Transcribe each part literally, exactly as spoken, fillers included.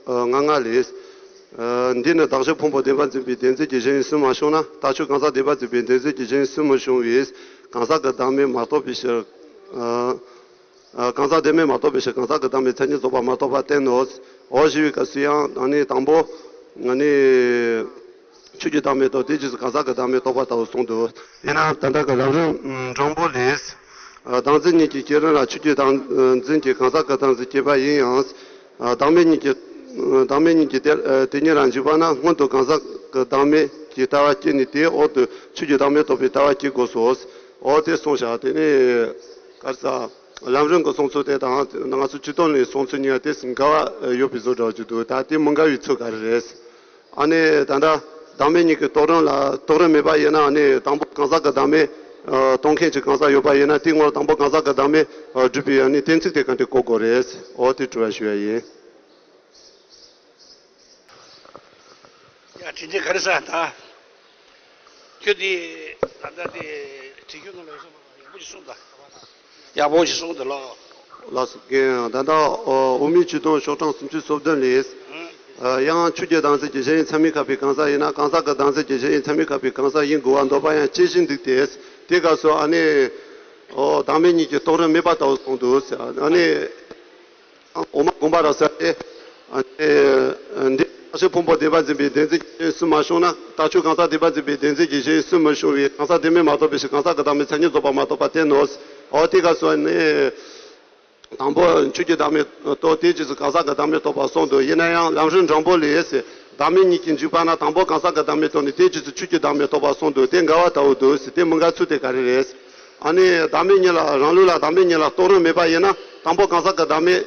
ལྔ་ལྔ་ལས། འདི་ནི་བདག་གཞན་ཕུང་པོ་བདེན་པར་འཛིན་པའི་བདེན་འཛིན་གྱི་གཞན་ཡུལ་སུན་མ་བྱུང་ན། རྟགས་ཆོས་གང་ཟག་བདེན་པར་འཛིན་པའི་བདེན་འཛིན་གྱི་གཞན་ཡུལ་སུན་མི་བྱུང་བས། གང་ཟག་གི་བདག་མེད་མ་རྟོགས་པའི་ཕྱིར། གང་ཟག་བདེན་མེད་མ་རྟོགས་པའི་ཕྱིར་གང་ཟག་གི་བདག་མེད་མཚན་ཉིད་རྫོགས་པ་མ་རྟོགས་པར་བསྟན་ནོ། འོ་ཞེས་པའི་སྐབས་སུ་ཡང་ཨ་ནི་དང་པོ་ཨ་ནི་ཆོས་ཀྱི་བདག་མེད་རྟོགས། དེའི་རྗེས་སུ་གང་ཟག་གི་བདག་མེད་རྟོགས་པ་ལྟ་བུ་གསུངས་འདུག། ཡིན་ནའང་ད་ལྟ་གི་ལམ་རིམ་དྲང་པོ་ལས། བདག་འཛིན་གཉིས་ཀྱི་བསྐྱེད་རིམ་ལ་ཆོས་ཀྱི་བདག་འཛིན་གྱིས་གང་ཟག་གི་བདག་འཛིན་བསྐྱེད་པ་ཡིན་ཡང་། བདག་མེད་གཉིས་ཀྱི་བདག་མེད་གཉིས་ཀྱི་དེ་དེ་ཉིད་ལ་འཇུག་པ་ན། སྔོན་དུ་གང་ཟག་གི་བདག་མེད་ཀྱི་ལྟ་བ་བསྐྱེད་ནས་དེའི་འོག་ཏུ་ཆོས་ཀྱི་བདག་མེད་རྟོགས་པའི་ལྟ་བ་བསྐྱེད་དགོས་སོ། འོ་དེ་གསུངས་བཞག། དེ་ནས་ག་རེ་ཟ། ལམ་རིམ་གྱི་གསུང་ཚུལ་དེ་དང་ང་ཚོ་སྤྱིར་བཏང་ནས་གསུང་ཚུལ་གཉིས་ཀ་དེ་འགལ་བ་ཡོད་པའི་བཟོ་འདྲ་ཅིག་འདུག། ད་དེ་མི་འགལ་བའི་ཚུལ་ག་རེ་རེད། ཨ་ནི་ད་ལྟ་བདག་མེད་གཉིས་ཀྱི་རྟོགས་རིམ་ལ་རྟོགས་རིམ་མེད་པ་ཡིན་ན། ཨ་ནི་དང་པོ་གང་ཟག་གི་བདག་མེད་རྟོགས་མཁན་གྱི་གང་ཟག་ཡོད་པ་ཡིན་ན། དེའི་སྔོན་དང་པོ་གང་ཟག་གི་བདག་མེད་སྒྲུབ་པའི་ཨ་ནི་གཏན་ཚིགས་དེ་ག་འདྲ་གོ་དགོས་རེད། འོ་དེ་དྲི་བ་ཞུ་ཡ་ཡིན། ཡ་དྲིན་ཆེ། ག་རེ་ཟ་ད། ཁྱོད་དེ་ད་ལྟ་དེ་དྲི་རྒྱུ་ནང་ལ་ཡོད་སོང་། ཡག་པོ་ཞིག་གསུངས་ད། ཡག་པོ་ཞིག་གསུངས་འདུག་ལགས། ལགས་སོ། རྒན། ད་ལྟ་དབུ་མའི་ཆོས་དུང་ཤོག་གྲངས་སུམ་ཅུ་སོ་བདུན་ལས། ཡང་ཆོས་ཀྱི་བདག་འཛིན་གྱི་གཞན་ཡུལ་ཚད་མས་ཁེགས་པའི་གང་ཟག་ཡིན་ན། གང་ཟག་གི་བདག་འཛིན་གྱི་གཞན་ཡུལ་ཚད་མས་ཁེགས་པའི་གང་ཟག་ཡིན་དགོས་པར་འདོད་པ་ཡང་སྐྱེ་བཞིན་འདུག་སྟེ། དེའི་སྐབས་སུ་ཨ་ནི་བདག་མེད་གཉིས་ཀྱི་རྟོགས་རིམ་མེད་པ་ལྟ་བུ་གསུངས་འདུག། ཨ་ནི། འོག་མ་དགོངས་པ་རབ་གསལ་ཏེ། ཨ་ནི། འདི་རྟགས་ཆོས་ཕུང་པོ་བདེན་པར་འཛིན་པའི་བདེན་འཛིན་གྱི་གཞན་སུན་མ་བྱུང་ན། རྟགས་ཆོས་གང་ཟག་བདེན་པར་འཛིན་པའི་བདེན་འཛིན་གྱི་གཞན་སུན་མི་བྱུང་བས། གང་ཟག་བདེན་མེད་མ་རྟོགས་པའི་ཕྱིར་གང་ཟག་གི་བདག་མེད་མཚན་ཉིད་རྫོགས་པ་མ་རྟོགས་པར་བསྟན་ནོ། འོ་དེ་ག་སོ་ནི། དང་པོ་ཆོས་ཀྱི་བདག་མེད་རྟོགས། དེའི་རྗེས་སུ་གང་ཟག་གི་བདག་མེད་རྟོགས་པ་གསུངས་འདུག། ཡིན་ན་ཡང་ལམ་རིམ་དྲང་པོ་ལས། བདག་མེད་གཉིས་ཀྱིས་འཇུག་པ་ན་དང་པོ་གང་ཟག་གི་བདག་མེད་རྟོགས་ནས་དེའི་རྗེས་སུ་ཆོས་ཀྱི་བདག་མེད་རྟོགས་པ་གསུངས་འདུག། དེ་འགལ་བ་ལྟ་བུ་འདུག། དེ་མི་འགལ་ཚུལ་དེ་ག་རེ་རེད། ཨ་ནི་བདག་མེད་གཉིས་ལ་རང་ལུགས་ལ་བདག་མེད་གཉིས་ལ་རྟོགས་རིམ་མེད་པ་ཡིན་ན། དང་པོ་གང་ཟག་གི་བདག་མེད་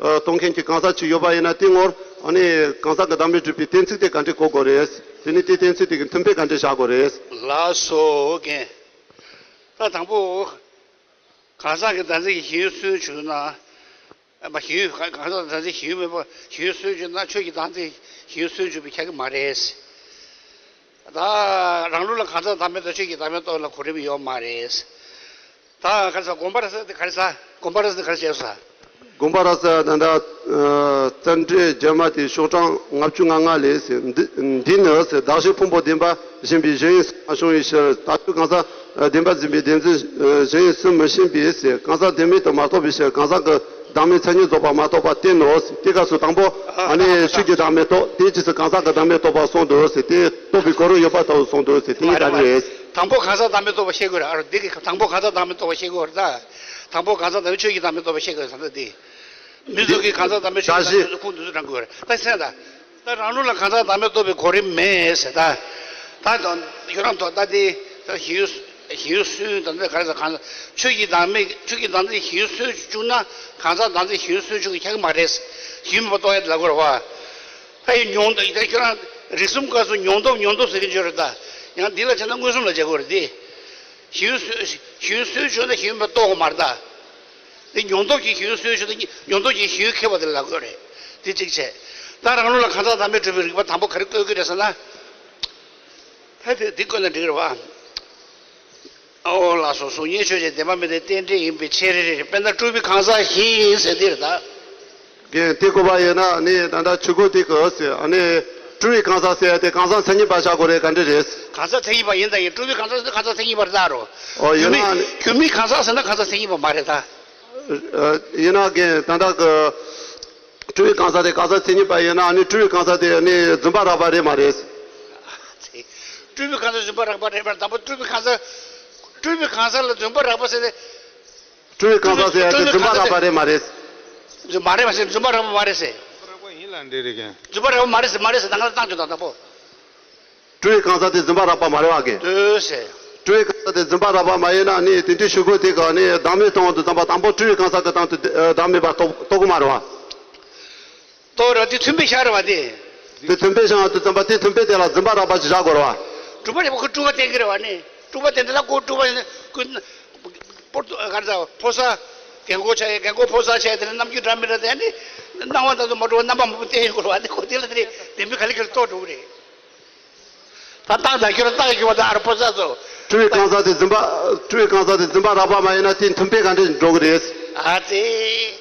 ཨ་རྟོགས་མཁན་གྱི་གང་ཟག་ཅིག་ཡོད་པ་ཡིན་ན། དེའི་སྔོན་ཨ་ནི་གང་ཟག་གི་བདག་མེད་སྒྲུབ་པའི་གཏན་ཚིགས་དེ་ག་འདྲས་གོ་དགོས་རེད། དེ་ནི་དེའི་གཏན་ཚིགས་དེ་གི་མཐུན་དཔེ་ག་འདྲས་བཞག་དགོས་རེད། ལགས་སོ་རྒན། ད་དང་པོ་གང་ཟག་གི་བདག་འཛིན་གྱི་གཞན་ཡུལ་སུན་བྱུང་ན། ཨ་མ་གཞན་ཡུལ་གང་གང་ཟག་བདག་འཛིན་གཞན་ཡུལ་མེད་པ་གཞན་ཡུལ་སུན་བྱུང་ན། ཆོས་ཀྱི་བདག་འཛིན་གཞན་ཡུལ་སུན་བྱུང་བའི་ཁྱད་ཀྱི་མ་རེད། ད་རང་ལུགས་ལ་གང་ཟག་བདག་མེད་དང་ཆོས་ཀྱི་བདག་མེད་རྟོགས་ལ་གོ་རིམ་ཡོད་མ་རེད། ད་ག་རེ་ཟ། དགོངས་པ་རབ་གསལ་དེ་ག་རེ་ཟ། དགོངས་པ་རབ་གསལ་དེ་ག་རེ་བྱས་སོང་ཟ། དགོངས་པ་རབ་གསལ་ད་ལྟ་རྩ་འགྲེལ་རྒྱབ་མ་དེ་ཤོག་གྲངས་ལྔ་བཅུ་ང་ལྔ་ལས། འདི་འདི་ནི་བདག་གཞན་ཕུང་པོ་བདེན་པར་འཛིན་པའི་གཞན་ཡུལ་སུན་མ་བྱུང་བའི་ཕྱིར། རྟགས་ཆོས་གང་ཟག་བདེན་པར་འཛིན་པའི་བདེན་འཛིན་གཞན་ཡུལ་སུན་མི་བྱུང་བས། གང་ཟག་བདེན་མེད་དུ་མ་རྟོགས་པའི་ཕྱིར་གང་ཟག་གི་བདག་མེད་མཚན་ཉིད་རྫོགས་པ་མ་རྟོགས་པར་བསྟན་ནོ། དེ་སྐབས་སུ་དང་པོ་ཨ་ནི་ཆོས་ཀྱི་བདག་མེད་རྟོགས། དེའི་རྗེས་སུ་གང་ཟག་གི་བདག་མེད་རྟོགས་པ་གསུངས་འདུག་ཟེར། དེ་རྟོགས་པའི་གོ་རིམ་ཡོད་པ་ལྟ་བུ་གསུངས་འདུག་ཟེར། དེ་ཉིད་ག་རེ་རེད། དང་པོ་གང་ཟག་བདག་མེད་རྟོགས་པ་ཤེས་དགོས་རེད། ཨ་རོ་འདི་གི་དང་པོ་གང་ཟག་བདག་མེད་རྟོགས་པ་ཤེས་དགོས་རེད་ད། དང་པོ་གང་ཟག་བདག་མེད་ཆོས་ཀྱི་བདག་མེད་རྟོགས་པ་ཤེས་དགོས་ཟེར་ད་འདི། མི་ཚོགས་ཀྱི་གང་ཟག་བདག་མེད་ཆོས་ཀྱི་བདག་མེད་ཁུངས་འདི་ཚོ་དྲངས་དགོས་རེད་ད། སེམས་ད། ད་རང་ལུགས་ལ་གང་ཟག་བདག་མེད་རྟོགས་པའི་གོ་རིམ་མེད་ཟེར་ད། ད་དང་ཁྱོད་རང་ཐོག་ད་དེ་ད་གཞན་ཡུལ་གཞན་ཡུལ་སུན་ད་འདི་ག་རེ་ཟེར། གང་ཟག་ཆོས་ཀྱི་བདག་མེད་ཆོས་ཀྱི་བདག་འཛིན་གཞན་ཡུལ་སུན་བྱུང་ན་གང་ཟག་བདག་འཛིན་གཞན་ཡུལ་སུན་བྱུང་གི་ཁྱད་མ་རེད། གཞན་ཡུལ་མེད་པ་རྟོགས་ཡ་དེ་ལབ་དགོས་རེད་བ། ད་ཡི་མྱོང་ད་ཁྱོད་རང་རིག་གསུམ་སྐབས་སུ་མྱོང་སྟོབས་མྱོང་སྟོབས་ཟེར་གྱི་ཡོད་རེད་ད། ཡང་འདི་ལ་བྱས་ན་མངོན་སུམ་ལ་བྱེད་དགོས་རེད་དེ། གཞན་ཡུལ་སུན་གཞན་ཡུལ་སུན་བྱུང་ན་གཞན་ཡུལ་མེད་པ་རྟོགས་དགོས་མ་རེད་ད། དེ་མྱོང་སྟོབས་ཀྱིས་གཞན་ཡུལ་སུན་བྱུང་ན་མྱོང་སྟོབས་ཀྱིས་གཞན་ཡུལ་ཁེགས་པ་དེ་ལབ་དགོས་རེད། དེ་གཅིག་བྱས། ད་རང་ལུགས་ལ་གང་ཟག་བདག་མེད་སྒྲུབ་པའི་རིགས་པ་དང་པོ་ག་རེ་བཀོད་ཀྱི་རེད་ཟེར་ན། ད་དེ་འདི་བཀོད་ན་འགྲིག་གི་རེད་བ། ཨོ་ལགས་སོ། གཟུགས་བརྙན་ཆོས་ཅན་བདེན་པ་མིན་ཏེ་རྟེན་འབྲེལ་ཡིན་པའི་ཕྱིར། དཔེར་ན་སྤྲུལ་པའི་གང་ཟག་བཞིན་ཟེར་འདི་རེད་ད། རྒན་དེ་གོ་བ་ཡིན་ན་ནི་ད་ལྟ་ཆོས་གོས་དེ་གོས་ཟེར། ཨ་ནི་སྤྲུལ་པའི་གང་ཟག་ཟེར་ཡ་དེ་གང་ཟག་མཚན་ཉིད་པ་བཞག་དགོས་རེད་ག་འདྲ་རེད། གང་ཟག་མཚན་ཉིད་པ་ཡིན་ད་ཡིན། སྤྲུལ་པའི་གང་ཟག་ཟེར་ན་གང་ཟག་མཚན་ཉིད་པ་རེད་ད་རོ། ཨོ་ཡིན་ན་སྒྱུ་མའི་གང་ཟག་ཟེར་ན་གང་ཟག་མཚན་ཉིད་པ་མ་རེད་ད། ཡིན་ན་རྒན་ད་ལྟ་གི་སྤྲུལ་པའི་གང་ཟག་དེ་གང་ཟག་མཚན་ཉིད་པ་ཡིན་ན། ཨ་ནི་སྤྲུལ་པའི་གང་ཟག་དེ་ནི་བརྫུན་པ་རགས་པ་རེད་མ་རེད། སྤྲུལ་པའི་གང་ཟག་བརྫུན་པ་རགས་པ་རེད་པར། དང་པོ་སྤྲུལ་པའི་གང་ཟག་སྤྲུལ་པའི་གང་ཟག་ལ་བརྫུན་པ་རགས་པ་ཟེར་ཏེ། སྤྲུལ་པའི་གང་ཟག་ཟེར་ཡ་དེ་བརྫུན་པ་རགས་པ་རེད་མ་རེད། བརྫུན་མ་རེད་མ་ཟེར། བརྫུན་པ་རགས་པ་མ་རེད་ཟེར། རགས་པ་ཡིན་ལ་འདི་རེད་མཁན། བརྫུན་པ་རགས་པ་མ་རེད་ཟེར། མ་རེད་ཟེར། ད་ང་ལ་བཏང་ཆོག་དང་དང་པོ། སྤྲུལ་པའི་གང་ཟག་དེ་བརྫུན་པ་རགས་པ་མ་རེད་བ་རྒན། འདོད་ཟེར། སྤྲུལ་པའི་གང་ཟག་དེ་བརྫུན་པ་རགས་པ་མ་ཡིན་ན་ནི་དེ་འདྲའི་ཆོས་གོས་དེ་ག་ནི་བདག་མེད་རྟོགས་དུས་ཙམ་པ་དང་པོ་སྤྲུལ་པའི་གང་ཟག་གི་སྟེང་དུ་བདག་མེད་པ་རྟོགས་རྟོགས་གི་མ་རེད་བ། རྟོགས་ར་དེ་མཐུན་དཔེ་བཞག་རེད་བ་དེ། དེ་མཐུན་དཔེ་བཞག་དུས་ཙམ་པ་དེ་མཐུན་དཔེ་དེ་ལ་བརྫུན་པ་རགས་པ་ཅིག་བཞག་དགོས་རེད་བ། སྤྲུལ་པ་རེད་བ། ཁོ་སྤྲུལ་པ་བསྟན་གི་རེད་བ་ནི། སྤྲུལ་པ་བསྟན་དེ་ལ་ཁོ་སྤྲུལ་པ་ཡིན་ན་ཁོ་པོ་ཏོ་ག་རེ་ཟ་ཕོ་གསར་རྒན་གོག་ཆགས་ཡས། རྒན་གོག་ཕོ་གསར་ཆགས་ཡས་དེ་ལ་རྣམ་འགྱུར་འདྲ་མི་འདྲ་དེ་ནི་སྣང་བ་དང་དུ་མ་འགྲོ་བ་རྣམ་པ་མང་པོ་བསྟན་ཡོད་དགོས་རེད་བ། དེ་ཁོ་དེ་ལ་དེ་ནི་བདེན་པའི་ག་ལེ་ག་ལེ་རྟོགས་འགྲོ་གི་རེད། ད་བཏང་ད་ཁྱོད་རང་བཏང་ཡོད་པ་ད་ཨ་རོ་ཕོ་གསར་ཚོ། སྤྲུལ་པའི་གང་ཟག་དེ་བརྫུན་པ་སྤྲུལ་པའི་གང་ཟག་དེ་བརྫུན་པ་རགས་པ་མ་ཡིན་ན་དེ་མཐུན་དཔེ་ག་འདྲས་འགྲོ་གི་རེད། ཨ་ཙི།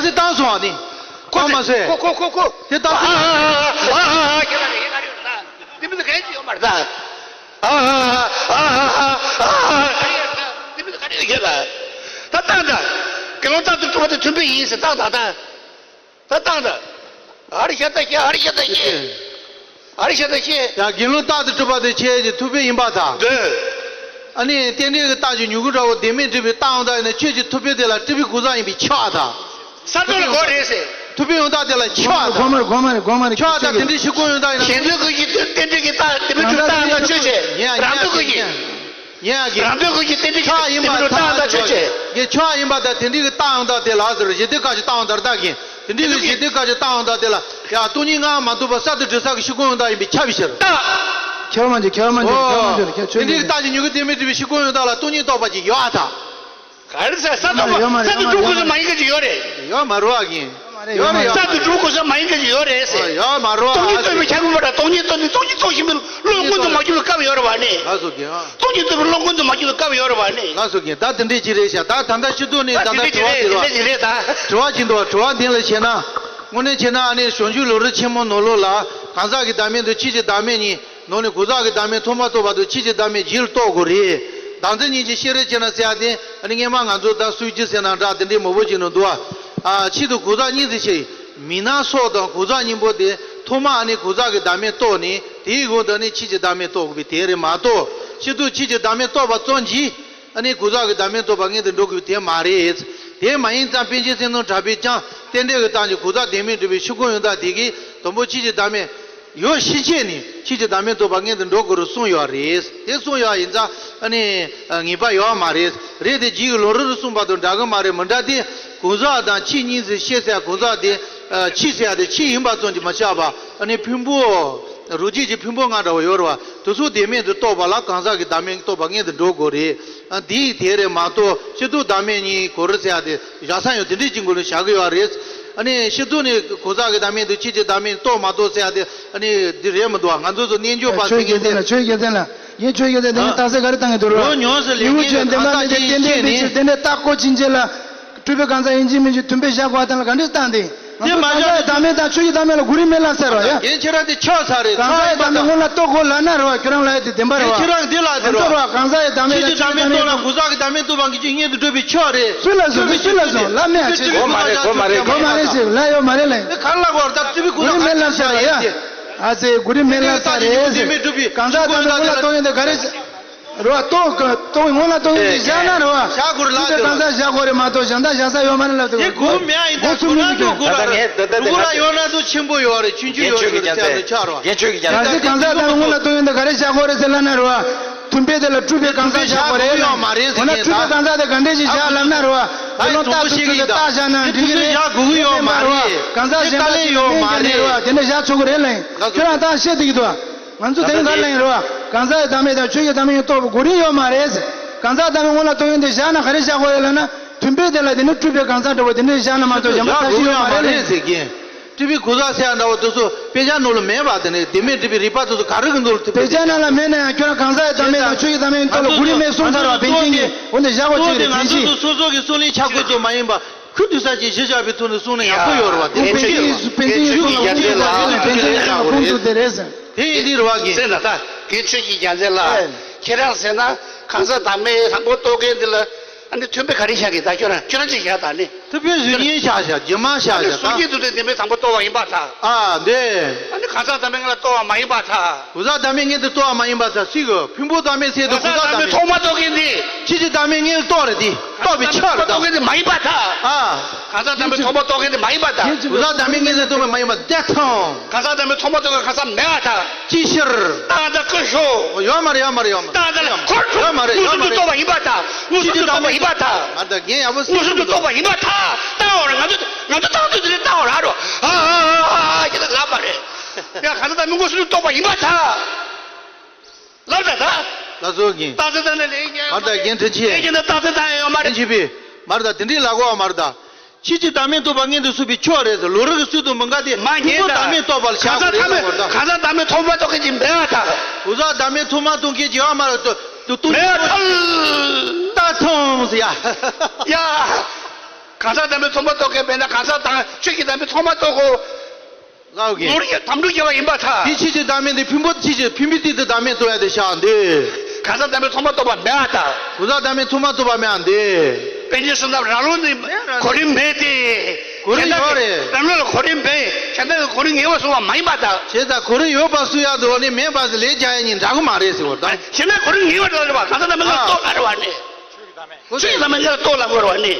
རྟགས་གསལ་བཏང་སོང་བ་ནི། ཁོ་ཨ་མ་ཟེར། ཁོ་ཁོ་ཁོ་ཁོ། དེ་རྟགས་གསལ། ཨ་ཨ་ཨ་ཨ་ཨ་ཁྱེད་རང་གིས་ཡིན་ག་རེ་ཡོད་ན། འདི་མི་འདི་ག་ཡིན་ཡོད་མ་རེད་ད། ཨ་ཨ་ཨ་ཨ་ཨ་ཨ། འདི་མི་འདི་ག་རེ་ཡོད་ལ། ད་བཏང་ད། དགེ་སློང་རྟག་ཏུ་གྲུབ་པ་དེ་མཐུན་དཔེ་ཡིན་ཟེར་བཏང་ད་ད། ད་བཏང་ད། ཨ་རི་ཤ་ད་ཤེ་ཨ་རི་ཤ་ད་ཤེ། ཨ་རི་ཤ་ད་ཤེ། ཡང་དགེ་སློང་རྟག་ཏུ་གྲུབ་པ་དེ་ཁྱེད་ཀྱི་མཐུན་དཔེ་ཡིན་པར་ཐལ། འདོད། ཨ་ནི་རྟེན་འབྲེལ་གྱི་རྟགས་ཀྱི་མྱུ་གུ་འདྲ་བོ་བདེན་མེད་སྒྲུབ་པའི་རྟགས་འོང་དག་ཡིན་ན་ཁྱོད་ཀྱི་མཐུན་དཔེ་དེ་ལ་སྤྲུལ་པའི་གོ་ས་ཡིན་པས་ཁྱབ་པར་ཐལ། ས་མཚམས་ལ་གོ་རེད་ཟེར། མཐུན་དཔེ་ཡོང་སྟངས་དེ་ལ་ཁྱབ་པར་ཐལ། དགོངས་མ་རེད་དགོངས་མ་རེད་དགོངས་མ་རེད། ཁྱབ་པར་ཐལ། དེ་འདྲའི་ཤི་ཀུན་ཡོང་སྟངས་ཡིན་ན། གཞན་དོན་ཀུན་གྱི་རྟེན་འབྲེལ་གྱི་རྟགས་བདེན་མེད་སྒྲུབ་རྟགས་ཡིན་ན་ཁྱོད་ཀྱི་རང་དོན་ཀུན་གྱི། ཉན་ཡ་གི། རང་འདོད་ཀུན་གྱི་རྟེན་འབྲེལ་གྱི་ཆོས་ཡིན་པ་ཐལ་ལ་ཆོས་ཅན། གི་ཆོས་ཡིན་པ་དང་དེ་འདྲའི་གི་རྟགས་ཡང་དག་དེ་ལ་ཟེར་ཞི་བདེ་བཀའ་ཆོས་རྟགས་ཡང་དག་རྟགས་ཀྱི་དེ་འདྲའི་གི་ཞི་བདེ་བཀའ་ཆོས་རྟགས་ཡང་དག་དེ་ལ་ཡ་སྟོང་ཉིད་ལྔ་མ་གཏོགས་པ་གསར་དུ་སྒྲུབ་ས་གི་ཤེས་ཁོངས་ཡང་དག་ཡིན་པས་ཁྱབ་པའི་ཕྱིར། རྟགས། ཁྱབ་མ་འཇུག་ཁྱབ་མ་འཇུག་ཁྱབ་མ་འཇུག་ཁྱབ་ཆོས་དེ་འདྲའི་གི་ཉིད་རྟགས་ཀྱི་མྱུ་གུ་དེ་མི་སྒྲུབ་པའི་ཤེས་ཁོངས་ཡང་དག་ལ་སྟོང་ཉིད་རྟོགས་པ་ཅིག་ཡོད་ཨ་ཐལ། ག་རེ་ཟེར་ས་ཡོད་མ་རེད་ཡོད་མ་རེད་ས་དུ་ཡོད་མ་རེད། སྒྲུབ་དགོས་ས་མ་ཡིན་མཁན་ཅིག་ཡོད་རེད། ཡོད་མ་རེད་བ་གིན། ཡོད་རེད་ཡོད་མ་རེད། ས་དུ་སྒྲུབ་དགོས་ས་མ་ཡིན་མཁན་ཅིག་ཡོད་རེད་ཟེར། ཡོད་མ་རེད་བ། སྟོང་ཉིད་རྟོགས་པའི་ཁྱབ་མ་རེད། སྟོང་ཉིད་རྟོགས་ནས་སྟོང་ཉིད་རྟོགས་ཤིང་པའི་བློ་མངོན་དུ་མ་གྱུར་པའི་སྐབས་ཡོད་རེད་བ་ནི། ལགས་སོ་གིན། སྟོང་ཉིད་རྟོགས་པའི་བློ་མངོན་དུ་མ་གྱུར་པའི་སྐབས་ཡོད་རེད་བ་ནི། ལགས་སོ་གིན། ད་དེ་འདྲས་ཅིག་རེད་ཤག་ད་ད་ལྟ་སྤྱི་ཚོགས་ནས་ད་ད་ལྟ་དེ་འདྲས་ཅིག་དྲི་བ་རེད། དེ་དེ་འདྲས་ཅིག་རེད་ད། དྲི་བ་ཅིག་འདུག་དྲི་བ་འདི་ལ་བྱས་ན། དངོས་གནས་བྱས་ན་ཨ་ནི་གཞུང་ཆོས་ལམ་རིམ་ཆེན་མོ་ནང་ལོགས་ལ་གང་ཟག་གི་བདག་མེད་དང་ཕྱིས་ཀྱི་བདག་མེད་གཉིས། ནང་ནས་གང་ཟག་གི་བདག་མེད་ཐོག་མར་རྟོགས་པ་དང་ཕྱིས་ཀྱི་བདག་མེད་རྗེས་ལ་རྟོགས་དགོས་རེད། བདག་འཛིན་གཉིས་ཀྱི་བཤད་རེས་བྱས་ན་ཟེར་ཡ་དེ་ཨ་ནི་སྔས་མ་ང་ཚོ་ད་སྲོལ་རྒྱུན་ཟེར་ན་འདྲ་དེ་འདྲའི་མང་པོ་ཅིག་ནང་འདུག་ཨ། ཨ་ཕྱིས་དང་གང་ཟག་གཉིས་ཟེར་བཤད། མིག་སྣ་སོགས་དང་གང་ཟག་གཉིས་པོ་དེ་ཐོག་མར་ཨ་ནི་གང་ཟག་གི་བདག་མེད་རྟོགས་ནས་དེའི་སྒང་དུ་ཨ་ནི་ཕྱིས་ཀྱི་བདག་མེད་རྟོགས་དགོས་པའི་དེ་རེད་མ་གཏོགས་ཕྱིས་དང་ཕྱིས་ཀྱི་བདག་མེད་རྟོགས་པ་ཙམ་གྱིས། ཨ་ནི་གང་ཟག་གི་བདག་མེད་རྟོགས་པ་མངོན་དུ་འགྲོ་དགོས་པའི་དེ་མ་རེད། དེ་མ་ཡིན་ཙང་པཎ་ཆེན་སེང་གེ་གྲགས་པའི་ཀྱང་རྟེན་འབྲེལ་གྱི་སྟངས་ཀྱིས་གང་ཟག་བདེན་མེད་སྒྲུབ་པའི་ཤེས་ཁོངས་ཡང་དག་དེ་གིས་དང་པོ་ཕྱིས་ཀྱི་བདག་མེད་ཡོད་ཕྱིན་ཆད་ནས་ཕྱིས་ཀྱི་བདག་མེད་རྟོགས་པ་མངོན་དུ་འགྲོ་དགོས་རུ་གསུངས་ཡོད་རེད། དེ་གསུངས་ཡོད་ཡིན་ཙང་ཨ་ནི་ངེས་པ་ཡོད་མ་རེད། རེད་དེ་རྗེས་ཀྱི་ལམ་རིམ་རུ་གསུངས་པ་དང་འདྲ་གི་མ་རེད་མི་འདྲ་སྟེ། གང་ཟག་དང་ཕྱིས་གཉིས་སུ་བཤད་ཟེར་གང་ཟག་དེ་ཕྱིས་ཟེར་ཡ་དེ་ཕྱིས་ཡིན་པ་ཙམ་གྱིས་མ་ཁྱབ་པ་ཨ་ནི་ཕུང་པོ། རང་རྒྱུད་ཀྱི་ཕུང་པོ་ལྔ་འདྲ་བོ་ཡོད་རེད་བ། དེ་ཚོ་བདེན་མེད་དུ་རྟོགས་པ་ལ་གང་ཟག་གི་བདག་མེད་རྟོགས་པ་མངོན་དུ་འགྲོ་དགོས་རེད། ཨ་འདི་ཡི་དེ་རེད་མ་གཏོགས་སྤྱི་ལྡོག་བདག་མེད་གཉིས་གོ་རུ་ཟེར་ཡ་དེ་བཞག་ས་ཡང་དེ་འདྲའི་ཅིག་མགོ་ནས་བཞག་གི་ཡོད་རེད། ཨ་ནི་སྤྱི་ལྡོག་ནས་གང་ཟག་གི་བདག་མེད་དང་ཕྱིས་ཀྱི་བདག་མེད་རྟོགས་མ་རྟོགས་ཟེར་ཡ་དེ་ཨ་ནི་འདི་རེད་མི་འདུག་ང་ཚོ་ཚོ་རྣལ་འབྱོར་པ་ཆོས་ཟེར་མཁན་རྒྱལ་མཚན་དེ། ལ་ཆོས་རྒྱལ་མཚན་ལ་ཡིན་ཆོས་རྒྱལ་མཚན་དེ་ངས་རྟགས་གསལ་ག་རེ་བཏང་གི་འདུག་རོ། ལོ་ཉུང་སུ་ལས་ལུས་ངན་ཅན་བདེན་པ་མེད་ཅིང་བརྟན་པའི་ཕྱིར་དེ་འདྲའི་རྟགས་བཀོད་ཕྱིན་ཆད་ལ། སྤྲུལ་པའི་གང་ཟག་ཡིན་གཅིག་མིན་གཅིག་དུམ་པས་བཞག་དགོས་དང་ལ་ག་འདྲས་བཏང་སྟེ། དེ་མ་བཞག་གང་ཟག་ཡི་བདག་མེད་དང་ཆོས་ཀྱི་བདག་མེད་ལ་གོ་རིམ་མེད་ལ་ཟེར་རོ་ཡ། རྒན་ཁྱེད་རང་དེ་ཆགས་ཚར་རེད། གང་ཟག་ཡི་བདག་མེད་སྔོན་ལ་རྟོགས་དགོས་ལབ་ན་རེད་བ། ཁྱོད་རང་ལ་ཡ་དེ་བདེན་པ་རེད་བ། ཁྱེད་རང་འདི་ལ་ཟེར་རོ། ཁྱོད་རང་གང་ཟག་ཡི་བདག་མེད་དང་ཆོས་ཀྱི་བདག་མེད་ལ་གང་ཟག་གི་བདག་མེད་རྟོགས་པ་གི་ཆོས་མངོན་དུ་འགྲོ་བའི་ཆོས་རེད། སུ་ལ་སུ་སུ་ལ་སུ་ལ་མེད་ཨ་ཆོས་ཀྱི་གོ་མ་རེད་གོ་མ་རེད་གོ་མ་རེད་ཟེར་ལ་ཡོད་མ་རེད་ལ། དེ་ག་ལ་གོ་ད་སྤྲུལ་པའི་གོ་རིམ་མེད་ལ་ཟེར་རོ་ཡ། ཨ་ཙེ་གོ་རིམ་མེད་ལ་ཟེར་རེད་ཟེར། གང་ཟག་དང་ནི་སྔོན་ལ་རྟོགས་ཡོན་དེ་ག་རེ་ཟེར། རེད་བ། རྟོགས་རྟོགས་སྔོན་ལ་རྟོགས་ཡོན་དེ་བཞག་ན་རེད་བ། བཞག་དགོས་རེད་ལ་ཟེར་བ། གང་ཟག་བཞག་དགོས་རེད་མ་གཏོགས་གཞན་དག་བཞག་ས་ཡོད་མ་རེད་ལབ་དེ་དགོས་མེད་ཡིན་ད་གོ་ཚུལ་མིན་གྱི་ད་ད་ངས་ད་ད་ད་ང་ཚོ་ཡོད་ན་ཚོ་ཆེན་པོ་ཡོད་རེད་ཆུང་ཆུང་ཡོད་རེད་ཟེར་ཡ་དེ་ཆགས་རེད་བ། རྒྱན་ཆོས་ཀྱི་རྒྱན་གང་ཟག་གང་ཟག་དང་སྔོན་ལ་རྟོགས་ཡོན་དེ་ག་རེ་བཞག་དགོས་རེད་ཟེར་ལབ་ན་རེད་བ། དུམ་པས་དེ་ལ་སྤྲུལ་པའི་གང་ཟག་བཞག་དགོས་རེད་ལབ་ཡོད་མ་རེད་ཟེར་འོ་ན་སྤྲུལ་པའི་གང་ཟག་དེ་ག་འདྲས་ཞིག་བཞག་ལབ་ན་རེད་བ། དེ་ལོ་རྟགས་ཐུབ་ཐུབ་ཀྱི་རྟགས་བཞག་ན་འགྲིག་གི་རེད། བཞག་དགོས་ཀྱི་ཡོད་མ་རེད། གང་ཟག་གཞན་དག་ཅིག་ཡོད་མ་རེད་བ། དེ་འདྲ་བཞག་ཆོག་གི་རེད་ལབ་ཡིན། ཁྱོད་རང་རྟགས་བཤད་བསྡད་ཀྱི་འདུག་བ། ང་ཚོ་དེ་རིང་ག་རེ་ལབ་ཡིན་རེད་བ། གང་ཟག་ཡི་བདག་མེད་དང་ཆོས་ཀྱི་བདག་མེད་ཡང་རྟོགས་པའི་གོ་རིམ་ཡོད་མ་རེད། གང་ཟག་བདག་མེད་སྔོན་ལ་རྟོགས་ཡོན་དེ་བཞག་ན་ག་རེ་བཞག་དགོས་རེད་ལབ་ན། དུམ་པས་དེ་ལ་དེ་ནི་སྤྲུལ་པའི་གང་ཟག་འདྲ་བོ་དེ་འདྲ་བཞག་ན་མ་གཏོགས་གཞན་པ་བཞག་ཐབས་ཤེས་ཡོད་མ་རེད་ཟེར་གྱིན། སྤྲུལ་པའི་གང་ཟག་ཟེར་ཡ་འདྲ་བོ་དེ་ཚོ་དཔེ་ཆ་ནང་ལ་མེད་པ་དེ་ནི་བདེན་མེད་སྒྲུབ་པའི་རིགས་པ་དེ་ཚོ་ག་རེ་གི་ནང་ལ་དེ་དཔེ་ཆ་ནང་ལ་མེད་ན་ཡང་ཁྱོད་རང་གང་ཟག་ཡི་བདག་མེད་དང་ཆོས་ཀྱི་བདག་མེད་ཐོག་ལ་གོ་རིམ་མེད་གསུངས་ཚར་བ་བན་ཆེན་གྱིས་འོན་ཏེ་བཞག་དགོས་ཅིག་རེད་བན་ཆེན། ང་ཚོ་སོ་སོ་གི་བསམ་བློའི་འཆར་སྒོ་ཚོ་མ་ཡིན་པ། ཁུ་དུས་ས་ཅིག་གཞི་བཞག་པའི་ཐོག་ནས་གསུངས་ན་ཡག་པོ་ཡོད་རེད་བ། དེ་བན་ཆེན་གྱི་བན་ཆེན་གྱི་ཁོང་ལ་ཁོང་ཚོའི་བར་ལ་བན་ཆེན་ལ་ཁོང་ཚོ་དེ་རེད་ཟེར། དེ་ཡིན་དུས་རེད་བ་གི། སེམས་ལ་ད་རྒན་ཆོས་ཀྱི་རྒྱལ་མཚན་ལ་ཁྱེད་རང་ཟེར་ན་གང་ཟག་བདག་མེད་དང་པོ་རྟོགས་མཁན་འདི་ལ་ཨ་ནི་མཐུན་དཔེ་ག་རེ་བཞག་གི་ད་ཁྱོད་རང་ཁྱོད་རང་ཅིག་བཞག་ད་ནི། མཐུན་དཔེ་གཞུག་བརྙན་བཞག་བཞག་རྗེས་མ་བཞག་ཨ་ནི་བཞག་སོ་ད། སྐྱེས་དུས་དེ་བདེན་པའི་དང་པོ་རྟོགས་པ་ཡིན་པར་ཐལ། ཨ་འདི། ཨ་ནི་གང་ཟག་བདག་མེད་ལ་རྟོགས་པ་མ་ཡིན་པར་ཐལ། གང་ཟག་བདག་མེད་མངོན་དུ་རྟོགས་པ་མ་ཡིན་པར་ཐལ་སྲིད་གོ་ཕུང་པོ་བདག་མེད་ཚེ་དུ་གང་ཟག་བདག་མེད་ཐོག་མ་རྟོགས་མཁན་འདི། ཕྱིས་ཀྱི་བདག་མེད་མངོན་རྟོགས་རེད་འདི། རྟོགས་པའི་ཆ་རེད་ད། རྟོགས་མཁན་འདི་མ་ཡིན་པར་ཐལ། ཨ། གང་ཟག་བདག་མེད་ཐོག་མ་རྟོགས་མཁན་འདི་མ་ཡིན་པར་ཐལ། གང་ཟག་བདག་མེད་མངོན་དུ་རྟོགས་མཁན་མ་ཡིན་པར་ཐལ། གང་ཟག་བདག་མེད་ཐོག་མ་རྟོགས་མཁན་གང་ཟག་མེད་པར་ཐལ། ཅིའི་ཕྱིར། རྟགས་དང་ཀུན་ཤོ། ཡོད་མ་རེད་ཡོད་མ་རེད་ཡོད་མ་རེད། རྟགས་དང་ལ་འཁོར་ཐུག་ཡོད་མ་རེད་མངོན་ཡོད་སུམ་མ་དུ་རྟོགས་པ་རེད། ཡིན་པར་ཐལ། མངོན་སུམ་དུ་རྟོགས་པ་ཡིན་པར་ཐལ། ཨ་ད་ངས་ཡག་པོ་མངོན་སུམ་དུ་རྟོགས་པ་ཡིན་པར་ཐལ། རྟགས་འོ་ར་ང་ཚོ་ང་ཚོ་རྟགས་ཚོད་དེ་རེད་རྟགས་འོ་ར་རོ། ཨ་ཨ་ཨ་ཨ་ཁྱེད་ད་ལབ་པ་རེད། ཡ་གང་ཟག་བདག་མེད་མངོན་སུམ་དུ་རྟོགས་པ་ཡིན་པར་ཐལ། ལབ་ད་ད། ལ་སོགས་ཀྱི། རྟགས་ཚད་དང་ནི་ལས་ཀྱང་མར་ད་རྒྱན་ཕྲན་ཆེ། ལས་ཀྱང་ནི་རྟགས་ཚད་དང་ཡང་མ་རེད། ཕྲན་ཆེ་པས། མར་ད་དེ་འདྲའི་ལ་གོ་བ་མར་ད། ཕྱིས་ཀྱི་བདག་མེད་རྟོགས་པ་མངོན་དུ་སུ་བའི་ཕྱོགས་རེད་ཟེར་ལོ་རིགས་ཀྱི་ཚུལ་དུ་མི་འགལ་ཏེ། མ་ཕུང་པོ་ཉན་ད། བདག་མེད་རྟོགས་པར་བྱ་གང་ཟག་དགོས་རེད་ཐ་མེད་བར་ད། གང་ཟག་བདག་མེད་ཐོག་མ་རྟོགས་མཁན་གྱི་མེད་པར་ཐལ། གང་ཟག་བདག་མེད་ཐོག་མ་རྟོགས་མཁན་གྱི་ཡོད་མ་རེད་དུ་དུ་དུ་མེད་པར་ཐལ། ད་ཐོངས་ཟེར་ཡ། ཡ། གང་ཟག་བདག་མེད་ཐོག་མ་རྟོགས་མཁན་མེད་ན་གང་ཟག་དང་ཆོས་ཀྱི་བདག་མེད་ཐོག་མ་རྟོགས་གོ། ལགས་ཀྱི། ནོར་གྱི་དམ་ཕྲུག་སྐྱེ་བ་ཡིན་པར་ཐལ། དེ་ཕྱིས་ཀྱི་བདག་མེད་དེ་ཕུང་པོ་ཕྱིས་ཀྱི་ཕུང་པོའི་སྟེང་དུ་བདག་མེད་རྟོགས་ཡ་དེ་བཞག་འདི། གང་ཟག་བདག་མེད་ཐོག་མ་རྟོགས་པ་མེད་པར་ཐལ། གང་ཟག་བདག་མེད་ཐོག་མ་རྟོགས་པ་མེད་ཡ་འདི། པཎ་ཆེན་བསོད་ནམས་རང་ལུགས་ནི་གོ་རིམ་མེད་དེ། གོ་རིམ་ཡོད་རེད། རང་ལུགས་ལ་གོ་རིམ་མེད། གཞན་དག་གི་གོ་རིམ་ངེས་པར་བཟུང་བ་མ་ཡིན་པར་ཐལ། བྱས་ཙང་གོ་རིམ་ཡོད་པ་སུ་ཡ་དོ་ནི་མེད་པ་ཟེར་ལས་བྱ་ཡ་གཉིས་འདྲ་གི་མ་རེད་ཟེར་བ་དང་། གཞན་དག་གོ་རིམ་ངེས་པར་བཟུང་བ་གང་ཟག་བདག་མེད་ལ་རྟོགས་ལ་རེ་བ་ནི། ཆོས་ཀྱི་བདག་མེད་ལ་རྟོགས་ལ་དགོས་རེ་བ་ནི།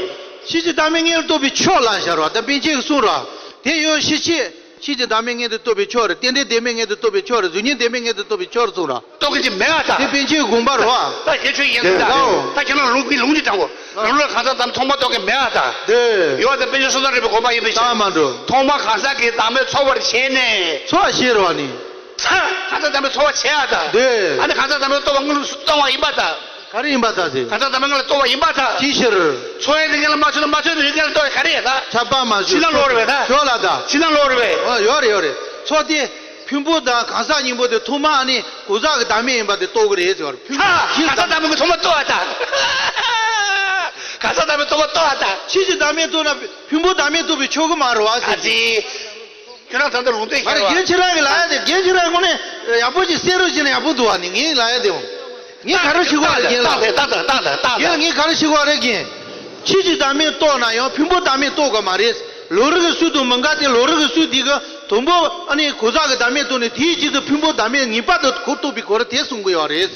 ཕྱིས་ཀྱི་བདག་མེད་ངེས་པར་རྟོགས་པའི་ཕྱོགས་ལ་ཤར་བ་དང་པཎ་ཆེན་གྱི་གསུང་ར། དེ་ཡོད་ཕྱིས་ཀྱི། ཕྱིས་ཀྱི་བདག་མེད་མངོན་དུ་རྟོགས་པའི་ཕྱོགས་རེད། རྟེན་འབྲེལ་བདེན་མེད་མངོན་དུ་རྟོགས་པའི་ཕྱོགས་རེད། གཟུགས་བརྙན་བདེན་མེད་མངོན་དུ་རྟོགས་པའི་ཕྱོགས་རེད་གསུངས་ར། རྟོགས་མཁན་གྱི་མེད་པ་དང་། དེ་པཎ་ཆེན་དགོངས་པ་རེད་བ། ད་ཁྱེད་ཆོས་ཡིན་ད། ལའོ། ད་ཁྱེད་རང་ལུང་གི་ལུང་གི་དྲང་པོ། རང་ལུགས་གང་ཟག་དང་ཐོག་མ་རྟོགས་མཁན་མེད་པ་དང་། དེ། ཡོད་དེ་པཎ་ཆེན་བསོད་ནམས་རིན་པོའི་དགོངས་པ་ཡིན་པའི་ཕྱིར། ད་མ་འགྲོ། ཐོག་མ་གང་ཟག་གི་བདག་མེད་ཚོགས་པར་བྱས་ནས། ཚོགས་ཤེས་རོགས་ནི། ཚ། གང་ཟག་བདག་མེད་ཚོགས་པ་བྱས་ཡ་ད། དེ། ཨ་ནི་གང་ཟག་བདག་མེད་རྟོགས་པ་དངོས་ལུགས་སུ་སྟོང་བ་ཡིན་པ་ད། ག་རེ་ཡིན་པ་ད་ཟེར། གང་ཟག་བདག་མེད་ལ་རྟོགས་པ་ཡིན་པ་ད། ཅི་ཕྱིར། ཚོགས་ཡིན་དེ་ངེད་ལ་མ་ཚོས་ན་མ་ཚོས་ན་ཡིན་ངེད་ལ་རྟོགས་ཡ་ག་རེ་ཡ་ད། ཆགས་པ་མ་ཕྱི་ནང་ལོག་རེད་བས་ད། ཞོག་ལ་ད། ཕྱི་ནང་ལོག་རེད་བས། ཨོ་ཡོད་རེད་ཡོད་རེད། ཚོགས་དེ། ཕུང་པོ་དང་གང་ཟག་གཉིས་པོ་དེ་ཐོག་མ་ཨ་ནི་གང་ཟག་གི་བདག་མེད་ཡིན་པ་དེ་རྟོགས་ཀྱི་རེད་ཟེར་བ་རེད། ཕུང་པོ་ཧ། གང་ཟག་བདག་མེད་ཀྱི་ཐོག་མ་རྟོགས་ཡ་ད། གང་ཟག་བདག་མེད་ཐོག་མ་རྟོགས་ཡ་ད། ཕྱིས་ཀྱི་བདག་མེད་རྟོགས་ན་ཕུང་པོ་བདག་མེད་རྟོགས་པའི་ཆོག་གི་མ་རེད་བ་ཟེར་གྱི། ཁྱོད་རང་ད་ལྟ་ལུང་བསྟན་མ་རེད། རྒན་ཁྱེད་རང་གི་ལབ་ཡ་དེ། རྒན་ཁྱེད་རང་དངོས་གནས་ཡག་པོ་ཅིག་གསལ་རོགས་བྱས་ན་ཡག་པོ་འདུག་བ། ནི་ངས་ལབ་ཡ་དེ། ངས་ག་རེ་ཞུ་གི་རེད་རྒན་ལགས། རྒན་ལགས་ངས་ག་རེ་ཞུ་གི་རེད་རྒན། ཕྱིས་ཀྱི་བདག་མེད་རྟོགས་ན་ཡང་ཕུང་པོ་བདག་མེད་རྟོགས་གི་མ་རེད། ལོ་རིགས་ཀྱི་སྲོལ་དང་མི་འགལ་ཏེ། ལོ་རིགས་ཀྱི་སྲོལ་འདི་གིས་དང་པོ་ཨ་ནི་གང་ཟག་གི་བདག་མེད་རྟོགས་ནས། དེའི་རྗེས་སུ་ཕུང་པོ་བདག་མེད་ངེས་པར་དུ་གོ་རྟོགས་པའི་གོ་རིམ་དེ་གསུང་གི་ཡོད་རེད།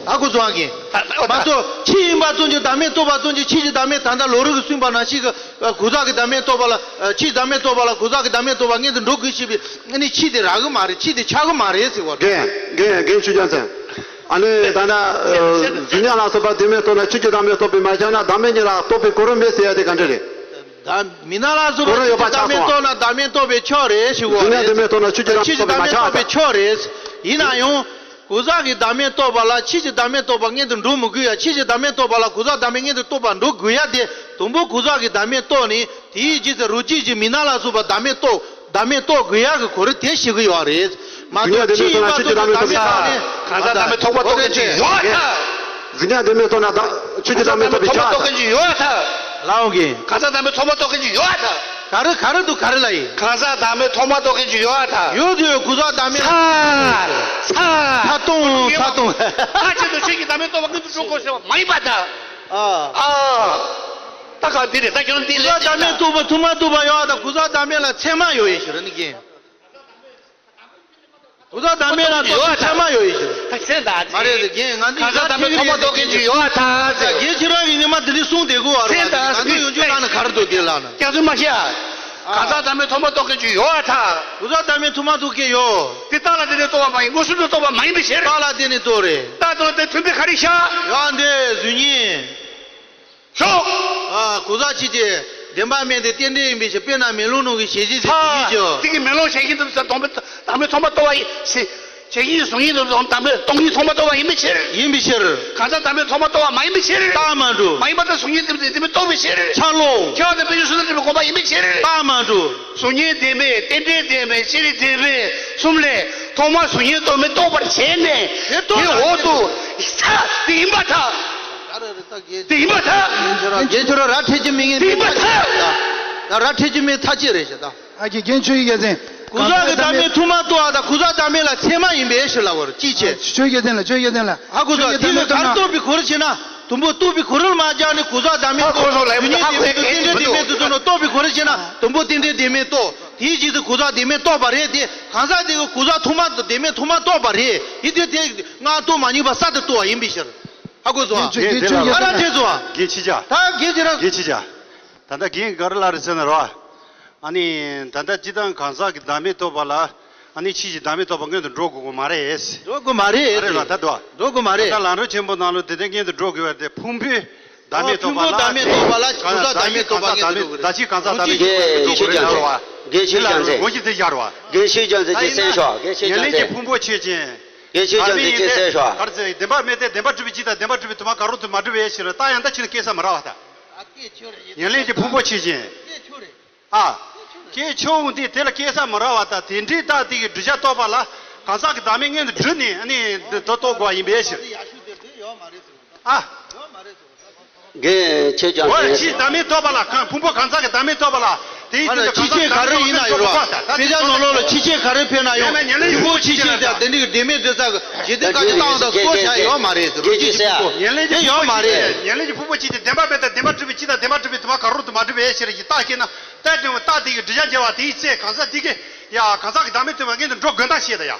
ད་གོ་སོང་ངས། མ་གཏོགས་ཕྱིས་ཡིན་པ་ཙམ་གྱིས་བདག་མེད་རྟོགས་པ་ཙམ་གྱིས་ཕྱིས་ཀྱི་བདག་མེད། ད་ལྟ་ལོ་རིགས་ཀྱི་སྲོལ་འབའ་ནང་བཞིན་གྱི་གང་ཟག་གི་བདག་མེད་རྟོགས་པ་ལ། ཕྱིས་བདག་མེད་རྟོགས་པ་ལ་གང་ཟག་གི་བདག་མེད་རྟོགས་པ་མངོན་དུ་འགྲོ་དགོས་ཞེས་པའི་ཨ་ནི་ཕྱིས་དེ་རག་གི་མ་རེད། ཕྱིས་དེ་ཆགས་གི་མ་རེད་ཟེར་བ་རེད། རྒན་རྒན་རྒན་ཆོས་རྒྱལ་མཚན། ཨ་ནི་ད་ལྟ་གཟུགས་བརྙན་ལ་སོགས་པ་བདེན་མེད་རྟོགས་ན་ཕྱིས་ཀྱི་བདག་མེད་རྟོགས་པས་མ་ཁྱབ་ན། བདག་མེད་གཉིས་ལ་རྟོགས་པའི་གོ་རིམ་མེད་ཟེར་ཡ་དེ་ག་འདྲ་རེད། ད་མི་སྣང་ལ་སོགས་པ་གོ་རིམ་ཡོད་པ་ཆགས་སོང་། ཕྱིས་ཀྱི་བདག་མེད་རྟོགས་ན་བདག་མེད་རྟོགས་པའི་ཕྱོགས་རེད་ཞུ་བ་རེད། གཟུགས་བརྙན་བདེན་མེད་རྟོགས་ན་ཕྱིས་ཀྱི་བདག་མེད་རྟོགས་པས་མ་ཁྱབ་པ་དང་། ཕྱོགས་རེད། ཡིན་ན་ཡང་། གང་ཟག་གི་བདག་མེད་རྟོགས་པ་ལ་ཕྱིས་ཀྱི་བདག་མེད་རྟོགས་པ་མངོན་དུ་འགྲོ་མི་དགོས་ཡ། ཕྱིས་ཀྱི་བདག་མེད་རྟོགས་པ་ལ་གང་ཟག་བདག་མེད་མངོན་དུ་རྟོགས་པ་འགྲོ་དགོས་ཡ་དེ། དང་པོ་གང་ཟག་གི་བདག་མེད་རྟོགས་ནས། དེའི་རྗེས་སུ་རང་རྐྱ་ཅིག་མི་སྣང་ལ་སོགས་པ་བདག་མེད་རྟོགས། བདག་མེད་རྟོགས་དགོས་ཡ་གི་གོ་རིམ་དེ་ཞུ་གི་ཡོད་རེད། མ་གཟུགས་བརྙན་གཏོགས་བདེན་མེད་ཕྱིས་ཡིན་པ་རྟོགས་ན་ཕྱིས་ཀྱི་བདག་མེད་རྟོགས་པའི་ཕྱོགས་རེད། གང་ཟག་བདག་མེད་ཐོག་མ་རྟོགས་མཁན་ཅིག་ཡོད་ད། གཟུགས་བརྙན་བདེན་མེད་རྟོགས་ན་བདག་ཕྱིས་ཀྱི་བདག་མེད་རྟོགས་པའི་ཕྱོགས་རེད། ལའོ་གིས། གང་ཟག་བདག་མེད་ཐོག་མ་རྟོགས་མཁན་ཅིག་ཡོད་ད། ག་རེ་ག་རེ་འདུག་ག་རེ་ལ་ཡིན། གང་ཟག་བདག་མེད་ཐོག་མ་རྟོགས་མཁན་ཅིག་ཡོད་ད། ཡོད་དུས་གང་ཟག་བདག་མེད། ཚ། ཚ། ཚ་ཏོང་ཚ་ཏོང་། ད་ཅི་འདུག་ཁྱོད་ཀྱི་བདག་མེད་རྟོགས་པ་མངོན་དུ་འགྲོ་དགོས་ཟེར་བ་མ་ཡིན་པ་ད། ཨ། ཨ། ད་ག་འདི་རེད། ད་ཁྱོད་འདི་གང་ཟག་བདག་མེད་རྟོགས་པ་ཐོག་མ་རྟོགས་པ་ཡོད་ད། གང་ཟག་བདག་མེད་ལ་ཚད་མ་ཡོད་ཡིན་ཞུ་ར་ནི་གིན། གང་ཟག་བདག་མེད་ལ་ཡོད་ད། ཚད་མ་ཡོད་ཡིན་ཞུ། ད་ཚད་ད་མ་རེད་ཟེར་གིན། ང་ཚོ་གང་ཟག་བདག་མེད་ཐོག་མ་རྟོགས་མཁན་ཅིག་ཡོད་ད་ཟེར། རྒན་ཁྱེད་རང་གིས་ཉི་མ་འདི་འདྲ་གསུངས་བསྡད་དགོས་བ་རེད། ང་ཚོ་ཡོང་རྒྱུ་ལ་ནི་ག་རེ་འདུག་དེ་ལ་ནི། སྐྱག་རྫུན་མ་བཤད། གང་ཟག་བདག་མེད་ཐོག་མ་རྟོགས་མཁན་ཅིག་ཡོད་ད། གང་ཟག་བདག་མེད་ཐོག་མ་རྟོགས་མཁན་ཡོད། དེ་རྟགས་ལ་བརྟེན་ནས་རྟོགས་པ་མ་ཡིན། མངོན་སུམ་དུ་རྟོགས་པ་མ་ཡིན་པའི་ཕྱིར། རྟགས་ལ་བརྟེན་ནས་རྟོགས་རེད། རྟགས་དང་དེ་མཐུན་པའི་ག་རེ་བཞག་ཡང་འདི་གཟུགས་བརྙན། ཤོག་ཨ། གང་ཟག་ཕྱིས་ཀྱི་བདེན་པ་མེད་དེ་རྟེན་འབྲེལ་ཡིན་པའི་ཕྱིར། དཔེར་ན་མེ་ལོང་ནང་གི་ཞལ་བཞེས་ཀྱི་གཟུགས་བརྙན་ཅིག་དེ་གི་མེ་ལོང་ཞལ་བཞེས་དེ་བདག་མེད་ཐོག་མ་རྟོགས་པ་ཡིན་ཟེར། ཞལ་བཞེས་གཟུགས་བརྙན་དེ་བདག་མེད་རྟོགས་མཁན་ཐོག་མ་རྟོགས་པ་ཡིན་པའི་ཕྱིར། ཡིན་པའི་ཕྱིར། གང་ཟག་བདག་མེད་ཐོག་མ་རྟོགས་པ་མ་ཡིན་པའི་ཕྱིར། རྟགས་མ་གྲུབ། མ་ཡིན་པ་དང་གཟུགས་བརྙན་དེ་བདག་མེད་རྟོགས་པའི་ཕྱིར། ཆ་ལོག་ཁྱད་པར་དང་དཔེ་བྱད་བསོད་ནམས་རིན་པོའི་དགོངས་པ་ཡིན་པའི་ཕྱིར། རྟགས་མ་གྲུབ། གཟུགས་བརྙན་བདེན་མེད། རྟེན་འབྲེལ་བདེན་མེད། སྤྱི་རིགས་བདེན་མེད་གསུམ་ལས་ཐོག་མར་གཟུགས་བརྙན་རྟོག་མེད་རྟོགས་པར་བྱས་ནས། དེ་རྟོགས་དེ་འོག་ཏུ་ས་དེ་ཡིན་པར་ཐལ། དེ་ཡིན་པར་ཐལ། རྒན་ཁྱོད་རང་ར་འཕྲད་ཀྱི་མེད་ངན་དེ་ཡིན་པར་ཐལ། ད་ར་འཕྲད་ཀྱི་མེད་ཐག་གཅོད་རེད་ཤག་ད། ཨ་ཀྱེ་རྒན་ཆོས་ཀྱི་རྒྱལ་མཚན། གང་ཟག་གི་བདག་མེད་ཐོག་མར་རྟོགས་པ་དང་གང་ཟག་བདག་མེད་ལ་ཚད་མ་ཡིན་པའི་ཕྱིར་ལབ་པ་རེད། ཅིའི་ཕྱིར། ཆོས་ཀྱི་རྒྱལ་མཚན་ལ། ཆོས་ཀྱི་རྒྱལ་མཚན་ལ། ཧ་གོ་སོང་། དེ་ནི་ག་རེ་རྟོགས་པའི་གོ་རིམ་བྱས་ན། དང་པོ་རྟོགས་པའི་གོ་རིམ་ལ་མ་སྦྱར་ནས་གང་ཟག་བདག་མེད་རྟོགས། གཟུགས་བརྙན་བདེན་མེད་དུ་རྟོགས་ནས་རྟོགས་པའི་གོ་རིམ་བྱས་ན། དང་པོ་རྟེན་འབྲེལ་བདེན་མེད་རྟོགས། དེའི་རྗེས་སུ་གང་ཟག་བདེན་མེད་རྟོགས་པ་རེད་དེ། གང་ཟག་དེ་གིས་གང་ཟག་ཐོག་མ་བདེན་མེད་ཐོག་མར་རྟོགས་པ་རེད། ཡིན་དུས་དེ་སྔ་ལྟོ་མ་ཉམས་པ་གསར་དུ་རྟོགས་པ་ཡིན་པའི་ཕྱིར། ཧ་གོ་སོང་ཨ། རྒན་ཆོས་ཀྱི་རྒྱལ་མཚན། ཨ་ར་ཐེ་སོང་ཨ། རྒན་ཆོས་རྒྱལ། ད་རྒན་ཁྱེད་རང་། རྒན་ཆོས་རྒྱལ། ད་ལྟ་རྒན་ག་རེ་ལབ་རེད་ཟེར་ན་རོ། ཨ་ནི་ད་ལྟ་སྤྱིར་བཏང་གང་ཟག་གི་བདག་མེད་རྟོགས་པ་ལ། ཨ་ནི་ཕྱིས་ཀྱི་བདག་མེད་རྟོགས་པ་མངོན་དུ་འགྲོ་དགོས་ཀྱི་མ་རེད། འགྲོ་དགོས་མ་རེད། ཨ་རེད་ལ་ད་དོ། འགྲོ་དགོས་མ་རེད། ད་ལམ་རིམ་ཆེན་པོ་ནང་ལ་དེ་ལྟར་མངོན་དུ་འགྲོ་དགོས་པ་དེ་ཕུང་པོའི་བདག་མེད་རྟོགས་པ་ལ། ཕུང་པོ་བདག་མེད་རྟོགས་པ་ལ་གང་ཟག་བདག་མེད་རྟོགས་པ་མངོན་དུ་འགྲོ་དགོས་རེད། ད་ཕྱིས་གང་ཟག་བདག་མེད་རྟོགས་པ་མངོན་དུ་འགྲོ་དགོས་རེད་ཟེར་བ། རྒན་ཆོས་རྒྱལ་མཚན། དེ་ལ་ངོ་བོ་ཉིད་དེ་བཞག་རོགས། རྒན་ཆོས་རྒྱལ་མཚན་གྱིས་གསན་ཤོག་རྒན་ཆོས་རྒྱལ་མཚན། ཉེར་ལེན་གྱི་ཕུང་པོ་ཆོས་ཅན། རྒན་ཆོས་རྒྱལ་མཚན་གྱིས་གསན་ཤོག་ག་རེ་ཟེར། བདེན་པ་མེད་དེ། བདེན་པར་གྲུབ་པའི་སྤྱི་དང་བདེན་པར་གྲུབ་པའི་དུ་མ་གང་རུང་དུ་མ་གྲུབ་པའི་ཕྱིར། རྟགས་ཡང་དག་ཕྱིས་ནས་སྐྱེ་ས་མི་རག་པ་དང་། ཉེར་ལེན་གྱི་ཕུང་པོ་ཆོས་ཅན། ཨ། སྐྱེ་ཆོག་འོང་དུས་དེ་ལ་སྐྱེ་ས་མི་རག་པ་དང་། དེ་འདྲའི་རྟགས་དེ་གི་བསྒྲུབ་བྱ་རྟོགས་པ་ལ་གང་ཟག་གི་བདག་མེད་མངོན་དུ་གྲུབ་ནས་ནི་འདི་རྟོགས་དགོས་པ་ཡིན་པའི་ཕྱིར། ཨ། རྒན་ཆོས་རྒྱལ་མཚན། འོ་ཕྱིས་བདག་མེད་རྟོགས་པ་ལ། གང་། ཕུང་པོ་གང་ཟག་གི་བདག་མེད་རྟོགས་པ་ལ། དེའི་ཕྱིས་ཀྱི་ཆོས་ག་རེ་ཡིན་ན་ཡོད་རེད་བ། དཔེ་ཆ་ནང་ལོགས་ལ་ཆོས་ཅན་ག་རེ་ཕེབས་ན་ཡང་ཕུང་པོ་ཆོས་ཅན་དང་དེ་འདྲའི་གི་བདེན་མེད་འདོད་ས་གི་ཞེ་འདོད་བཀག་ཆ་བཏང་དང་སྐོར་བྱ་ཡོད་མ་རེད་ཟེར། རོ་ཆོས་ཅན་ཕུང་པོ། ཉེར་ལེན་གྱི་ཕུང་པོ་ཆོས་ཅན། ཉེར་ལེན་གྱི་ཕུང་པོ་ཆོས་ཅན། བདེན་པ་མེད་དང་བདེན་པར་གྲུབ་པའི་སྤྱི་དང་བདེན་པར་གྲུབ་པའི་དུ་མ་གང་རུང་དུ་མ་གྲུབ་པའི་ཕྱིར་གྱི་རྟགས་སྐྱེས་ན། རྟགས་དེ་རྟགས་དེ་གི་བསྒྲུབ་བྱ་འཇལ་བ་དེའི་ཚེ་གང་ཟག་དེ་གིས་ཡང་གང་ཟག་གི་བདག་མེད་རྟོགས་པ་མངོན་དུ་འགྲོ་དགོས་སྟངས་ཤེས་དང་ཡང་།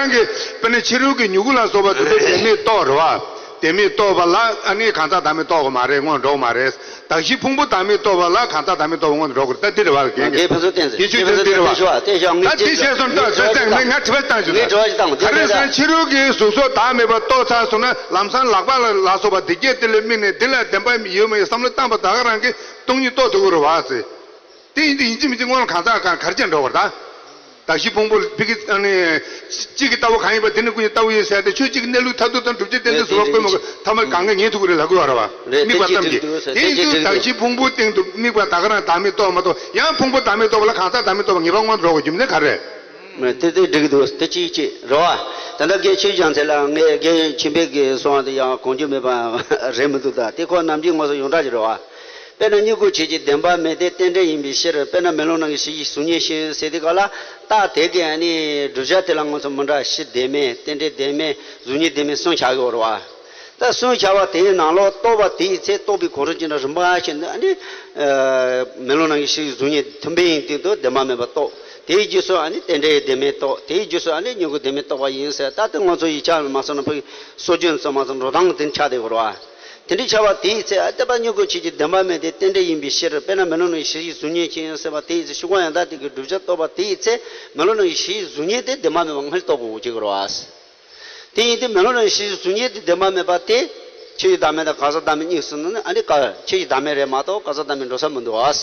རང་གི་དཔེར་ན་ཕྱི་རོལ་གྱི་མྱུ་གུ་ལ་སོགས་པ་དེ་ཚོ་བདེན་མེད་རྟོགས་རེད་བ། བདེན་མེད་རྟོགས་པ་ལ་ཨ་ནི་གང་ཟག་བདག་མེད་རྟོགས་པ་མ་རེད། སྔོན་འགྲོ་གི་མ་རེད། གདགས་གཞི་ཕུང་པོ་བདག་མེད་རྟོགས་པ་ལ་གང་ཟག་བདག་མེད་རྟོགས་པ་སྔོན་དུ་འགྲོ་དགོས་རེད། ད་འདི་རེད་བ། རྒན་གྱིས། ངས་ཕན་ཚུན་བསྟན་ཟེར། དེ་ཆོས་ཅན་འདི་རེད་བ། ད་འདི་བཤད་སོང་། ད་ཟེར་ངས་ངས་དྲི་བ་ཞིག་བཏང་། ངས་དྲི་བ་ཞིག་བཏང་། ག་རེ་ཟེར་ན་ཕྱི་རོལ་གྱི་གཟུགས་སོགས་བདག་མེད་པ་རྟོགས་ཚར་སོང་ན་ལམ་སང་ལག་པ་ལ་ལ་སོགས་པ་འདི་སྐད་དེ་ལ་དམིགས་ནས་འདི་ལ་བདེན་པ་ཡོད་མ་ཡིན་བསམ་བློ་བཏང་པ་ད་ག་རང་གིས་སྟོང་ཉིད་རྟོགས་ཐུབ་ཀྱི་རེད་བ་ཟེར། དེ་ཡིན་དུས་ཡིན་གཅིག་མིན་གཅིག་སྔོན་ལ་གང་ཟག་གང་ག་རེ་བྱས་འགྲོ་བར་ད། གདགས་གཞི་ཕུང་པོ་ཕ་གི་ཨ་ནི། གཅིག་གི་ལྟ་བ་གང་ཡིན་པ་དེ་ནི་ཀུན་གྱི་ལྟ་བ་ཡིན་ཟེར་ཏེ་ཆོས་གཅིག་གི་གནས་ལུགས་མཐར་ཐུག་དང་སྒྲུབ་བྱེད་རྟེན་འབྲེལ་ཟུར་པ་བཀོད་མ་དགོས་ཐ་མ་གང་ག་ངེས་ཐུབ་ཀྱི་རེད་ལབ་དགོས་བ་རེད་བ། རེད། དམིགས་པ་ཙམ་གྱིས། དེ་ཡིན་དུས་གདགས་གཞི་ཕུང་པོ་སྟེང་དུ་དམིགས་པ་ད་ག་རང་བདག་མེད་རྟོགས་མ་གཏོགས་ཡང་ཕུང་པོ་བདག་མེད་རྟོགས་པ་ལ་གང་ཟག་བདག་མེད་རྟོགས་པ་ངེས་པར་དངོས་སུ་འགྲོ་དགོས་རྒྱུ་མཚན་ག་རེ་རེད། དེ་དེ་འགྲིག་གི་འདུག་དེ་གཅིག་གཅིག་རེད་བ། ད་ལྟ་རྒན་ཆོས་སྐྱོང་ཚེ་ལ་ངས་རྒན་ཆོས་འཕེལ་གྱིས་གསུངས་པ་དེ་ཡང་གོ་རྒྱུ་མེད་པ་རེད་མི་འདུག་ད་དེ་ཁོ་ནམ་རྒྱུན་ངོ་སོ་ཡོངས་གྲགས་ཅིག་རེད་བ། དཔེར་ན་མྱུ་གུ་ཆོས་ཅན་བདེན་པ་མེད་དེ་རྟེན་འབྲེལ་ཡིན་པའི་ཕྱིར། དཔེར་ན་མེ་ལོང་ནང་གི་ཞི་བྱེད་གཟུགས་བརྙན་བཞིན་ཟེར་དུས་སྐབས་ལ་རྟགས་དེ་གའི་ཨ་ནི་བསྒྲུབ་བྱ་དེ་ལ་ང་ཚོ་མི་འདྲ་ཞི་བདེན་མེད་རྟེན་འབྲེལ་བདེན་མེད་གཟུགས་བརྙན་བདེན་མེད་གསུམ་ཆགས་ཀྱི་ཡོད་རེད་བ། ད་གསུམ་ཆགས་པ་དེའི་ནང་ལོགས་རྟོགས་པ་དེའི་ཚེ་རྟོགས་པའི་གོ་རིམ་ཅི་འདྲ་རིམ་པ་བྱས་ནས་ཨ་ནི་མེ་ལོང་ནང་གི་ཞི་བྱེད་གཟུགས་བརྙན་མཐུན་དཔེ་ཡིན་དུས་དུ་བདེན་པ་མེད་པ་རྟོགས། དེའི་རྗེས་སུ་ཨ་ནི་རྟེན་འབྲེལ་བདེན་མེད་རྟོགས། དེའི་རྗེས་སུ་ཨ་ནི་མྱུ་གུ་བདེན་མེད་རྟོགས་པ་ཡིན་ཟེར། ད་དེ་ང་ཚོ་ཡིག་ཆ་མ་སོང་ན་ཕ་གི་སྲོལ་རྒྱུན་ཚོ་མ་སོང་འགྲོ་སྟངས་དེ་ཆགས་བསྡད་ཡོད་རེད་བ། དེ་འདྲའི་ཆགས་པ་དེའི་ཚེ་ཨ་ལྟ་བ་མྱུ་གུ་ཆོས་ཅན་བདེན་པ་མེད་དེ་རྟེན་འབྲེལ་ཡིན་པའི་ཕྱིར། དཔེར་ན་མེ་ལོང་ནང་གི་ཞི་བྱེད་གཟུགས་བརྙན་བཞིན་ཟེར་བ་དེའི་ཚེ་ཕྱི་ཁོག་ཡང་དག་དེ་གི་བསྒྲུབ་བྱ་རྟོགས་པ་དེའི་ཚེ་མེ་ལོང་ནང་གི་ཞི་བྱེད་གཟུགས་བརྙན་དེ་བདེན་པ་མེད་པ་སྔོན་རྟོགས་དགོས་ཀྱི་རེད་བ། དེ་ཡིན་དུས་མེ་ལོང་ནང་གི་ཞི་བྱེད་གཟུགས་བརྙན་དེ་བདེན་པ་མེད་པ་དེ་ཆོས་ཅན་བདག་མེད་དང་གང་ཟག་བདག་མེད་གཉིས་སུ་ནི་ཨ་ནི་ཀ་ཆོས་ཅན་བདག་མེད་རེད་མ་གཏོགས་གང་ཟག་བདག་མེད་འགྲོ་ས་མི་འདུག་བ།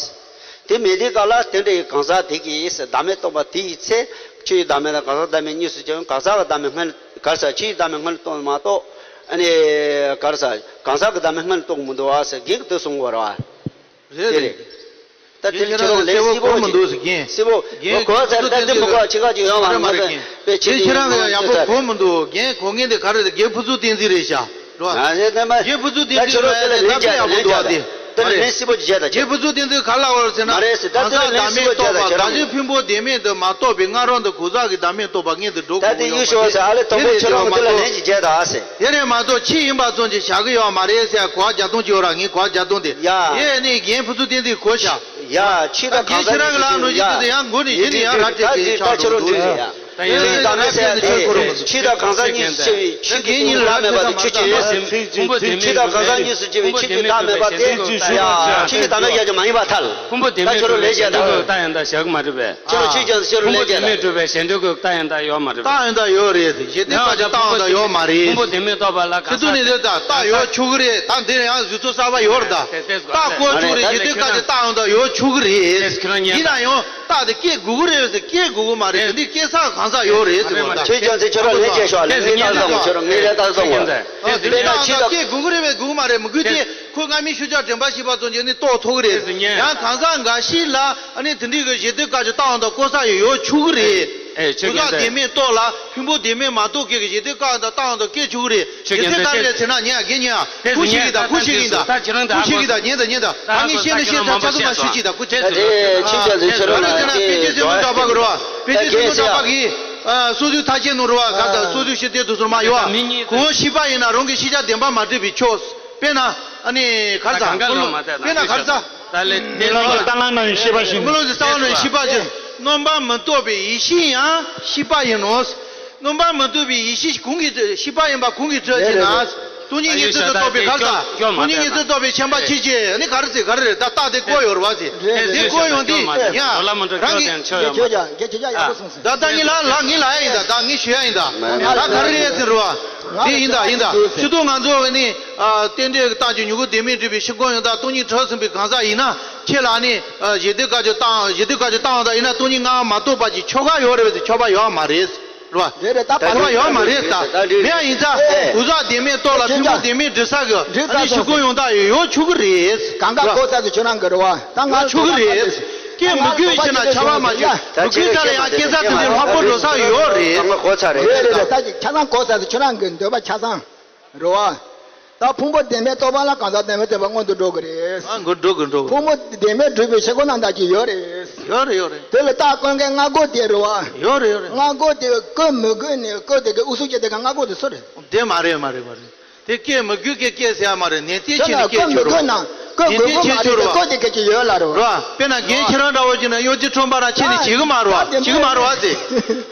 དེ་མེད་དུས་སྐབས་ལ་རྟེན་འབྲེལ་གྱི་གང་ཟག་དེ་གིས་བདག་མེད་རྟོགས་པ་དེའི་ཚེ་ཆོས་ཅན་བདག་མེད་དང་གང་ཟག་བདག་མེད་གཉིས་སུ་སྐྱེ་བ་གང་ཟག་གི་བདག་མེད་སྔོན་ག་རེ་ཟ་ཆོས་ཅན་བདག་མེད་སྔོན་རྟོགས་མ་གཏོགས་ཨ་ནི་ག་རེ་ཟ་གང་ཟག་གི་བདག་མེད་སྔོན་རྟོགས་མི་འདུག་བ་ཟེར་རྒན་གྱིས་དེ་གསུང་གི་ཡོད་རེད་བ། རེད་དེ་རེད། རེད། ད་དེ་ཁྱེད་རང་གི་གསལ་པོ་གོ་མི་འདུག་ཟེར་རྒན། གསལ་པོ་རྒན་གོ་ཚར། ད་དེ་མི་གོ་ཕྱི་ཁ་ཅིག་ཡོང་བ་མ་རེད་མ་རེད་རྒན། དཔེ་ཁྱེད་ཁྱེད་རང་གི་ཡག་པོ་གོ་མི་འདུག་རྒན་གོ་མཁན་དེ་ག་རེ་རེད། རྒན་ཕུན་ཚོགས་བསྟན་འཛིན་རེད་ཤག་རེད་བ། རྒན་ཕུན་ཚོགས་བསྟན་འཛིན་ལ་ཡང་དེ་ལབ་ཡག་པོ་འདུག་བ་དེ། དེ་ལ་ལན་གསལ་པོ་ཅིག་བྱས་དང་། རྒན་ཕུན་ཚོགས་བསྟན་འཛིན་ག་རེ་ལབ་པ་རེད་ཟེར་ན། མ་རེད་ཟེར། ད་གང་ཟག་གི་བདག་མེད་རྟོགས་པ་གང་ཟག་ཕུང་པོ་བདེན་མེད་དུ་མ་རྟོགས་པའི་སྔ་རོལ་དུ་གང་ཟག་གི་བདག་མེད་རྟོགས་པ་སྔོན་དུ་འགྲོ་དགོས་ཀྱི་ཡོད་མ་རེད། དེ་རེད་མ་གཏོགས། ཁྱེད་རང་གི་དེ་ལ་ལན་ཅིག་བྱས་དང་ཨ་ཟེར། དེ་རེད་མ་གཏོགས་ཕྱི་ཡིན་པ་ཙམ་གྱིས་བཞག་གི་ཡོད་མ་རེད་ཟེར། གོ་བ་བརྒྱ་སྟོང་ཅིག་ཡོད་ར། ངས་གོ་བ་བརྒྱ་སྟོང་དེ། ཡ། དེ་ནི་རྒན་ཕུན་ཚོགས་བསྟན་འཛིན་གོ་ཤག་ཡ། ཕྱི་དང་གང་ཟག་གཉིས་སུ་ཡ། ཡ། ཡིན་དུས་ཡང་ར་སྤྲད་ཀྱི་ཆགས་འགྲོ་འདུག་ཟེར་ཡ། ད་ཡིན་ལ་ཡིན་ད་ནི་ཟེར་ཏེ། ཕྱི་དང་གང་ཟག་གཉིས་སུ་སྐྱེ་བའི་ཕྱི་གི་བདག་མེད་པ་དེ་ཆོས་ཅན། ཕྱི་དང་གང་ཟག་གཉིས་སུ་སྐྱེ་བའི་ཕྱི་གི་བདག་མེད་པ་དེ་ཡ། ཕྱི་གི་བདག་མེད་རྒྱ་ཆ་མ་ཡིན་པར་ཐལ། ཕུང་པོ་བདེན་མེད་ད་ཁྱོད་རང་ལས་བྱས་ད། རྟགས་ཡང་དག་བཞག་གི་མ་རེད་པས། ཁྱོད་རང་ཆོས་ཅན་ཟེར་ཁྱོད་རང་ལས་བྱས་ད། ཕུང་པོ་བདེན་མེད་གྲུབ་པའི་གཞན་དོན་གྱི་རྟགས་ཡང་དག་ཡོད་མ་རེད་པས། རྟགས་ཡང་དག་ཡོད་རེད། གཞན་དོན་ཁ་ཅིག་རྟགས་ཡང་དག་ཡོད་མ་རེད། ཕུང་པོ་བདེན་མེད་རྟོགས་པ་ལ་ག་ས་དེ་དུས་ནས་ལས་ད་རྟགས་ཡོད་ཆོག་གི་རེད། ད་འདིར་ཡང་གཟུགས་ཚོ་གསར་པ་ཡོད་རེད་ད། རྟགས་བཀོད་ཆོག་རེད། གཞན་དོན་ཁ་ཅིག་རྟགས་ཡང་དག་ཡོད་ཆོག་གི་རེད། ཡིན་ན་ཡང་རྟགས་དེ་སྐྱེ་དགོས་ཀྱི་རེད་ཟེར། སྐྱེ་དགོས་ཀྱི་མ་རེད་ཟེར། འདི་སྐྱེ་ས་གང་ཟག་ཡོད་རེད་ཟེར་བ་ད། ཁྱེད་ཅག་ཚོས་ཁྱོད་རང་ལན་བྱས་ཤོག་ལན་ངས་ལྟ་དང་། ཁྱོད་རང་ངས་ལན་ལྟ་དང་། དེ་ལྟ་ད་སྐྱེ་དགོས་ཀྱི་རེད་པས་དགོས་ཀྱི་མ་རེད། མི་དགོས་དེ་ཁོས་སྔ་མའི་ཤུལ་བཞག་དྲན་པ་ཤེས་པ་ཙམ་གྱིས་ནི་རྟོགས་ཐུབ་ཀྱི་རེད། ཡང་གང་ཟག་འགའ་ཞིག་ལ་ཨ་ནི་དེ་འདྲའི་གི་གཞན་དོན་དཀའ་ཆ་རྟགས་ཡང་དག་བཀོད་ས་ཡོད་ཆོག་གི་རེད། ཨེ་ཆོས་ཀྱི་གང་ཟག་བདེན་མེད་རྟོགས་ལ་ཕུང་པོ་བདེན་མེད་མ་རྟོགས་མཁན་གྱི་གཞན་དོན་དཀའ་ཡང་དག་རྟགས་ཡང་དག་སྐྱེ་ཆོག་གི་རེད། ཆོས་ཀྱི་གཞན་དོན་ག་རེ་རེད་ཟེར་ན་ཉན་རྒན་ཉན་ཡ། ཁུ་ཤེས་ཀྱི་ད་ཁུ་ཤེས་ཀྱི་ད་ཁུ་ཤེས་ཀྱི་ད་ཉན་ད་ཉན་ད། ད་ངས་བཤད་ན་བཤད་ཚར་ཚར་སོང་ན་ཤུ་ཅིག་ད་ཁུ་ཅིག་ད། ཆོས་ཀྱི་གཞན་དོན་ཁྱོད་རང་ལ་ཅིག་པེ་ཅིན་སྲིད་དོན་གྲགས་པ་གི་རོ། པེ་ཅིན་སྲིད་དོན་གྲགས་པ་གི་སོ་སོའི་ཐག་བཅད་ནོ་རུ་བ་ག་ད་སོ་སོའི་ཤེས་ལྡན་དུ་སོར་མ་ཡོ། ཁོ་བོ་ཤེས་པ་ཡིན་ན་རང་གི་ཤེས་བྱ་བདེན་པ་མ་གྲུབ་པའི་ཕྱོགས། དཔེར་ན་ཨ་ནི་ག་རེ་ཟ། དཔེར་ན་ག་རེ་ཟ། ད་ལས་དེ་ལ་ལྟ་ལ་ན་ཡི་ཤེས་པ་ཞིག་མི་ལོ་ཟི་ལྟ་ལ་ན་ཡི་ཤེས་པ་ཞིག་རྣམ་པར་མི་རྟོག་པའི་ཡེ་ཤེས་ཡང་ཤེས་པ་ཡིན་ནོ། རྣམ་པར་མི་རྟོག་པའི་ཡེ་ཤེས་གང་གིས་ཤེས་པ་ཡིན་པ་གང་གིས་གྲུབ་ཅེ་ན། སྟོང་ཉིད་ཉིད་ཚུལ་དུ་རྟོགས་པའི་ག་རེ་ཟ། སྟོང་ཉིད་ཉིད་ཚུལ་རྟོགས་པའི་ཆེན་པ་ཆེ་ཆེ་ནི་ག་རེ་ཟེར་ག་རེ་རེད། ད་རྟགས་དེ་བཀོད་ཡོད་རེད་བ་ཟེར། དེ་བཀོད་ཡོང་དུས་ཡང་རང་གི་ད་ད་ངས་ལ་ལ་ངས་ལ་ཡ་ཡིན་ད། ད་ངས་ཞུ་ཡ་ཡིན་ད། ད་ག་རེ་རེད་ཟེར་བ། དེ་ཡིན་ད་ཡིན་ད། ཕྱི་དོན་ང་ཚོ་ནི་རྟེན་འབྲེལ་གྱི་རྟགས་ཀྱི་མྱུ་གུ་བདེན་མེད་གྲུབ་པའི་ཕྱིར་ཁོ་ཡང་དག་སྟོང་ཉིད་གྲུབ་ཟིན་པའི་གང་ཟག་ཡིན་ན་ཁྱེད་ལ་ནི་གཞན་དོན་དཀའ་ཆ་རྟགས་གཞན་དོན་དཀའ་ཆ་རྟགས་ཡང་དག་ཡིན་ན་སྟོང་ཉིད་སྔ་མ་མ་རྟོགས་པ་ཅིག་ཆོག་ག་ཡོད་རེད་བས་ཟེར་ཆོག་པ་ཡོད་མ་རེད། རེད་བ། རེད་རེད། ད་ད་ཕན་པ་ཡོད་མ་རེད་ད། ད་རེད། མེད་ཡ་ཡིན་ཙང་། ཨེ། གང་ཟག་བདེན་མེད་རྟོགས་ལ་ཕུང་པོ་བདེན་མེད་འགྲུབ་ས་གི་འགྲུབ་ཨ་ནི་ས་ཤི་གོ་ཡོང་ད་ཡོད་ཆོག་གི་རེད། གང་ག་གོ་ས་དེ་ཁྱོད་རང་གི་རེད་བ། ད་ང་ཡོད་ཆོག་གི་རེད། སྐད་མི་དགོས་ཕྱིར་ན་ཆགས་པ་མ་བྱུང་། མི་དགོས་ས་ལ་ཡང་སྐད་ས་དེ་འདྲའི་ལྷག་པོ་འགྲོ་ས་ཡོད་རེད། གང་ག་གོ་ས་རེད། རེད་རེད་རེད། ད་ཆ་ཚང་གོ་ས་དེ་ཁྱོད་རང་གི་འདོད་པ་ཆ་ཚང་། རེད་བ། ད་ཕུང་པོ་བདེན་མེད་རྟོགས་པ་ལ་གང་ཟག་བདེན་མེད་རྟོགས་པ་སྔོན་དུ་འགྲོ་གི་རེད། ཨ་འགྲོ་གི་འགྲོ་གི། ཕུང་པོ་བདེན་མེད་གྲུབ་པའི་ཤེས་སྒོ་རྣམ་དག་ཅིག་ཡོད་རེད། ཡོད་རེད་ཡོད་རེད། དེ་ལ་རྟགས་བཀོད་མཁན་སྔ་རྒོལ་དེ་རེད་བ། ཡོད་རེད་ཡོད་རེད། སྔ་རྒོལ་དེ་བཀོད་མི་དགོས་ནས་བཀོད་དེ་གི་ཨུ་ཚུགས་བྱེད་དེ་གི་སྔ་རྒོལ་དེ་སུ་རེད། དེ་མ་རེད་མ་རེད་མ་རེད། དེ་སྐད་མི་དགོས་སྐད་སྐད་ཟེར་ཡ་མ་རེད། ནན་ཏན་ཁྱེད་ནས་སྐད་ཆོད་རོགས། ནན་ཏན་ཁྱེད་ཆོད་རོགས། རོ། དཔེར་ན་རྒན་ཁྱེད་རང་འདྲ་བོ་ཅིག་ན་གཡོ་སྒྱུ་ཁྲོམ་པ་རང་ཁྱེད་ནས་བྱེད་གི་མ་རོགས། བྱེད་གི་མ་རོགས་ཟེ།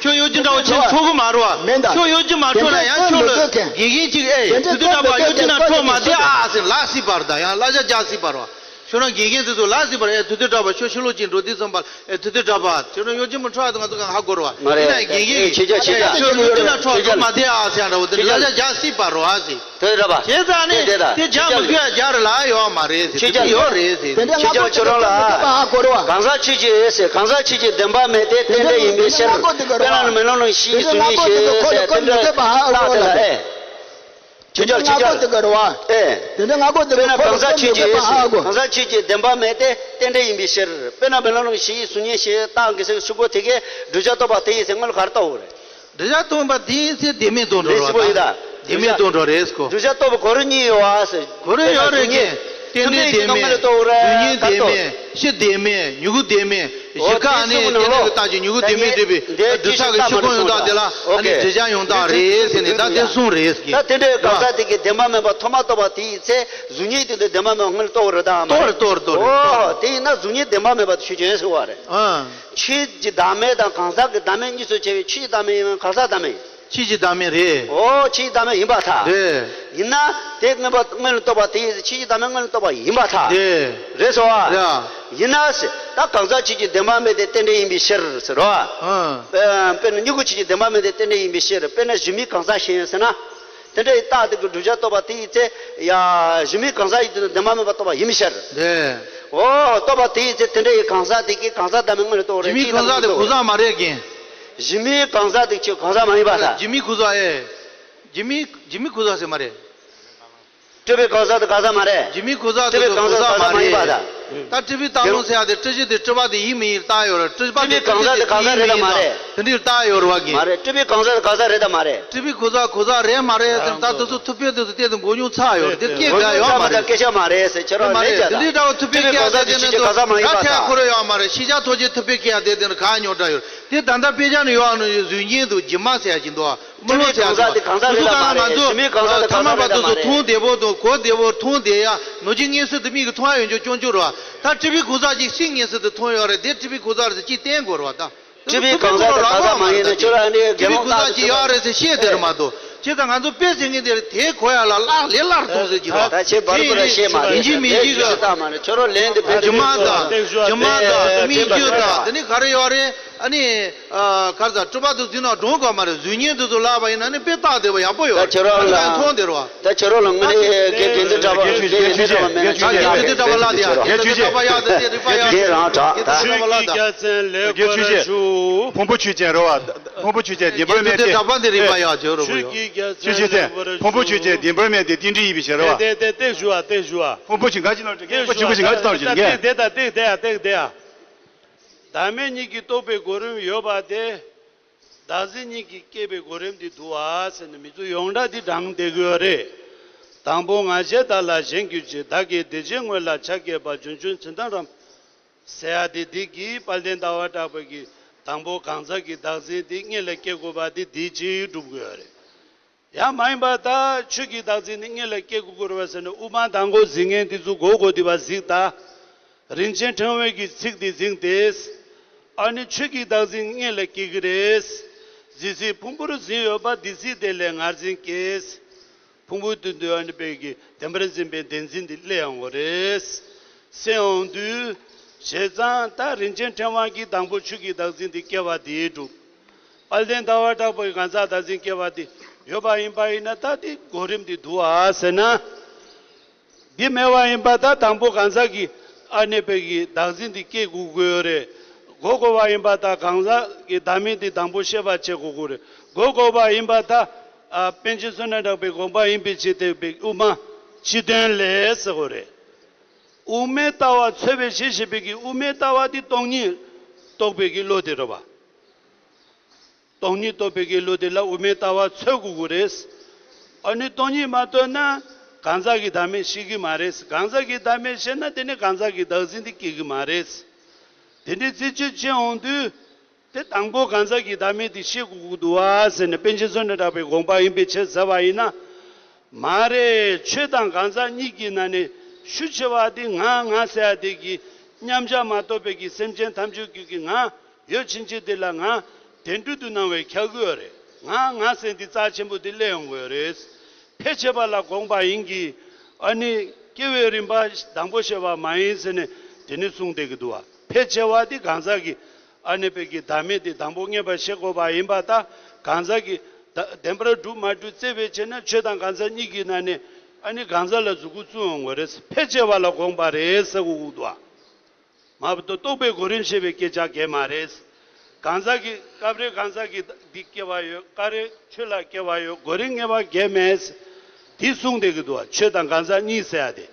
ཁྱོད་གཡོ་སྒྱུ་འདྲ་བོ་ཁྱེད་ནས་འཕྲོག་གི་མ་རོགས། ཁྱོད་གཡོ་སྒྱུ་མ་འཕྲོག་ན་ཡང་ཁྱོད་ལ་དགེ་རྒན་ཅིག་ཨེ་དུས་དུས་འདྲ་བ་གཡོ་སྒྱུ་ན་འཕྲོག་མ་བསྡད་ཨ་ཟེར་ལ་སྲིད་པར་ད་ཡང་གླ་ཆ་རྒྱག་སྲིད་པར་བ། ཁྱོད་རང་དགེ་རྒན་དེ་ཚོ་ལ་སྲིད་པར་ཨེ་དུས་དུས་འདྲ་བ་ཁྱོད་ཕྱི་ལོགས་ཅིག་འགྲོ་དུས་ཙམ་པར་ཨེ་དུས་དུས་འདྲ་བ་ཁྱོད་རང་གཡོ་སྒྱུ་མི་འཕྲོག་ཨ་ང་ཚོ་གང་ཧ་གོ་རོགས། མ་རེད། དེ་ན་དགེ་རྒན་ཅིག་ཁྱེད་ཅག་ཁྱེད་ཅག་ཁྱོད་གཡོ་སྒྱུ་ན་འཕྲོག་འཕྲོག་མ་བསྡད་ཨ་ཟེར་འདྲ་བོ་དེ་ལ་ཆ་རྒྱག་སྲིད་པར་རོ་ཨ་ཟེར། དེ་འདྲ་བ། བྱས་ཙང་ནི་དེ་དེ་རྒྱག་མི་དགོས་ཡ་རྒྱག་རེ་ལ་ཡོད་མ་རེད་ཟེར། ཁྱེད་ཅག་ཡོད་རེད་ཟེར། ཁྱེད་ཅག་ཁྱོད་རང་ལ་གང་ཟག་ཆོས་ཀྱི་ཟེར་གང་ཟག་ཆོས་ཀྱི་བདེན་པ་མེད་དེ་རྟེན་འབྲེལ་ཡིན་པའི་ཕྱིར། དཔེར་ན་མེ་ལོང་ནང་བཞིན་གཟུགས་བརྙན་ཞེས་ཟེར་དེ་འདྲ་བཏགས་དེ་ལ་ཨེ། ཁྱོད་ཅག་ཁྱེད་ཅག་ཨེ། དེ་འདྲ་ང་གོ་དེ་དཔེར་ན་གང་ཟག་ཆོས་ཀྱི་ཨེ་ཟེར་གང་ཟག་ཆོས་ཀྱི་བདེན་པ་མེད་དེ་རྟེན་འབྲེལ་ཡིན་པའི་ཕྱིར། དཔེར་ན་མེ་ལོང་ནང་བཞིན་གཟུགས་བརྙན་ཞེས་བཏགས་གི་ཟེར་ཚུལ་གོ་དེ་གའི་བསྒྲུབ་བྱ་རྟོགས་པ་དེ་ཡིན་ཟེར་སྔོན་ལ་ག་རེ་བཏགས་ཡོད་རེད། བསྒྲུབ་བྱ་རྟོགས་པ་དེ་ཡིན་ཚེ་བདེན་མེད་རྟོགས་འགྲོ་རེད་རོ་ཟེར་པོ་ཡིན་ད། ད། བདེན་མེད་རྟོགས་འགྲོ་རེད་ཟེར་གོ། བསྒྲུབ་བྱ་རྟོགས་པ་གོ་རིམ་གཉིས་ཡོད་ཨ་ཟེར། གོ་རིམ་ཡོད་རེད་ཀྱི། རྟེན་འབྲེལ་བདེན་མེད། གཟུགས་བརྙན་བདེན་མེད། གཤིས་བདེན་མེད། མྱུ་གུ་བདེན་མེད། བཞི་ཀ་ནི་རྟེན་འབྲེལ་གྱི་རྟགས་ཀྱི་མྱུ་གུ་བདེན་མེད་འགྲུབ་པའི་བསྒྲུབ་བྱ་གི་ཕྱི་ཁོང་ཡོང་སྟངས་དེ་ལ་ཨ་ནི་བསྒྲུབ་བྱ་ཡོང་སྟངས་རེད་ཟེར་ནས་ད་དེ་གསུངས་རེད་ཀྱི། ད་དེ་འདྲའི་གང་ཟག་དེ་གི་བདེན་པ་མེད་པ་ཐོག་མ་རྟོགས་པ་དེ་ཡིན་ཚེ་གཟུགས་བརྙན་དེ་ཚོ་བདེན་པ་མེད་པ་སྔོན་ལ་རྟོགས་རེད་ད་མ་རེད། རྟོགས་རེད་རྟོགས་རེད་རྟོགས་རེད། ཨོ་དེ་ཡིན་ན་གཟུགས་བརྙན་བདེན་པ་མེད་པ་དེ་ཆོས་ཅན་ཟེར་བ་རེད། ཨ། ཆོས་ཀྱི་བདག་མེད་དང་གང་ཟག་གི་བདག་མེད་གཉིས་སུ་ཕྱེ་བའི་ཆོས་ཀྱི་བདག་མེད་ཡིན་ན་གང་ཟག་བདག་མེད་ཡིན། ཆོས་ཀྱི་བདག་མེད་རེད། ཨོ་ཆོས་ཀྱི་བདག་མེད་ཡིན་པར་ཐལ། རེད། ཡིན་ན་དེ་སྔོན་པ་སྔོན་ལ་རྟོགས་པ་དེ་ཡིན་ཟེར་ཆོས་ཀྱི་བདག་མེད་སྔོན་ལ་རྟོགས་པ་ཡིན་པར་ཐལ། རེད། རེད་སོ། རེད། ཡིན་ན་ཟེར་ད་གང་ཟག་ཆོས་ཀྱི་བདེན་པ་མེད་དེ་རྟེན་འབྲེལ་ཡིན་པའི་ཕྱིར་ཟེར་རོ། ཨ། དཔེ་དཔེར་ན་མྱུ་གུ་ཆོས་ཀྱི་བདེན་པ་མེད་དེ་རྟེན་འབྲེལ་ཡིན་པའི་ཕྱིར། དཔེར་ན་གཞི་མེད་གང་ཟག་གཞན་ཟེར་ན། དེ་འདྲའི་རྟགས་དེ་གི་བསྒྲུབ་བྱ་རྟོགས་པ་དེ་ཡིན་ཚེ་ཡ་གཞི་མེད་གང་ཟག་ཡིན་དུས་ན་བདེན་པ་མེད་པ་རྟོགས་པ་ཡིན་པའི་ཕྱིར། རེད། ཨོ་རྟོགས་པ་དེ་ཡིན་ཚེ་དེ་འདྲ་ཡི་གང་ཟག་དེ་གིས་གང་ཟག་བདག་མེད་སྔོན་ལ་རྟོགས་རེད། གཞི་མེད་གང་ཟག་དེ་གང་ཟག་མ་རེད་ཀྱི། གཞི་མེད་གང་ཟག་དེ་ཁྱོད་གང་ཟག་མ་ཡིན་པ་ད། གཞི་མེད་གང་ཟག་ཨེ། གཞི་མེད་གཞི་མེད་གང་ཟག་ཟེར་མ་རེད། སྤྲུལ་པའི་གང་ཟག་དེ་གང་ཟག་མ་རེད། གཞི་མེད་གང་ཟག་དེ་སྤྲུལ་པའི་གང་ཟག་གང་ཟག་མ་ཡིན་པ་ད། ད་སྤྲུལ་པའི་རྟགས་ལུང་ཟེར་ཡ་དེ་སྤྲུལ་གཞི་དེ་སྤྲུལ་པ་དེ་ཡིན་མི་ཡིན་བརྟག་ཡོད་རེད། སྤྲུལ་པ་དེ་སྤྲུལ་གཞི་དེ་ཡིན་མི་ཡིན་ད་དེ་འདྲའི་བརྟག་ཡོད་རེད་བ་གི། མ་རེད། སྤྲུལ་པའི་གང་ཟག་དེ་གང་ཟག་རེད་ད་མ་རེད། སྤྲུལ་པའི་གང་ཟག་གང་ཟག་རེད་མ་རེད་ཟེར་ད་དེ་ཚོ་ཐུབ་པའི་དེ་ཚོ་གཏན་དུ་མགོ་རྙོག་ཚ་ཡོད་རེད། དེ་སྐད་མགོ་རྙོག་ཚ་མ་ད་སྐད་ཆ་མ་རེད་ཟེར་ཁྱེད་རང་ལན་བརྒྱབ་ད། དེ་འདྲའི་འདྲ་བོ་ཐུབ་པའི་སྐད་ཆ་དེ་ཚོ་གང་ཟག་མ་ཡིན་པ་ད། ཁོ་རེ་ཡོད་མ་རེད། ཤེས་བྱ་ཐོག་ཆེན་ཐུབ་པའི་སྐད་ཆ་དེ་དེ་ནི་གང་རྙོག་དྲ་ཡོད་རེད། དེ་ད་ལྟ་དཔེ་ཆ་ནས་ཡོད་ཨ་ནི་གཟུགས་བརྙན་དུ་སྒྱུ་མ་ཟེར་ཡ་ཅིག་འདུག་ཨ། མི་ལོ་ཟེར་ཡ་ཅིག་འདུག་ཨ། ང་ཚོ་གང་ང་ཚོ་ཐ་མ་པ་དེ་ཚོ་མཐོང་བདེ་པོ་དང་གོ་བདེ་པོ་མཐོང་བདེ་ཡ་ནོར་གྱི་མངོན་གསལ་དུ་མིག་གིས་མཐོང་ཡ་ཡོང་རྒྱུ་སྐྱོན་བརྗོད་རེད་བ། ད་སྤྲུལ་པའི་གང་ཟག་ཅིག་ཤེས་མངོན་གསལ་དུ་མཐོང་ཡོད་རེད། དེ་སྤྲུལ་པའི་གང་ཟག་རེད་ཅིག་བསྟན་དགོས་རེད་བ་ད། སྤྲུལ་པའི་གང་ཟག་དེ་གང་ཟག་མ་ཡིན་ནས་ཁྱོད་རང་ནི་སྤྲུལ་པའི་གང་ཟག་ཅིག་ཡོད་རེད་ཟེར་བཤད་དེ་རེད་མ་གཏོགས། བྱས་ཙང་ང་ཚོ་དཔེ་ཟེར་མཁན་དེ་དེ་གོ་ཡ་ལ་བརླག་ལས་སླར་གཏོང་ཟེར་གྱི་རེད་བ། ད་ཁྱེད་བར་བར་བཤད་མ་རེད། ཡིན་གཅིག་མིན་གཅིག་གི་ད་མ་རེད། ཁྱོད་རང་ལན་དེ་ཕན་སྒྱུ་མ་དང་སྒྱུ་མ་དང་སྨིག་རྒྱུ་དང་དེ་ནི་ག་རེ་ཡོད་རེད། ཨ་ནི། ཨ། ག་རེ་ཟ་སྤྲུལ་པ་དེ་ཚོ་ནང་འགྲོ་དགོས་མ་རེད། གཟུགས་བརྙན་དེ་ཚོ་ལབ་པ་ཡིན་ན་ནི་དཔེ་རྟགས་བདེ་བ་ཡག་པོ་ཡོད་རེད། ད་ཁྱོད་རང་ལ་མཐོང་བདེ་རེད་བ། ད་ཁྱོད་རང་ལ་དངོས་གནས་དགེ་དགེ་འདུན་གྲགས་པ་དགེ་འདུན་གྲགས་པ་མེད་ན་ཆ་རྒྱ་དགེ་འདུན་གྲགས་པ་ལ་དེ་ཡ་དགེ་འདུན་གྲགས་པ་ཡག་དེ་དེ་རིག་པ་ཡག་དེ་རང་གྲགས་ད། དགེ་འདུན་གྲགས་པ་ལ་དེ། དགེ་ཆོས་ཅན། ཕུང་པོ་ཆོས་ཅན་རེད་བ། ཕུང་པོ་ཆོས་ཅན་བདེན་པར་མེད་དེ། དགེ་འདུན་གྲགས་པ་འདི་རིག་པ་ཡག་ཆོས་རོ་བོ་ཡོ། ཆོས་ཀྱི་རྒྱལ་མཚན་ཕུང་པོ་ཆོས་ཅན་བདེན་པར་མེད་དེ་རྟེན་འབྲེལ་ཡིན་པའི་ཕྱིར་རེད་བ། དེ་དེ་དེ་ཞུ་བ་དེ་ཞུ་བ། ཕུང་པོ་ཆོས་ང་ཅི་ནང་དེ་ཞུ་བ་ཕུང་པོ་ཆོས་ང་ཅི་ནང་ཞུ་གི། དེ་དེ་དེ་ཡ་དེ་དེ་ཡ། བདག་མེད་གཉིས་ཀྱིས་རྟོགས་པའི་གོ་རིམ་ཡོད་པ་དེ། བདག་འཛིན་གཉིས་ཀྱིས་སྐྱེས་པའི་གོ་རིམ་དེ་འདུག་ཨ་ཟེར་ནས་མི་ཚོ་ཡོངས་གྲགས་དེ་དྲངས་བསྡད་ཀྱི་ཡོད་རེད། དང་པོ་ང་ཞེས་བདག་ལ་གཞན་གྱུར་ཅིང་། བདག་གི་དེ་ཕྱིར་དངོས་ལ་ཆགས་སྐྱེས་པ། བྱུང་བྱུང་ཚུལ་མཐུན་རམ། ཟེར་ཡ་དེ་འདི་གིས་དཔལ་ལྡན་ཟླ་བ་གྲགས་པ་གིས་དང་པོ་གང་ཟག་གི་བདག་འཛིན་དེ་དངོས་ལ་སྐྱེ་དགོས་པ་དེ་འདི་གཅིག་སྒྲུབ་དགོས་ཡོད་རེད། ཡང་མ་ཡིན་པ་ད་ཆོས་ཀྱི་བདག་འཛིན་ནི་དངོས་ལ་སྐྱེ་དགོས་ཀྱི་རེད་པ་ཟེར་ནས་དབུ་མ་དང་པོ་གཟིགས་མཁན་དེ་ཚོ་གོ་གོ་དེ་བ་གཟིགས་ད། རིན་ཆེན་ཕྲེང་བའི་གི་ཚིག་དེ་གཟིགས་ཏེ། ཨ་ནི་ཆོས་ཀྱི་བདག་འཛིན་དངོས་ལ་སྐྱེ་གི་རེད། གཟིགས་ཚེ་ཕུང་པོར་འཛིན་ཡོད་པ་འདི་སྲིད་དེ་ལས་ངར་འཛིན་སྐྱེས། ཕུང་པོའི་དོན་དུ་ཨ་ནི་པའི་གི་བདེན་པར་འཛིན་པའི་བདེན་འཛིན་འདི་སླེབས་ཡོང་གི་རེད། སེམས་འོང་དུས། བྱས་ཙང་ད་རིན་ཆེན་ཕྲེང་བ་གིས་དང་པོ་ཆོས་ཀྱི་བདག་འཛིན་འདི་སྐྱེ་བ་དེའི་གྲུབ། དཔལ་ལྡན་ཟླ་བ་གྲགས་པའི་གང་ཟག་བདག་འཛིན་སྐྱེ་བ་དེ་ཡོད་པ་ཡིན་པ་ཡིན་ན་ད་དེ་གོ་རིམ་འདི་འདུག་ཨ་ཟེར་ན། འདི་མེད་པ་ཡིན་པ་ད་དང་པོ་གང་ཟག་གི་ཨ་ནི་པའི་གི་བདག་འཛིན་འདི་སྐྱེ་དགོས་ཀྱི་ཡོད་རེད། གོ་དགོས་པ་ཡིན་པ་ད་གང་ཟག་གི་བདག་མེད་འདི་དང་པོ་ཤེས་པ་བྱེད་དགོས་ཀྱི་རེད། གོ་དགོས་པ་ཡིན་པ་ད་ཨ་པཎ་ཆེན་བསོད་ནམས་གྲགས་པའི་དགོངས་པ་ཡིན་པའི་ཕྱིར་དེ་པའི་དབུ་མ་སྤྱི་དོན་ལས་ཟེར་དགོས་རེད། དབུ་མའི་ལྟ་བ་འཚོལ་བའི་གཞི་ཞེས་པའི་གི་དབུ་མའི་ལྟ་བ་འདི་སྟོང་ཉིད་རྟོགས་པའི་གི་བློ་དེ་རེད་པ། སྟོང་ཉིད་རྟོགས་པའི་གི་བློ་དེ་ལ་དབུ་མའི་ལྟ་བ་འཚོལ་དགོས་ཀྱི་རེད། ཨ་ནི་སྟོང་ཉིད་མ་རྟོགས་ན་གང་ཟག་གི་བདག་མེད་ཤེས་ཀྱི་མ་རེད། གང་ཟག་གི་བདག་མེད་ཤེས་ན་དེ་ནི་གང་ཟག་གི་བདག་འཛིན་དེ་སྐྱེ་གི་མ་རེད། དེ་འདྲའི་རྩད་གཅོད་བྱེད་འོང་དུས། དེ་དང་པོ་གང་ཟག་གི་བདག་མེད་དེ་ཤེས་དགོས་ཀྱི་འདུག་བ་ཟེར་ནས་པཎ་ཆེན་བསོད་ནམས་གྲགས་པའི་དགོངས་པ་ཡིན་པའི་ཕྱིར་ཟེར་བ་ཡིན་ན། མ་རེད། ཆོས་དང་གང་ཟག་གཉིས་ཀྱི་ནང་ནས་ཤུགས་ཆེ་བ་དེ་ང་ང་ཟེར་ཡ་དེ་གི་མཉམ་བཞག་མ་གཏོགས་པའི་གི་སེམས་ཅན་ཐམས་ཅད་ཀྱི་གི་ང་ཡོད་ཕྱིན་ཆད་དེ་ལ་ང་དེ་འདྲ་དུ་སྣང་བའི་ཁྱབ་ཀྱི་ཡོད་རེད། ང་ང་ཟེར་འདི་རྩ་ཆེན་པོ་དེ་སླེབས་ཡོང་གི་ཡོད་རེད། ཕལ་ཆེ་བ་ལ་དགོངས་པ་ཡིན་གྱི། ཨ་ནི་སྐྱེ་བའི་རིམ་པ་དང་པོ་བཤད་པ་མ་ཡིན་ཟེར་ནས་དེ་ནས་གསུངས་བསྡད་ཀྱི་འདུག་བ། ཕལ་ཆེ་བ་དེ་གང་ཟག་གི་ཨ་ནི་པའི་གི་བདག་མེད་དེ་དང་པོ་ངེས་པར་ཤེས་དགོས་པ་ཡིན་པ་དང་། གང་ཟག་གི་ད་བདེན་པར་གྲུབ་མ་གྲུབ་བཙལ་བའི་ཆེད་ན་ཆོས་དང་གང་ཟག་གཉིས་ཀྱི་ནང་ནས་ཨ་ནི་གང་ཟག་ལ་གཟུགས་སྐུ་བཙུགས་འོང་དགོས་རེད། ཕལ་ཆེ་བ་ལ་དགོངས་པ་རེད་ཟེར་གོ་གི་འདུག་བ། མ་གཏོགས་རྟོགས་པའི་གོ་རིམ་བཤད་པའི་སྐད་ཆ་གལ་མ་རེད། གང་ཟག་གི་སྐབས་རེ་གང་ཟག་གི་འདི་སྐྱེ་བ་ཡོད། སྐབས་རེ་ཆོས་ལ་སྐྱེ་བ་ཡོད། གོ་རིམ་ངེས་པ་གལ་མེད། འདི་གསུངས་བསྡད་ཀྱི་འདུག་བ། ཆོས་དང་གང་ཟག་གཉིས་ཟེར་ཡ་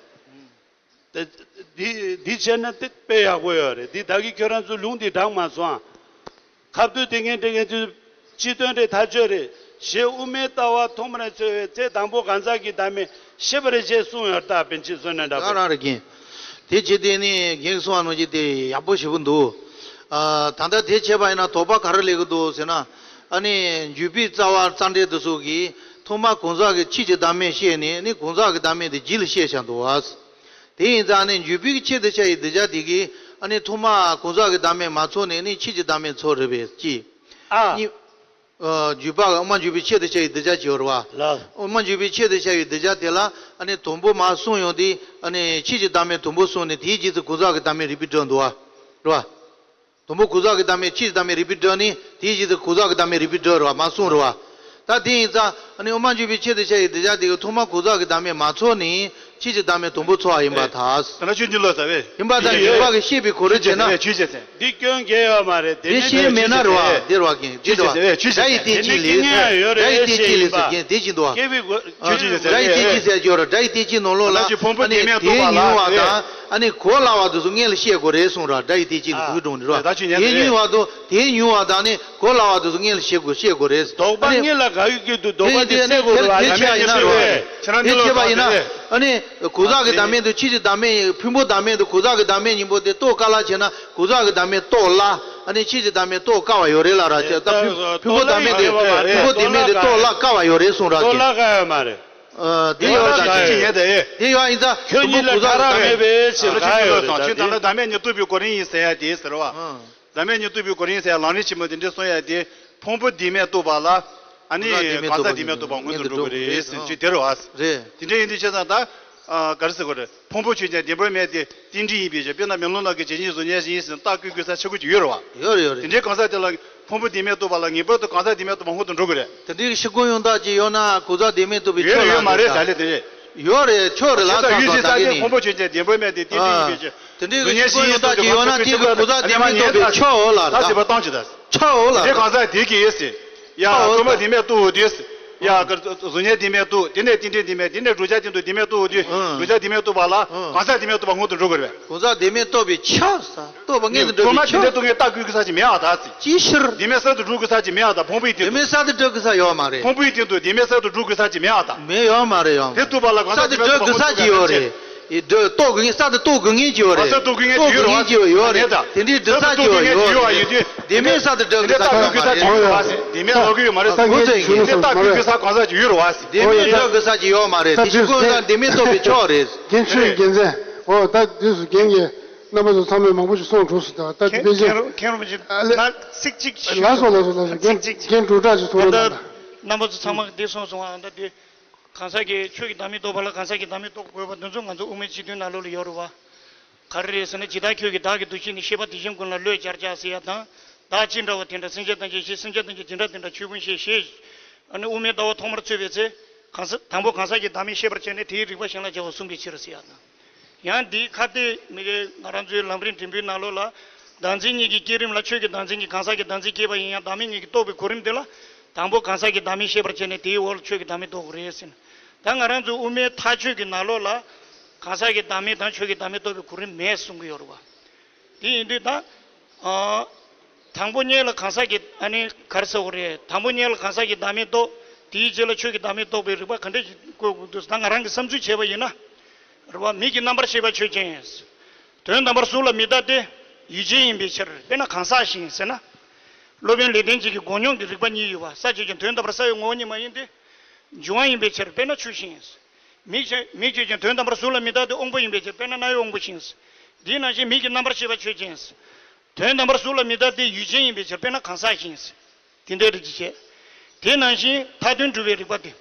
དེ། ད་འདི་འདི་བྱས་ན་དེ་དཔེ་ཡག་པོ་ཡོད་རེད། འདི་ད་གི་ཁྱོད་རང་ཚོ་ལུང་འདི་དྲངས་མ་སོང་ཨ། ཁ་བསྡུར་དེ་ངས་དྲན་མཁན་ཚོས་སྤྱི་དོན་རེད། ཐག་ཆོད་རེད། ཞེས་དབུ་མའི་ལྟ་བ་ཐོག་མར་འཚོལ་བའི་ཚེ་དང་པོ་གང་ཟག་གི་བདག་མེད་ཤེས་པར་བྱེད་གསུངས་ཡོད་ད། པཎ་ཆེན་བསོད་ནམས་གྲགས་པས། རང་རང་རེ་རྒན། དེ་བྱེད་དེ་ནི་རྒན་གསུངས་པ་ནང་བཞིན་དེ་ཡག་པོ་ཞེ་པོ་འདུག་ཨ། ད་ལྟ་དེ་བྱས་པ་ཡིན་ན་དོགས་པ་ག་རེ་སླེབས་ཀྱི་འདུག་ཟེར་ན། ཨ་ནི་འཇུག་པའི་རྩ་བ་རྩ་འགྲེལ་དེ་ཚོ་གིས་ཐོག་མར་གང་ཟག་གི་ཆོས་ཀྱི་བདག་མེད་བཤད་ནས་ནི་གང་ཟག་གི་བདག་མེད་དེ་རྗེས་ལ་བཤད་བཞག་འདུག་བ། དེ་ཡིན་ཙང་ནི་འཇུག་པའི་ཆོས་དེ་བྱ་བའི་གདུལ་བྱ་དེ་གིས་ཨ་ནི་ཐོག་མར་གང་ཟག་གི་བདག་མེད་མ་ཚོར་ནས་ནི་ཆོས་ཀྱི་བདག་མེད་ཚོར་རེད་པས་ཀྱི། ཨ། གཉིས། ཨ། འཇུག་པ་དབུ་མ་འཇུག་པའི་ཆོས་དེ་བྱ་བའི་གདུལ་བྱ་ཅིག་ཡོད་རེད་བ། ལགས། དབུ་མ་འཇུག་པའི་ཆོས་དེ་བྱ་བའི་གདུལ་བྱ་དེ་ལ་ཨ་ནི་དང་པོ་མར་གསུངས་ཡོང་དུས་ཨ་ནི་ཆོས་ཀྱི་བདག་མེད་དང་པོ་གསུངས་ནས་དེའི་རྗེས་སུ་གང་ཟག་གི་བདག་མེད་རིགས་པས་བསྒྲུབས་འདུག་བ། རེད་བ། དང་པོ་གང་ཟག་གི་བདག་མེད་ཆོས་ཀྱི་བདག་མེད་རིགས་པས་བསྒྲུབས་ནས་དེའི་རྗེས་སུ་གང་ཟག་གི་བདག་མེད་རིགས་པས་བསྒྲུབས་རེད་བ། མར་གསུངས་རེད་བ། ད་དེ་ཡིན་ཙང་ཨ་ནི་དབུ་མ་འཇུག་པའི་ཆོས་དེ་བྱ་བའི་གདུལ་བྱ་དེ་གིས་ཐོག་མར་གང་ཟག་གི་བདག་མེད་མ་ཚོར་ནས་ཆོས་ཀྱི་བདག་མེད་དང་པོ་ཚོར་བ་ཡིན་པར་ཐལ། ད་ནི་ཆོས་འདི་ལོ་ཟེར་བས། ཡིན་པར་ཐལ། ཡིན་པ་གི་ཤེས་པའི་གོ་རིམ་བྱས་ན། ཆོས་ཅན་ཟེར། འདི་སྐྱོན་གལ་ཡོད་མ་རེད། དེ་ནི་ཤེས་མེད་ན་རེད་བ། འདི་རེད་བ། རྒན་འདི་རེད་བ། སྒྲ་ཡི་རྟེན་ཅི་ལས་ཟེར། སྒྲ་ཡི་རྟེན་ཅི་ལས་ཟེར། རྒན་དེ་བཞིན་དུ་བ། སྐྱེ་བའི་གོ། སྒྲ་ཡི་རྟེན་ཅི་ཟེར་གྱི་ཡོད་རེད། སྒྲ་ཡི་རྟེན་ཅི་ནང་ལོགས་ལ་ཨ་ནི་དེ་ཉུང་བ་དང་ཨ་ནི་གོ་སླ་བ་དེ་ཚོ་སྔོན་ལ་བཤད་དགོས་རེད་གསུངས་ར། སྒྲ་ཡི་རྟེན་ཅི་ནི་གོ་གི་སྒྲུང་ནི་རེད་བ། དེ་ཉུང་བ་དང་དེ་ཉུང་བ་དང་ནི་གོ་སླ་བ་དེ་ཚོ་སྔོན་ལ་བཤད་དགོས། བཤད་དགོས་རེད། དོགས་པ་སྔོན་ལ་ག་ཡོད་ཀྱི་འདུག་དོགས་པ་དེ་བསལ་དགོས་རེད་བ། དེ་བྱས་ཡིན་ན་རེད་བ། དེ་བྱས་པ་ཡིན་ན་ཨ་ནི། གང་ཟག་གི་བདག་མེད་དང་ཆོས་ཀྱི་བདག་མེད། ཕུང་པོ་བདག་མེད་དང་གང་ཟག་གི་བདག་མེད་གཉིས་པོ་དེ་རྟོགས་དཀའ་ལ་བྱས་ན་གང་ཟག་གི་བདག་མེད་རྟོགས་སླ། ཨ་ནི་ཆོས་ཀྱི་བདག་མེད་རྟོགས་དཀའ་བ་ཡོད་རེད་ལ་ར། ད་ཕུང་པོ་བདག་མེད་དེ་ཕུང་པོ་བདེན་མེད་དེ་རྟོགས་སླ་དཀའ་བ་ཡོད་རེད་གསུངས་ར། རྟོགས་སླ་དཀའ་ཡོད་མ་རེད། ཨ། དེ་ཡོད་ར། ད་ཅི་ཡིན་ད། དེ་ཡོད་ཡིན་ད། ཁྱོད་གཉིས་ལ་ག་ར་མེད་པའི་ཕྱིར་ག་ཡོད་རེད་ད། ཁྱོད་ད་ལྟ་བདག་མེད་ཉིད་རྟོགས་པའི་གོ་རིམ་ཡིན་ཟེར་ཡ་དེ་ཟེར་བ། བདག་མེད་ཉིད་རྟོགས་པའི་གོ་རིམ་ཟེར་ཡ་ལམ་རིམ་ཆེན་མོ་དེ་འདྲ་གསུང་ཡ་དེ། ཕུང་པོ་བདེན་མེད་རྟོགས་པ་ལ། ཨ་ནི་གང་ཟག་བདེན་མེད་རྟོགས་པ་སྔོན་དུ་འགྲོ་དགོས་རེད་ཟེར་གྱི་དེ་རེད་བ། རེད། དེ་འདྲ་ཡིན་དུས་བྱས་ཙང་ད། ཨ། ག་རེ་ཟེར་དགོས་རེད། ཕུང་པོ་ཆོས་ཅན་བདེན་པར་མེད་དེ་རྟེན་འབྲེལ་ཡིན་པའི་ཕྱིར། དཔེར་ན་མེ་ལོང་ནང་གི་བྱེད་ཅན་གཟུགས་བརྙན་བཞིན་ཟེར་ནས་རྟགས་བཀོད་དགོས་ས་ཆེ་དགུ་ཅིག་ཡོད་རེད་བ། ཡོད་རེད། ཡོད་རེད། དེ་འདྲའི་གང་ཟག་དེ་ལ་ཕུང་པོ་བདེན་མེད་རྟོགས་པ་ལ་ངེས་པར་དུ་གང་ཟག་བདེན་མེད་རྟོགས་པ་སྔོན་དུ་འགྲོ་དགོས་རེད། དེ་འདྲའི་ཤེས་སྒོ་ཡོང་སྟངས་ཅིག་ཡོད་ན་གང་ཟག་བདེན་མེད་རྟོགས་པའི་ཆོས་ལ་ཡོད་མ་རེད་ཟེར་ལེ། དེ་རེད། ཡོད་རེད། ཆོས་རེད་ལ། ད་ཡོད་ཟེར་ས་དེ་ཕུང་པོ་ཆོས་ཅན་བདེན་པར་མེད་དེ་རྟེན་འབྲེལ་ཡིན་པའི་ཕྱིར། དེ་འདྲའི་གཟུགས་བརྙན་བཞིན་ཡོད་ད་ཅིག་ཡོད་ན་དེ་གི་གང་ཟག་བདེན་མེད་རྟོགས་པའི་ཆོས་འོ་ལ་ད་ཟེར་བ་བཏང་ཅི་ད། ཆོས་འོ་ལ་དེ་གང་ཟག་དེ་གི་ཡོད་ཟེར། ཡ། སྟོང་པ་བདེན་མེད་རྟོགས་འོ་དུས། ཡ། གཟུགས་བརྙན་བདེན་མེད་རྟོགས། དེ་ནས་རྟེན་འབྲེལ་བདེན་མེད། དེ་ནས་བགྲོད་བྱ་བདེན་འདུག་བདེན་མེད་རྟོགས་འོ་དུས། བགྲོད་བྱ་བདེན་མེད་རྟོགས་པ་ལ་གང་ཟག་བདེན་མེད་རྟོགས་པ་སྔོན་དུ་འགྲོ་དགོས་རེད། གང་ཟག་བདེན་མེད་རྟོགས་པའི་ཆོས་ཟེར། རྟོགས་པ་སྔོན་དུ་འགྲོ་བའི་ཆོས། སྟོང་པ་བདེན་མེད་རྟོགས་མཁན་རྟགས་བཀོད་དགོས་ས་ཅིག་མེད་ཨ་ད་ཟེར། ཅིའི་ཕྱིར། བདེན་མེད་གསར་དུ་སྒྲུབ་དགོས་ས་ཅིག་མེད་ཨ་ད། ཕུང་པོའི་སྟེང་དུ། བདེན་མེད་གསར་དུ་སྒྲུབ་དགོས་ས་ཅིག་མེད་ཨ་ད། ཕུང་པོའི་སྟེང་དུ་བདེན་མེད་གསར་དུ་སྒྲུབ་དགོས་ས་ཅིག་མེད་ཨ་ད། མེད། ཡོད་མ་རེད། ཡོད་མ་རེད། དེ་རྟོགས་པ་ལ་གང་ཟག་བདེན་མེད་རྟོགས་པ་སྔོན་དུ་འགྲོ་དགོས་རེད། ཨེ། འདི་རྟོགས་དགོས་ངེས། གསར་དུ་རྟོགས་དགོས་ངེས་ཀྱི་ཡོད་རེད། གསར་དུ་རྟོགས་དགོས་ངེས་ཀྱི་ཡོད་རེད་བ། རྟོགས་དགོས་ངེས་ཀྱི་ཡོད་རེད། དེ་འདྲའི་གདུལ་བྱ་ཅིག་ཡོད་རེད། ཡོད་ཡོད་དུས། བདེན་མེད་གསར་དུ་སྒྲུབ་དགོས་ས་ཅིག་ཡོད་མ་རེད། དེ་འདྲའི་རྟགས་བཀོད་དགོས་ས་ཅིག་ཡོད་མ་རེད། བདེན་མེད་ལབ་ཀྱི་ཡོད་མ་རེད། ད་ངོ་ཚ་ཡིན། དེ་འདྲའི་རྟགས་བཀོད་དགོས་ས་གང་ཟག་ཅིག་ཡོད་རེད་བ། བདེན་མེད་སྒྲུབ་དགོས་ས་ཅིག་ཡོད་མ་རེད། དེ་ཤེས་དགོས་ས་བདེན་མེད་རྟོགས་པའི་ཆོས་རེད། རྒན་ཆོས་རྒྱལ་མཚན། འོ་ད་དུས་སུ་རྒན་གྱིས་རྣམ་པ་ཚོ་ཚང་མས་མང་པོ་ཞིག་གསུངས་གྲུབ་སོང་ད། ད་དེ་ཕལ་ཆེར། མཁན་རིན་པོ་ཆེ། ཨ་ལེ། ད་ཚིག་གཅིག་ཞུ། ལགས་སོ། ལགས་སོ། ལགས་སོ། རྒན། ཚིག་གཅིག་རྒན་འབྲུག་གྲགས་ཀྱིས་གསུངས་རོགས་གནང་ད། རྣམ་པ་ཚོ་ཚང་མ་འདི་གསུངས་སོང་ཨ། ད་དེ། གང་ཟག་གི་ཆོས་ཀྱི་བདག་མེད་རྟོགས་པ་ལ་གང་ཟག་གི་བདག་མེད་རྟོགས་དགོས་པ་འདི་ཚོ་ང་ཚོ་དབུ་མའི་སྤྱི་དོན་ནང་ལོགས་ལ་ཡོད་རེད་བ། ག་རེ་རེད་ཟེར་ན། ཇི་ལྟར་ཁྱོད་ཀྱིས་བདག་གི་འདུ་ཤེས་ནི། ཤེས་པ་དེ་བཞིན་ཀུན་ལ་བློས་སྦྱར་བྱ་ཟེར་ཡ་དང་། བདག་ཅི་འདྲ་བ་དེ་འདྲ། སེམས་ཅན་ཐམས་ཅད་ཤེས། སེམས་ཅན་ཐམས་ཅད་ཇི་འདྲ་དེ་འདྲ་ཆོས་ཀུན་ཤེས། ཞེས། ཨ་ནི་དབུ་མའི་ལྟ་བ་ཐོག་མར་འཚོལ་བའི་ཚེ། གང་ཟག་དང་པོ་གང་ཟག་གི་བདག་མེད་ཤེས་པར་བྱས་ནས་དེའི་རིགས་པ་གཞན་ལ་སྦྱར་བ་གསུངས་པའི་ཕྱིར་ཟེར་ཡ་དང་། ཡང་འདིའི་ཁ་གཏད་མི་དགེ་ང་རང་ཚོའི་ལམ་རིམ་འབྲིང་པོའི་ནང་ལོགས་ལ། བདག་འཛིན་གཉིས་ཀྱི་བསྐྱེད་རིམ་ལ་ཆོས་ཀྱི་བདག་འཛིན་གྱིས་གང་ཟག་གི་བདག་འཛིན་བསྐྱེད་པ་ཡིན་ཡང་བདག་མེད་གཉིས་ཀྱིས་རྟོགས་པའི་གོ་རིམ་དེ་ལ། དང་པོ་གང་ཟག་གི་བདག་མེད་ཤེས་པར་བྱས་ནས་དེའི་འོག་ལ་ཆོས་ཀྱི་བདག་མེད་རྟོགས་དགོས་རེད་ཟེར་ནས། ད་ང་རང་ཚོའི་དབུ་མའི་མཐའ་དཔྱོད་ཀྱི་ནང་ལོགས་ལ། གང་ཟག་གི་བདག་མེད་དང་ཆོས་ཀྱི་བདག་མེད་རྟོགས་པའི་གོ་རིམ་མེད་གསུང་གི་ཡོད་རེད་བ། དེ་ཡིན་དུས་ད། ཨ། དང་པོ་ཉིད་ལ་གང་ཟག་གི་ཨ་ནི་ག་རེ་ཟེར་དགོས་རེད། དང་པོ་ཉིད་ལ་གང་ཟག་གི་བདག་མེད་རྟོགས། དེའི་རྗེས་ལ་ཆོས་ཀྱི་བདག་མེད་རྟོགས་པའི་རིགས་པ་ག་འདྲ་ཞིག་བཀོད་དགོས་འདུག་ད་ང་རང་གི་བསམ་ཚུལ་བྱས་པ་ཡིན་ན། རེད་བ། མིག་གི་རྣམ་པར་ཤེས་པ་ཆོས་ཅན། དོན་དམ་པར་གཟུགས་ལ་མི་ལྟ་སྟེ། ཡིད་བྱེད་ཡིན་པའི་ཕྱིར། དཔེར་ན་གང་ཟག་བཞིན་ཟེར་ན། སློབ་དཔོན་ལེགས་ལྡན་འབྱེད་ཀྱི་འགོག་སྙོམས་ཀྱི་རིགས་པ་གཉིས་ཡོད་པ། ས་ཆོས་ཅན། དོན་དམ་པར་ས་ཡོད་ངོ་བོ་ཉིད་མ་ཡིན་ཏེ། འབྱུང་བ་ཡིན་པའི་ཕྱིར། དཔེར་ན་ཆུ་བཞིན། མིག་ཆོས་མིག་ཆོས་ཅན། དོན་དམ་པར་གཟུགས་ལ་མི་རྟག་སྟེ་དབང་པོ་ཡིན་པའི་ཕྱིར། དཔེར་ན་རྣ་བའི་དབང་པོ་བཞིན། འདི་ནང་བཞིན་མིག་གི་རྣམ་པར་ཤེས་པ་ཆོས་ཅན། དོན་དམ་པར་གཟུགས་ལ་མི་རྟག་སྟེ་ཡུལ་ཅན་ཡིན་པའི་ཕྱིར། དཔེར་ན་གང་ཟག་བཞིན། དེ་འདྲའི་རིགས་ཀྱི་བྱས། དེ་ནང་བཞིན་མཐའ་དོན་སྒྲུབ་པའི་རིགས་པ་སྟེ།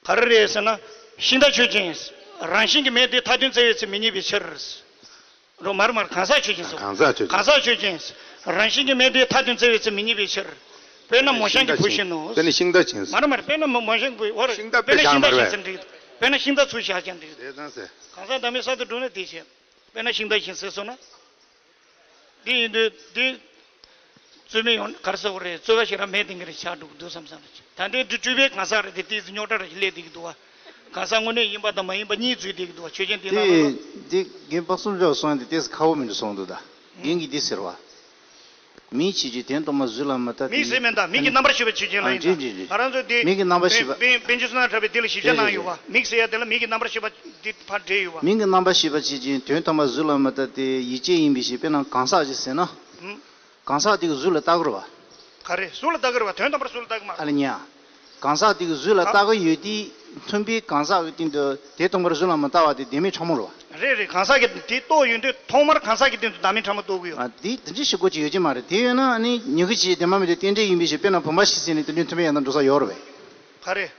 ག་རེ་རེད་ཟེར་ན། ཤིང་རྟ་ཆོས་ཅན། རང་བཞིན་གྱིས་མེད་དེ་མཐའ་དོན་བཙལ་བའི་ཚེ་མི་རྙེད་པའི་ཕྱིར། རོ། མར་མར་གང་ཟག་ཆོས་ཅན་སོ། གང་ཟག་ཆོས་ཅན། གང་ཟག་ཆོས་ཅན། རང་བཞིན་གྱིས་མེད་དེ་མཐའ་དོན་བཙལ་བའི་ཚེ་མི་རྙེད་པའི་ཕྱིར། དཔེར་ན་མོ་གཤམ་གྱི་བུ་བཞིན་ནོ། དཔེར་ན་ཤིང་རྟ་ཅན། མར་མར་དཔེར་ན་མོ་མོ་གཤམ་གྱི་བུ། ཤིང་རྟ་དཔེ་དཔེར་ན་ཤིང་རྟ་བཞིན་ཟེར་འགྲིག་དཔེར་ན་ཤིང་རྟ་ཚུར་བཞག་ཀྱང་འགྲིག་དེ་ཙང་ཟེར། གང་ཟག་བདག་མེད་གསར་དུ་གྲུབ་ན་དེ་བྱས། དཔེར་ན་ཤིང་རྟ་བཞིན་ཟེར་སོང་ན། འདི་ཡིན་དུས་འདི། རྩོད་མེད་ཡོང་གར་ཟེར་བ་རེད། རྩོད་པ་ཞིག་ར་མེད་དེ་འགའ་རེ་ཆགས་འགྲོ་གི་འདུག་བསམ་བསམ་རེད། ད་ལྟའི་འདི་སྤྲུལ་པའི་གང་ཟག་རེད་དེ་ཏིས་རྙོག་དྲ་རེ་སླེབས་བསྡད་ཀྱི་འདུག་བ། གང་ཟག་དངོས་གནས་ཡིན་པ་དང་མ་ཡིན་པ་གཉིས་འཛུལ་བསྡད་ཀྱི་འདུག་བ། ཆོས་ཅན་དེ་ན་དེ་ལ། འདི་རྒན་པ་སུམ་ཅུ་སོང་ཡ་དེ་ཏིས་ཁག་པོ་མི་འདུག་སོང་འདུག་ད། རྒན་གྱིས་འདི་ཟེར་བ། མིག་ཕྱིས་ཀྱི་དོན་དུ་མ་གཟུགས་ལ་མི་ལྟ་སྟེ། མིག་ཟེར་མེད་ད། མིག་གི་རྣམ་པར་ཤེས་པ་ཆོས་ཅན་ལ་ཡིན་ད། ཨ་ཅི་ཅི་ཅི། ང་རང་ཚོ་འདི་ང་རང་ཚོ་འདི། དཔེ་དཔེ་དཔེ་འཇུག་བསོད་ནམས་གྲགས་པའི་འདི་ལ་ཞིབ་ཆ་གནང་ཡོད་བ། མིག་ཟེར་ཡ་དེ་ལ་མིག་གི་རྣམ་པར་ཤེས་པ་འདི་ཕར་འདྲེས་ཡོད་བ། མིག་གི་རྣམ་པར་ཤེས་པ་ཕྱིས་ཀྱི་དོན་དུ་མ་གཟུགས་ལ་མི་ལྟ་སྟེ་ཡིད་ཅན་ཡིན་པའི་ཕྱིར། དཔེར་ན་གང་ཟག་ཅིག་ཟེར་ན། ཧུམ། གང་ཟག་དེ་གི་གཟུགས་ལ་ལྟ་དགོས་རེད་བ། ག་རེ། གཟུགས་ལ་ལྟ་གི་རེད་བ། དོན་དམ་པར་གཟུགས་ལ་ལྟ་གི་མ་རེད། ཨ་ལ་ཉ། གང་ཟག་དེ་གི་གཟུགས་ལ་ལྟ་གི་ཡོད་དེ། མཐུན་དཔེའི་གང་ཟག་གི་སྟེང་དུ་དེ་ཐོག་མར་གཟུགས་ལ་མི་ལྟ་བ་དེ་བདེན་མེད་ཕྲ་མོ་རེད་བ། རེད་རེད། གང་ཟག་གི་དེ་རྟོགས་ཡོང་དུས་ཐོག་མར་གང་ཟག་གི་སྟེང་དུ་བདག་མེད་ཕྲ་མོ་རྟོགས་གི་ཡོད། ཨ། དེ་དེ་འདྲའི་ཞིག་གོ་ཅིག་ཡོད་ཀྱི་མ་རེད། དེ་ཡོད་ན་ཨ་ནི་མྱུ་གུ་ཕྱིས་བདེན་པ་མེད་དེ་རྟེན་འབྲེལ་ཡིན་པའི་ཕྱིར། དཔེར་ན་བུམ་པ་བཞིན་ཟེར་ནས་དེ་འདྲའི་མཐུན་དཔེ་ཡང་ན་འགྲོ་ས་ཡོད་རེད་བས། ག་རེ།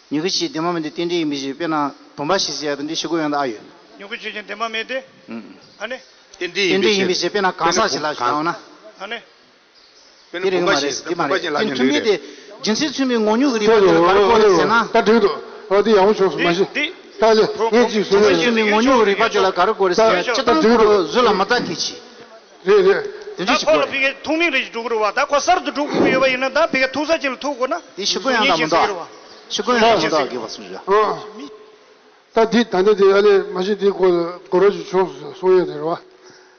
མྱུ་གུ་ཕྱིས་བདེན་པ་མེད་དེ་རྟེན་འབྲེལ་ཡིན་པའི་ཕྱིར། དཔེར་ན་བུམ་པ་བཞིན་ཟེར་ཡ་དེ་འདྲའི་ཞིག་གོ་ཡང་ན་ཨ་ཡོད། མྱུ་གུ་ཆོས་ཅན་བདེན་པ་མེད་དེ། ཨུམ། ཨ་ནི། རྟེན་འབྲེལ་ཡིན་པའི་ཕྱིར། དཔེར་ན་གང་ཟག་ཞིག་ལ་བཞག་ན། ཨ་ནི། དེ་རིགས་མ་རེད། འདི་མ་རེད། དེ་མཐུན་དཔེ་དེ་རྒྱུ་མཚན་མཚོན་པའི་ངོ་བོ་ཉིད་ཀྱི་རིགས་པ་དེ་ལ་ག་རེ་གོ་རེད་ཟེར་ན། ད་འགྲིག་འདུག་འོ་དེ་ཡག་པོ་བྱུང་སོང་། མ་གཞི་ད་ལས་ངས་ཅིག་ཟེར་ན། མཚོན་པའི་ངོ་བོ་ཉིད་ཀྱི་རིགས་པ་དེ་ལ་ག་རེ་གོ་རེད་ཟེར་ན། ད་སྤྱིར་བཏང་འགྲིག་འདུག་གཟུགས་ལ་མི་ལྟ་མཁན་ཅིག་རེད་རེད། དེ་འདྲ་ཞིག་གོ་རེད། ད་ཁོ་ལ་ཕ་གིའི་ཐུགས་སྨོན་རེ་ཞིག་འགྲོ་གི་རེད་བ། ད་ཁོ་གསར་དུ་འགྲོ་དགོས་ཀྱི་ཡོད་པ་ཡིན་ན། ད་ཕ་གིའི་ཐུགས་གསོ་ཅིག་ལ་ཐུག་དགོས་ན། དེ་ཞིག་གོ་ཡང་ད་མི་འདུག་ཞིག་གོ་ཡང་ད་མི་འདུག་རྒན་པ་སུ་ཞིག་ད་འདི་ད་ལྟ་དེ་ཨ་ལས་མ་གཞི་དེའི་སྐོར་གོ་རོ་ཞིག་བྱུང་སོང་ཡོད་དེ་རེད་བ།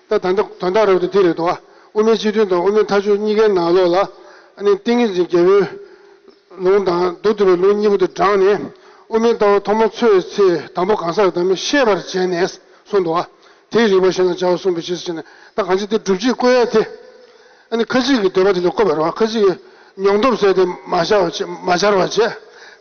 ད་ད་ལྟ་དོན་དག་རབ་ཏུ་དེ་རེད་དོ། དབུ་མའི་སྤྱི་དོན་དང་དབུ་མའི་མཐའ་དཔྱོད་གཉིས་ཀའི་ནང་ལོགས་ལ་ཨ་ནི་ཏིང་ངེ་འཛིན་རྒྱལ་པོའི་ལུང་དང་མདོ་སྡུད་པའི་ལུང་གཉིས་པོ་དེ་དྲངས་ནས། དབུ་མའི་ལྟ་བ་ཐོག་མར་འཚོལ་བའི་ཚེ་དང་པོ་གང་ཟག་གི་བདག་མེད་ཤེས་པར་བྱས་ནས་གསུངས་འདུག་བ། དེའི་རིགས་པ་གཞན་ལ་སྦྱར་བར་གསུངས་པའི་ཕྱིར་ཟེར་ནས། ད་གང་ཅི་དེ་སྒྲུབ་བྱེད་བཀོད་ཡ་དེ། ཨ་ནི་ཁ་ཅིག་གི་འདོད་པ་དེ་ལ་བཀོད་པ་རེད་བ། ཁ་ཅིག་གིས་མྱོང་སྟོབས་ཟེར་དེ་མ་སྦྱར་བ་བྱས། མ་སྦྱར་བ་བྱས།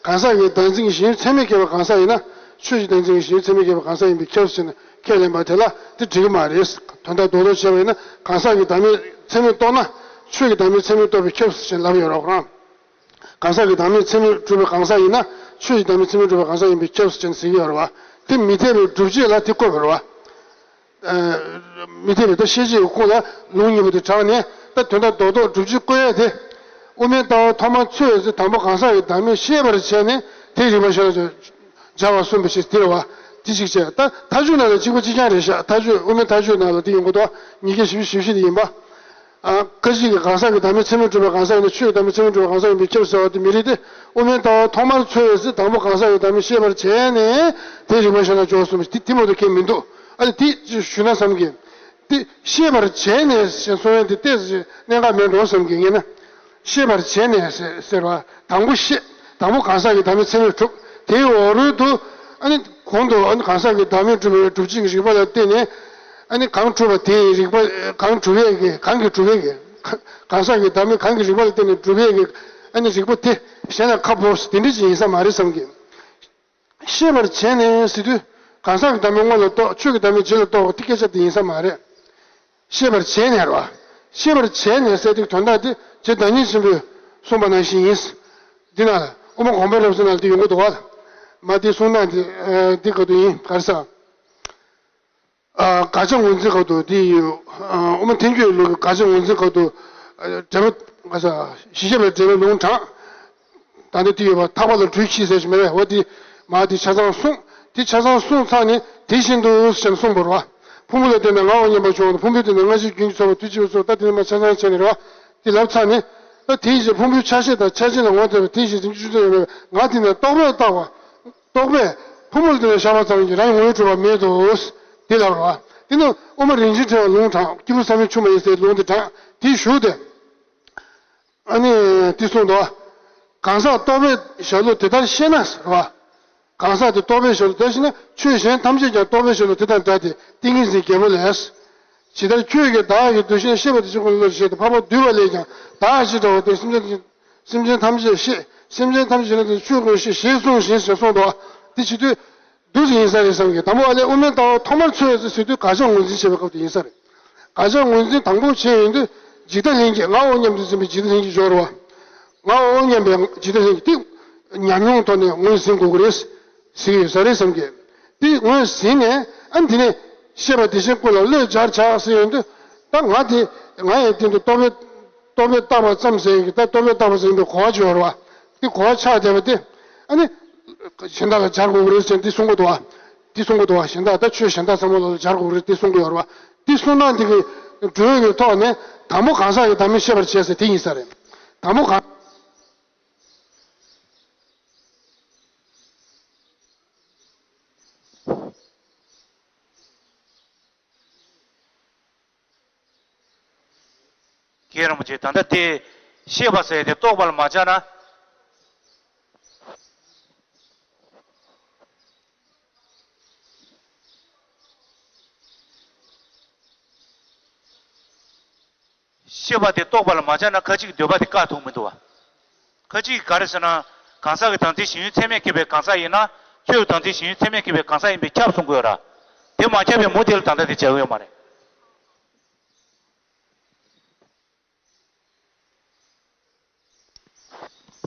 གང་ཟག་གི་བདག་འཛིན་གྱི་ཞེན་ཡུལ་ཚད་མས་ཁེགས་པ་གང་ཟག་ཡིན་ན། ཆོས་ཀྱི་བདག་འཛིན་གྱི་ཞེན་ཡུལ་ཚད་མས་ཁེགས་པ་གང་ཟག་ཡིན་པས་ཁྱབ་ཟེར་ནས་ཁས་ལེན་པ་དེ་ལ་དེ་འགྲིག་གི་མ་རེད། དོན་དག་རྡོག་རྡོག་བྱས་པ་ཡིན་ན། གང་ཟག་གི་བདག་མེད་ཚད་མས་རྟོགས་ན། ཆོས་ཀྱི་བདག་མེད་ཚད་མས་རྟོགས་པས་ཁྱབ་ཟེར་ནས་ལབ་ཡོད་རེད་བ། གང་ཟག་གི་བདག་མེད་ཚད་མས་གྲུབ་པའི་གང་ཟག་ཡིན་ན། ཆོས་ཀྱི་བདག་མེད་ཚད་མས་གྲུབ་པའི་གང་ཟག་ཡིན་པས་ཁྱབ་ཟེར་ནས་ཟེར་གྱི་ཡོད་རེད་བ། དེ་མི་འཐད་པའི་སྒྲུབ་བྱེད་ལ་དེ་བཀོད་པ་རེད་བ། མི་འཐད་པའི་ད་ཤེས་བྱེད་ཀྱི་ཁུངས་ལ་ལུང་གཉིས་པོ་དེ་དྲངས་ནས། ད་དོན་དག་རྡོག་རྡོག་སྒྲུབ་བྱེད་བཀོད་ཡ་དེ། དབུ་མའི་ལྟ་བ་ཐོག་མར་འཚོལ་བའི་ཚེ་དང་པོ་གང་ཟག་གི་བདག་མེད་ཤེས་པར་བྱས་ནས། དེའི་རིགས་པ་གཞན་ལ་སྦྱར་བར་གསུངས་པའི་ཕྱིར་དེ་རེད་བ། དེ་གཅིག་བྱས། ད་མཐའ་དཔྱོད་ནང་ལ་གཅིག་པ་གཅིག་རྐྱང་རེད་ཤག་མཐའ་དཔྱོད། དབུ་མའི་མཐའ་དཔྱོད་ནང་ལ་དེ་ཡོང་གི་འདུག་ཉིས་བརྒྱ་བཞི་བཅུ་ཞེ་བཞི་དེ་ཡིན་པ། ཨ། ཁ་ཅིག་གིས་གང་ཟག་གི་བདག་མེད་ཚད་མས་གྲུབ་པའི་གང་ཟག་ཡིན་ན། ཆོས་ཀྱི་བདག་མེད་ཚད་མས་གྲུབ་པའི་གང་ཟག་ཡིན་པས་ཁྱབ་ཟེར་བ་དེ་མི་རེད་དེ། དབུ་མའི་ལྟ་བ་ཐོག་མར་འཚོལ་བའི་ཚེ་དང་པོ་གང་ཟག་གི་བདག་མེད་ཤེས་པར་བྱས་ནས། དེའི་རིགས་པ་གཞན་ལ་སྦྱར་བར་གསུངས་པའི་ཕྱིར་དེ། དེ་མ་གཏོགས་ཁྱད་མི་འདུག་ཨ་ནི་དེ་ཞུས་ན་བསམ་གི། དེ་ཤེས་པར་བྱས་ནས་ཞེས་གསུང་ཡ་དེ་ཏོག་ཙམ་གནད་འགག་མེད་འགྲོ་བསམ་གི། ངས་ན། ཤེས་པར་བྱས་ནས་ཟེར་ཟེར་བ། དང་པོ་ཤེས། དང་པོ་གང་ཟག་གི་བདག་མེད་ཚད་མས་གྲུབ། དེའི་འོག་རོལ་དུ་ཨ་ནི་གོང་དུ་ཨ་ནི་གང་ཟག་གི་བདག་མེད་གྲུབ་པའི་སྒྲུབ་བྱེད་ཀྱི་རིགས་པ་ལ་བརྟེན་ནས། ཨ་ནི་གང་གྲུབ་པ་དེའི་རིགས་པ། གང་གྲུབ་པའི་གི། གང་གིས་གྲུབ་པའི་གི། གང་ཟག་གི་བདག་མེད་གང་གི་རིགས་པ་ལ་བརྟེན་ནས་གྲུབ་པའི་གི། ཨ་ནི་རིགས་པ་དེ་གཞན་ལ་ཁ་ཕོ་དེ་འདྲ་ཅིག་ཡིན་ས་མ་རེད་བསམ་གི། ཤེས་པར་བྱས་ནས་ཟེར་དུས། གང་ཟག་གི་བདག་མེད་སྔོན་ལ་རྟོགས། ཆོས་ཀྱི་བདག་མེད་རྗེས་ལ་རྟོགས་པ་དེ་སྐད་ཆ་དེ་ཡིན་ས་མ་རེད། ཤེས་པར་བྱས་ནས་རེད་བ། ཤེས་པར་བྱས་ནས་ཟེར་དུས་དོན་དག་དེ་རྗེ་བདག་ཉིད་ཆེན་པོས་གསུངས་པ་ནང་བཞིན་ཡིན། འདི་ན་དབུ་མ་དགོངས་པ་རབ་གསལ་ནང་དེ་ཡོང་གི་འདུག་བ། མ་དེ་གསུང་སྟངས་དེ། ཨ། འདི་ག་དུས་ཡིན། ག་རེ་ཟ། ཨ། དགག་བྱ་ངོས་འཛིན་སྐབས་དུ་དེ་ཡོད། ཨ། དབུ་མ་ཐལ་འགྱུར་ལུགས་ཀྱི་དགག་བྱ་ངོས་འཛིན་སྐབས་དུ། ཨ། འགྲེལ་པ། ག་ས། ཞི་བྱེད་པའི་འགྲེལ་པའི་ལུང་དྲངས། ད་ནི་དེ་ཡོད་པ། ཐར་པ་ལ་གྲོས་མཆིས་ཟེར་ཞིག་མེད་པས། འོ་དེ་མ་དེ་ཆ་ཚང་གསུངས། དེ་ཆ་ཚང་གསུངས་ཚར་ནས་དེ་བཞིན་དུ་ཟེར་ནས་གསུངས་པ་རེད་བ། ཕུང་པོ་ལ་བརྟེན་ནས་ངའོ་སྙམ་པ་བྱུང་བ་དང་། ཕུང་པོའི་སྟེང་ན་སྔ་ཕྱིའི་རྒྱུན་གྱིས་ཚོར་བ་དུས་གཅིག་པའི་ཚོར། ད་དེ་ནི་མ་ཆ་ཚང་བྱས་ནས་རེད་བ། དེ་ལབ་ཚར་ནས། ད་དེའི་ཕྱིར་ཕུང་པོའི་ཆ་ཤས་དང་ཆ་ཅན་ལ་ངོ་མཚར་བའི་དེའི་ཕྱིར་རིགས་ཆུང་ཆུང་ཡོད་མེད་པས། ང་དེ་ནི་རྟོག་པས་བཏགས་པ། རྟོག་པས་ཕུང་པོ་ལ་བརྟེན་ནས་བཞག་པ་ཙམ་གྱིས་རང་ངོས་གྲུབ་པ་མེད་དོ། དེ་ལབ་རེད་བ། དེ་ནི་དབུ་མ་རིན་ཆེན་ཕྲེང་བའི་ལུང་དྲངས། སྐྱེས་བུ་བསམ་ཡས་མཆོག་མ་ཡིན་ཟེར་ལུང་དེ་དྲངས། དེའི་གཞུག་དེ། ཨ་ནི་དེ་གསུངས་འདུག་གང་ཟག་རྟོག་པའི་ཞལ་ལུང་དེ་ལྟར་ཤེས་ན་ཟེར་བ། གང་ཟག་དེ་རྟོག་པའི་ཞལ་ལུང་དེ་ལྟར་ཤེས་ན། ཆོས་གཞན་ཐམས་ཅད་ཀྱང་རྟོག་པའི་ཞལ་ལུང་དེ་དང་འདྲ་སྟེ། ཏིང་ངེ་འཛིན་རྒྱལ་པོ་ལས། ཇི་ལྟར་ཁྱོད་ཀྱིས་བདག་གི་འདུ་ཤེས་ཤེས་པ་དེ་ཕྱིར་ཀུན་སློང་ལ་བྱེད་དེ། འཕགས་པ་འདུལ་བ་ལས་ཀྱང་བདག་ཅེས་བྱ་བ་སྟེ། སེམས་ཅན་སེམས་ཅན་ཐམས་ཅད་ཤེས། སེམས་ཅན་ཐམས་ཅད་ཀྱི་ནང་དུ་ཆོས་ཀུན་ཤེས་ཞེས་གསུངས་ཤིང་ཟེར་གསུངས་འདུག་དེ་བྱེད་དུས་འདུག་སེ་ཡིན་ས་རེད་བསམ་གི། དང་པོ་ཨ་ལས་དབུ་མའི་ལྟ་བ་ཐོག་མར་འཚོལ་ཡོད་ཟེར་དུས་དགག་བྱ་ངོས་འཛིན་བྱེད་པའི་སྐབས་དེ་ཡིན་ས་རེད། དགག་བྱ་ངོས་འཛིན་དང་པོ་བྱས་ཡོང་དུས་འཇིག་ལྟ་ལྷན་སྐྱེས། ང་འོ་སྙམ་དུ་འཛིན་པའི་འཇིག་ལྟ་ལྷན་སྐྱེས་སྦྱོར་བ། ང་འོ་སྙམ་པའི་འཇིག་ལྟ་ལྷན་སྐྱེས་དེ་ཉམས་མྱོང་ཐོག་ནས་ངོས་ཟིན་དགོས་ཀྱི་རེད་ཟེར་གྱི་ཡོད་ས་རེད་བསམ་གི། དེ་ངོས་ཟིན་ནས་ཨ་ནི་དེ་ནས་ཤེས་པ་དེ་བཞིན་ཀུན་ལ་བློས་སྦྱར་བྱ་ཟེར་ཡོང་དུས། ད་ང་དེ་ང་ཡི་སྟེང་དུ་རྟོག་པས་རྟོག་པས་བཏགས་པ་ཙམ་ཟེར་གྱི། ད་རྟོག་པས་བཏགས་པ་ཟེར་གྱི་གོ་བ་ཅིག་ཡོད་རེད་བ། དེ་གོ་བ་ཆགས་བསྡད་པ་དེ་ཨ་ནི་གཞན་དག་ལ་སྦྱར་དགོས་ཀྱི་རེད་ཟེར་འདི་གསུང་གི་འདུག་བ། འདི་གསུང་གི་འདུག་བ། གཞན་དག་ད་ཆོས་གཞན་དག་ཚང་མ་ལ་སྦྱར་དགོས་ཀྱི་རེད་འདི་གསུང་གི་ཡོད་རེད་བ། འདི་གསུང་སྟངས་འདི་གི་འགྲོས་ཀྱི་ཐོག་ནས་དང་པོ་གང་ཟག་གི་བདག་མེད་ཤེས་པར་བྱེད་ཟེར་དེ་ཡིན་ས་རེད། དང་པོ་གང་རྒན་རིན་པོ་ཆེ། ད་ལྟ་དེ་ཤེས་པ་ཟེར་དེ་རྟོགས་པ་ལ་མ་སྦྱར་ན། ཤེས་པ་དེ་རྟོགས་པ་ལ་མ་སྦྱར་ན་ཁ་ཅིག་གི་འདོད་པ་དེ་བཀག་ཐུབ་མི་འདུག་བ། ཁ་ཅིག་གིས་ག་རེ་ཟེར་ན། གང་ཟག་གི་བདག་འཛིན་གཞན་ཡུལ་ཚད་མས་ཁེབས་པའི་གང་ཟག་ཡིན་ན། ཆོས་ཀྱི་བདག་འཛིན་གཞན་ཡུལ་ཚད་མས་ཁེབས་པའི་གང་ཟག་ཡིན་པས་ཁྱབ་གསུང་གི་ཡོད་ར། དེ་མ་ཁྱབ་པའི་མུ་དེ་ལ་ད་ལྟ་དེ་བྱ་གི་ཡོད་མ་རེད།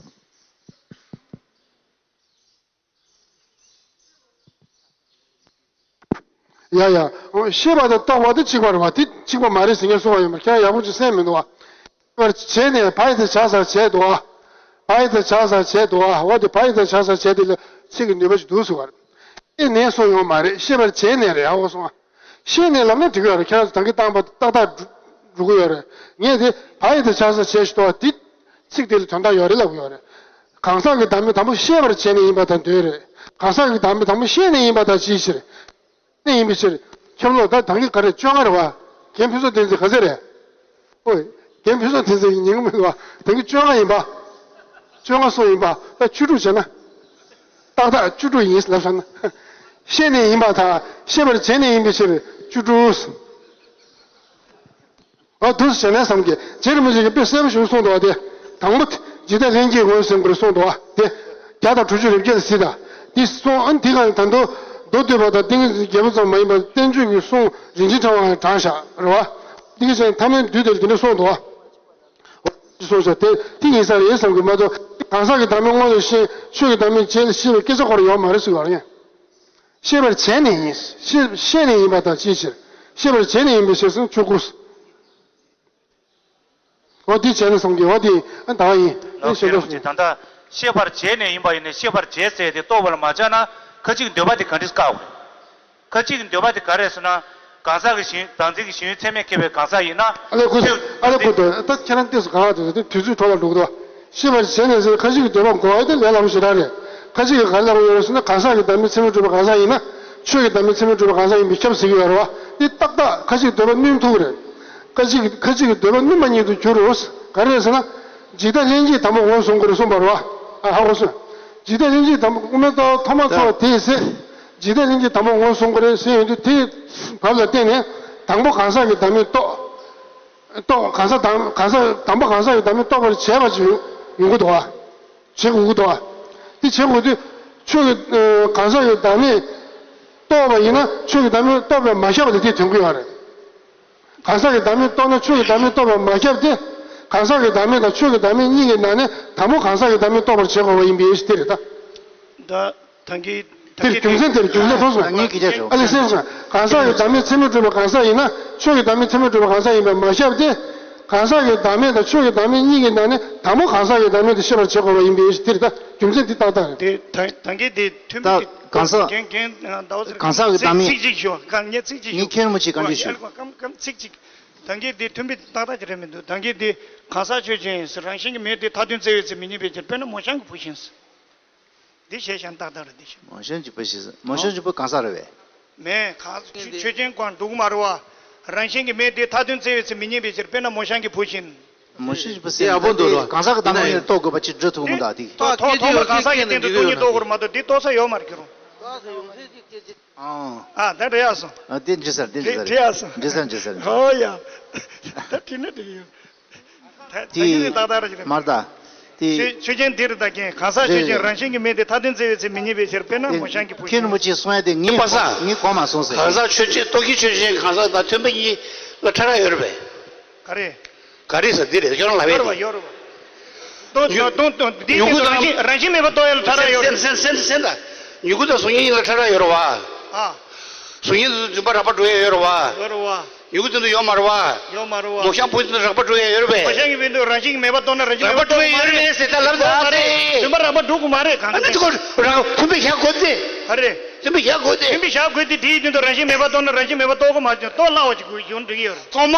ཡ་ཡ། ཤེས་པ་དང་རྟོགས་པ་དེ་གཅིག་པ་རེད་བ། དེ་གཅིག་པ་མ་རེད་ཟེར་མཁན་གསུང་བ་ཡོད་མ་རེད། ཁྱེད་རང་ཡག་པོ་ཅིག་གསན་མི་འདུག་བ། ཤེས་པར་བྱས་ནས་བ་ཡི་དེ་བྱ་ས་བྱས་འདུག་བ། བ་ཡི་དེ་བྱ་ས་བྱས་འདུག་བ། འོ་དེ་བ་ཡི་དེ་བྱ་ས་བྱས་དེ་ལ་ཚིག་གི་ནུས་པ་ཅིག་འདུག་ཟེར་བ་རེད། ཤེས་ནས་གསུང་ཡོད་མ་རེད། ཤེས་པར་བྱས་ནས་རེད། ཨ་འོ་སོང་ཨ། ཤེས་ནས་ལབ་ན་འགྲིག་གི་ཡོད་རེད། ཁྱེད་རང་ཚོ་ད་གིན་བཏང་པ་ཏག་ཏག་འགྲོ་གི་ཡོད་རེད། ངས་དེ་བ་ཡི་དེ་བྱ་ས་བྱས་ཤིག་འདུག་བ། དེ་ཚིག་དེ་ལ་དོན་དག་ཡོད་རེད་ལབ་གི་ཡོད་རེད། གང་ཟག་གི་བདག་མེད་དང་པོ་ཤེས་པར་བྱས་ནས་ཡིན་པ་དང་འདོད་རེད། གང་ཟག་གི་བདག་མེད་དང་པོ་ཤེས་ནས་ཡིན་པ་དང་ཅིའི་ཕྱིར། ནས་ཡིན་པའི་ཕྱིར། ཁྱབ་ལོག་ད་ད་གིན་ག་རེ་བཅོ་ལྔ་རེད་བ། རྒན་ཕུན་ཚོགས་བསྟན་འཛིན་ག་ཚོད་རེད། ཨོ། རྒན་ཕུན་ཚོགས་བསྟན་འཛིན་ཉན་གི་མི་འདུག་བ། ད་གིན་བཅོ་ལྔ་ཡིན་པ། བཅོ་ལྔ་སོང་ཡིན་པ། ད་བཅུ་དྲུག་བྱས་ན། ཏག་ཏག་བཅུ་དྲུག་ཡིན་ལབ་བསམ་ན། ཤེས་ནས་ཡིན་པ་དང་ཤེས་པར་བྱས་ནས་ཡིན་པའི་ཕྱིར་བཅུ་དྲུག་ཨ་འདུག་སེ་བྱས་ནས་བསམ་གྱི། རྗེ་རིན་པོ་ཆེ་གིས་དཔེ་གསལ་པོ་ཞིག་གསུངས་འདུག་བ་དེ། དང་པོ་འཇིག་ལྟ་ལྷན་སྐྱེས་ངོས་ཟིན་དགོས་གསུངས་འདུག་བ་དེ། བརྒྱ་དང་དྲུག་ཅུ་རེ་བརྒྱད་ལ་གཟིགས་དང་། འདི་གསུངས་ཨ་འདི་ག་ད་དུང་མདོ་སྡུད་པ་དང་ཏིང་ངེ་འཛིན་རྒྱལ་པོ་ཙམ་མ་ཡིན་པར་བསྟན་བཅོས་ཀྱི་གསུང་རིན་ཆེན་ཕྲེང་བའང་དྲངས་བཞག་རེད་བ། འདི་ག་ཅན་ཐ་མའི་འདུས་དེར་འདི་འདྲ་གསུངས་འདུག་བ། གསུངས་བཞག་དེ་དེ་ཡིན་ས་རེད་བསམ་གྱི་མ་གཏོགས། གང་ཟག་གི་བདག་མེད་སྔོན་ལ་ཤེས། ཆོས་ཀྱི་བདག་མེད་རྗེས་ལ་ཤེས་པའི་སྐད་ཆ་སྐོར་ཡོད་མ་རེད་ཟེར་བ་རེད། ཤེས་པར་བྱས་ནས་ཡིན། ཤེས་ཤེས་ནས་ཡིན་པ་དང་ཅིའི་ཕྱིར། ཤེས་པར་བྱས་ནས་ཡིན་པའི་ཕྱིར་ཟེར་ཆོས་སྐུ། འོ་འདི་བྱས་ནས་བསམ་གྱི། འོ་འདི་ཨ་ད་ཡིན། ཨ་ལགས་ཤེས་རབ་ཀྱི་ད་ལྟ་ཤེས་པར་བྱས་ནས་ཡིན་པ་ཡིན་ནས་ཤེས་པར་བྱས་ཟེར་དེ་རྟོགས་པ་ལ་མ་སྦྱར་ན་ཁ་ཅིག་འདོད་པ་དེ་ག་འདྲས་བཀག་དགོས། ཁ་ཅིག་གི་འདོད་པ་དེ་ག་རེ་ཟེར་ན། གང་ཟག་གི་ཞིང་བདག་འཛིན་གྱི་ཞིང་ཡུལ་ཚད་མས་ཁེབས་པའི་གང་ཟག་ཡིན་ན། ཨ་ལས་ཁུ་ཨ་ལས་ཁུ་དོ་ད་ཁྱེད་རང་ཏོག་ཙམ་གང་ལ་འགྲོ་ཟེར་དུས་དུས་ཚོད་འཕྲོ་བརླག་འགྲོ་གི་འདུག་བ། ཤེས་པར་བྱས་ནས་ཟེར་ཁ་ཅིག་གི་འདོད་པ་འགོག་ཡ་དེ་ལས་སླ་པོ་ཞེ་དྲག་རེད། ཁ་ཅིག་གིས་ག་རེ་ལབ་ཀྱི་ཡོད་རེད་ཟེར་ན། གང་ཟག་གི་བདག་མེད་ཚད་མས་གྲུབ་པའི་གང་ཟག་ཡིན་ན། ཆོས་ཀྱི་བདག་མེད་ཚད་མས་གྲུབ་པའི་གང་ཟག་ཡིན་པས་ཁྱབ་ཟེར་གྱི་ཡོད་རེད་བ། འདི་ཏག་ཏག་ཁ་ཅིག་གི་འདོད་པ་བསྣུན་ཐུབ་ཀྱི་རེད། ཁ་ཅིག་ཁ་ཅིག་གི་འདོད་པ་བསྣུན་པ་ཉིད་དུ་འགྱུར་རོ། ག་རེ་རེད་ཟེར་ན། འཇིག་ལྟ་ལྷན་སྐྱེས་དང་པོ་ངོས་བཟུང་དགོས་རེད་གསུངས་པ་རེད་བ། ཨ་ཧ་གོ་སོང་། འཇིག་ལྟ་ལྷན་སྐྱེས་དང་པོ་དབུ་མའི་ལྟ་བ་ཐོག་མ་ཚོགས་པ་དེས་ཟེར། འཇིག་ལྟ་ལྷན་སྐྱེས་དང་པོ་ངོས་བཟུང་དགོས་རེད་ཟེར་ཡོང་དུས་དེའི་བབ་ལ་བརྟེན་ནས་དང་པོ་གང་ཟག་གི་བདག་མེད་རྟོགས། རྟོགས་གང་ཟག་དང་གང་ཟག་དང་པོ་གང་ཟག་གི་བདག་མེད་རྟོགས་པར་བྱས་པ་ཅིག་ཡོང་ཡོང་གི་འདུག་བ། བྱེད་དགོས་ཀྱི་འདུག་བ། དེ་བྱེད་དགོས་དུས་ཆོས་ཀྱི་ཨ་གང་ཟག་གི་བདག་མེད་རྟོགས་པ་ཡིན་ན་ཆོས་ཀྱི་བདག་མེད་རྟོགས་པས་མ་ཁྱབ་པ་དེ་དེ་དོན་གྱི་ཡོད་རེད། གང་ཟག་གི་བདག་མེད་རྟོགས་ན་ཆོས་ཀྱི་བདག་མེད་རྟོགས་པས་མ་ཁྱབ་སྟེ། གང་ཟག་གི་བདག་མེད་དང་ཆོས་ཀྱི་བདག་མེད་གཉིས་ཀྱི་ནང་ནས་དང་པོ་གང་ཟག་གི་བདག་མེད་རྟོགས་པར་བྱེད་དགོས་པ་ཡིན་པའི་ཞིག་དེ་རེད་ད། ད་ཐང་གི་དེར་རྒྱུ་མཚན་དེར་རྒྱུ་མཚན་ཐོགས་སོང་། ངའི་སྐད་ཆ་ཞུ། ཨ་ལས་སེམས་སོང་། གང་ཟག་གི་བདག་མེད་ཚད་མས་གྲུབ་པའི་གང་ཟག་ཡིན་ན་ཆོས་ཀྱི་བདག་མེད་ཚད་མས་གྲུབ་པའི་གང་ཟག་ཡིན་པས་མ་ཁྱབ་སྟེ། གང་ཟག་གི་བདག་མེད་དང་ཆོས་ཀྱི་བདག་མེད་གཉིས་ཀྱི་ནང་ནས་དང་པོ་གང་ཟག་གི་བདག་མེད་དུ་ཤེས་པར་བྱེད་དགོས་པ་ཡིན་པའི་ཞིག་དེ་རེད་ད། རྒྱུ་མཚན་དེ་ཏག་ཏག་རེད། དེ་ད་ཐང་གི་དེ་མཐུན་པའི་གང་ཟག་རྒན་རྒན་ཟླ་བ་ཟེར་གང་ཟག་གི་བདག་མེད་ཚིག་གཅིག་ཞུ། གང་ངས་ཚིག་གཅིག་ཞུ། ངས་མཁན་རིན་པོ་ཆེ་བཀའ་འདྲི་ཞུ། ཨ་ལས་ཁོ་ཀམ་ཀམ་ཚིག་གཅིག་ཐང་གི་དེ་མཐུན་པའི་ཏག་ཏག་ཅིག་རེད་མི་འདུག་ཐང་གི་དེ་གང་ཟག་ཆོས་ཅན་ཡིན་ཟེར། རང་བཞིན་གྱིས་མེད་དེ་མཐའ་དོན་བཙལ་བའི་ཚེ་མི་རྙེད་པའི་ཕྱིར། དཔེར་ན་མོ་གཤམ་གྱི་བུ་བཞིན་ཟེར། འདི་བཤད་ཤག་ཏག་ཏག་རེད་འདི་བཤད། མོ་གཤམ་གྱི་བུ་བཞིན་ཟེར། མོ་གཤམ་གྱི་བུ་གང་ཟག་རེད་པས། མེད་གང་ཆོས་ཆོས་ཅན་ཀུན་འགྲོ་གི་མ་རེད་བ། རང་བཞིན་གྱིས་མེད་དེ་མཐའ་དོན་བཙལ་བའི་ཚེ་མི་རྙེད་པའི་ཕྱིར། དཔེར་ན་མོ་གཤམ་གྱི་བུ་བཞིན། མོ་གཤམ་གྱི་བུ་ཟེར་ཡག་པོ་འདུག་ལོ། གང་ཟག་གི་བདག་མེད་རྟོགས་དགོས་པ་ཅིག་འགྲོ་ཐུབ་མི་འདུག་འདི། ཐོག་ཐོག་ཐོག་མ་གང་ཟག་གི་སྟེང་དུ་སྟོང་ཉིད་རྟོགས་དགོས་རེད་མ་གཏོགས་འདི་རྟོགས་ས་ཡོད་མ་རེད་ཁྱོད་རང་། ཨང་། ཨ་ད་འདྲ་ཡག་སོང་། ཨ་དེ་འདྲི་ས་རེད། དེ་འདྲི་ས་རེད། འདྲི་ཡག་སོང་། འདྲི་ས་འདྲི་ས་རེད། ཨོ་ཡ། ད་དྲིས་ན་འགྲིག་གི་ཡོད། ད་ད་དེ་ཡིན་ནས་ཏག་ཏག་རེད་ཅེས་རེད། མར་ད། དེ། ཆོས་ཆོས་ཅན་འདིར་བདག་རྐྱེན་གང་ཟག་ཆོས་ཅན་རང་བཞིན་གྱིས་མེད་དེ་མཐའ་དོན་བཙལ་བའི་ཚེ་མི་རྙེད་པའི་ཕྱིར། དཔེར་ན་དེ་མོ་ཤང་གི་བུ་ཁྱོད་རིན་པོ་ཆེས་གསུང་ཡ་དེ་ངས་པ་སངས། ངས་གོ་མ་སོང་ཟེར། གང་ཟག་ཆོས་ཅན་རྟོག་གེ་ཆོས་ཅན་གང་ཟག་དང་མཐུན་པ་གཉིས་ལ་ཕྲ་རགས་ཡོད་རེད་པས། ག་རེ། ག་རེ་ཟེར་འདི་རེད། ཁྱོད་རང་ལབ་ཡ་ཡོད་རེད་དེ། བ་ཡོད་རེད་བ། དོན་མྱུ་དོན་དོན་འདི་མྱུ་གུ་དང་རང་བཞིན་རང་བཞིན་མེད་པ་རྟོགས་ཡ་ལ་ཕྲ་རགས་ཡོད་རེད། སེམས་སེམས་སེམས་སེམས་དང་མྱུ་གུ་དང་གཟུགས་བརྙན་གཉིས་ལ་ཕྲ་རགས་ཡོད་རེད་བ། ཨ། གཟུགས་བརྙན་དེ་ཚོ་རྫུན་པ་རགས་པ་འགྲོ་ཡ་ཡོད་རེད་བ། ཡོད་རེད་བ། མྱུ་གུ་དེ་ཚོ་ཡོད་མ་རེད་བ། ཡོད་མ་རེད་བ། མོ་ཤང་བུ་དེ་ཚོ་རགས་པ་འགྲོ་ཡ་ཡོད་རེད་པས། མོ་ཤང་གི་བུ་དེ་རང་བཞིན་གྱིས་མེད་པ་རྟོགས་ན་རང་བཞིན་མེད་པ་རགས་པ་འགྲོ་ཡ་ཡོད་རེད་ཟེར་ད་ལབ་ད་རེད། རྫུན་པ་རགས་པ་འགྲོ་དགོས་མ་རེད་གང་ཨ་ན་ག་ཅི་གོ་རང་མཐུན་པའི་ཞག་གོ་ཚེ། ཨ་རེད། མཐུན་པའི་ཞག་གོ་ཚེ། མཐུན་པའི་ཞག་གོ་ཚེ་དེའི་སྟེང་དུ་རང་བཞིན་མེད་པ་རྟོགས་ན་རང་བཞིན་མེད་པ་རྟོགས་དགོས་མ་བྱུང་རྟོགས་སླ་བ་ཅིག་དགོས་ཡོང་འགྲིག་གི་ཡོད་རེད། ཐོག་མ་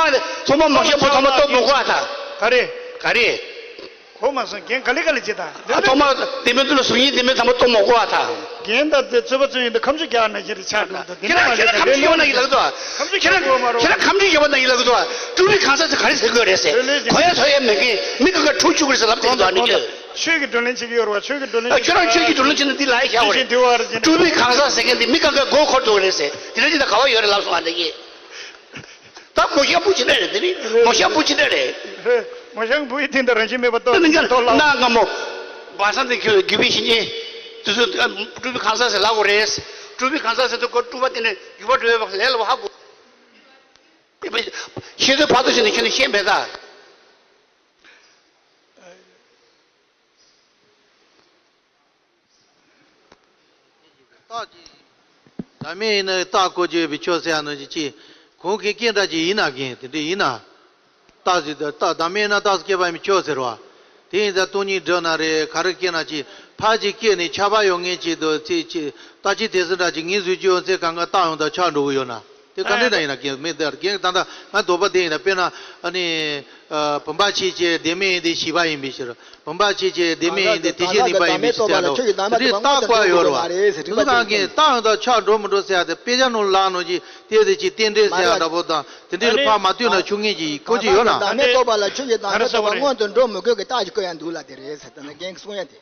ཐོག་མ་མོ་ཤང་བུ་ཐོག་མ་རྟོགས་མི་དགོས་ཨ་ད། ག་རེ། ག་རེ། གོ་མ་སོང་། རྒན་ག་ལེ་ག་ལེ་བྱེད་དང་། ཨ་ཐོག་མ་ལྡན་མིན་དུ་ལ་གཟུགས་བརྙན་ལྡན་མིན་ཚང་མ་རྟོགས་མ་དགོས་ཨ་ད། རྒན་ད་དེ་ཚོད་པ་ཚོད་ཡིན་དུ་ཁམ་ཆུ་རྒྱག་ན་ཁྱེད་རེ་ཆགས་འགྲོ་འདུག་ཁྱེད་རང་ཁྱེད་རང་ཁམ་ཆུ་ཡོད་ན་ཡིན་ལགས་དོ། ཁམ་ཆུ་ཁྱེད་རང་ཁྱེད་རང་ཁམ་ཆུ་ཡོད་ན་ཡིན་ལགས་དོ། ཀྲུ་བི་གང་ཟག་ཚོ་ག་རེ་ཟེར་དགོས་རེད་ཟེར། གོ་ཡ་ཐོས་ཡ་མེད་མཁན་མི་གང་ག་འཁྲུག་བཅུག་རེད་ཟེར་ལབ་ཚེ་འདུག་ཨ་ནི་ཁྱོད། ཆོས་ཀྱི་བགྲོ་གླེང་བྱེད་ཀྱི་ཡོད་རེད་བ། ཆོས་ཀྱི་བགྲོ་གླེང་ཁྱོད་རང་ཆོས་ཀྱི་བགྲོ་གླེང་བྱེད་ན་འདི་ལ་ཡ་བཞག་པ་རེད། ཀྲུ་བི་གང་ཟག་ཟེར་མཁན་འདི་མི་གང་ག་མགོ་འཁོར་འདུག་རེད་ཟེར། དེ་འདྲ་ཅིག་ད་ག་བ་ཡོད་རེད་ལབ་སོང་ཨ་ནི་ཡིན། ད་མོ་ཤང་བུ་ཅི་འདྲ་རེད། དེ་རིང་མོ་ཤང་བུ་ཅི་འདྲ་རེད། མོ་ཤང་བུ་ཡི་སྟེང་དུ་རང་བཞིན་མེད་པ་རྟོགས། ད་ནི་ང་རྟོགས་ལ། ན་ང་མོ་བ་སངས་དེ་ཁྱོད་རྒྱུད་པའི་བཤེས་གཉེན་དེ་ཚོ་ཀྲུ་བི་གང་ཟག་ཟེར་ལབ་དགོས་རེད། ཀྲུ་བི་གང་ཟག་ཟེར་དུས་ཀོ་ཀྲུ་བ་དེ་ནས་རྒྱུད་པ་འགྲོ་བའི་བག་ལས་ལ་བ་ཧ་གོ། ཤེས་ཚོད་ཕར་ཚུར་བྱས་ནས་ཁྱོད་ནས་ཤེས་མེད་ད། རྟགས་ཀྱི། བདག་མེད་ཡིན་ན་རྟགས་གོ་བརྗོད་པའི་ཆོས་ཟེར་ཡ་ནང་བཞིན་གྱི། གོང་གི་སྐད་འདྲ་ཅིག་ཡིན་ན་རྒན་དེ་འདྲ་ཡིན་ན། རྟགས་ཟེར་དུས་རྟགས་བདག་མེད་ཡིན་ན་རྟགས་སུ་སྐྱེས་པ་ཡིན་པའི་ཆོས་ཟེར་བ། དེ་ཡིན་ཙང་སྟོང་ཉིད་སྒྲུབ་ན་རེད་ག་རེ་སྐྱེས་ན་ཅི་ཕར་ཅིག་སྐྱེས་ནས་ཁྱབ་པ་ཡོད་ངེས་ཅིག་འདུག་ཚིག་ཅིག་རྟགས་ཅིག་དེ་ཚོ་འདྲ་ཅིག་ངེས་བཟོས་ཀྱི་ཡོད་ཚེ་གང་ག་རྟགས་ཡོང་དང་ཆགས་འགྲོ་གི་ཡོད་ན། དེ་ག་འདྲ་ན་ཡིན་ན་རྒན་མེད་དེ་རྒན་ད་ལྟ་ང་དོགས་པ་དེ་ཡིན་ན་དཔེར་ན་ཨ་ནི། བུམ་པ་ཆོས་ཅན་བདེན་མེད་ཡིན་ཏེ་ཞེས་པ་ཡིན་པའི་ཕྱིར། བུམ་པ་ཆོས་ཅན་བདེན་མེད་ཡིན་ཏེ་དེ་བཞིན་གནས་པ་ཡིན་པའི་ཕྱིར་ཟེར་ཡ་འདྲ་བོ། དེ་འདྲའི་རྟགས་བཀོད་ཡོད་རེད་བ། དེ་ཚོ་གང་གིས་རྟགས་ཡང་དག་ཆགས་འགྲོ་མི་འགྲོ་ཟེར་ཡ་དེ་དཔེ་ཆ་ནང་ལ་ནང་གི་དེ་དེ་ཅིག་རྟེན་འབྲེལ་ཟེར་ཡ་འདྲ་བོ་དང་དེ་འདྲའི་ལ་ཕར་མ་ལྟོས་ན་ཆོག་ངེས་ཀྱི་བཀོད་ཀྱི་ཡོད་ན། བདག་མེད་རྟོགས་པ་ལ་ཆོས་ཀྱི་བདག་མེད་རྟོགས་པ་སྔོན་དུ་འགྲོ་མི་དགོས་ཀྱི་རྟགས་ཀྱིས་བཀོད་ཡ་འདུག་ལ་དེ་རེད་ཟེར་ད་ནི་རྒན་གྱིས་གསུང་ཡ་དེ།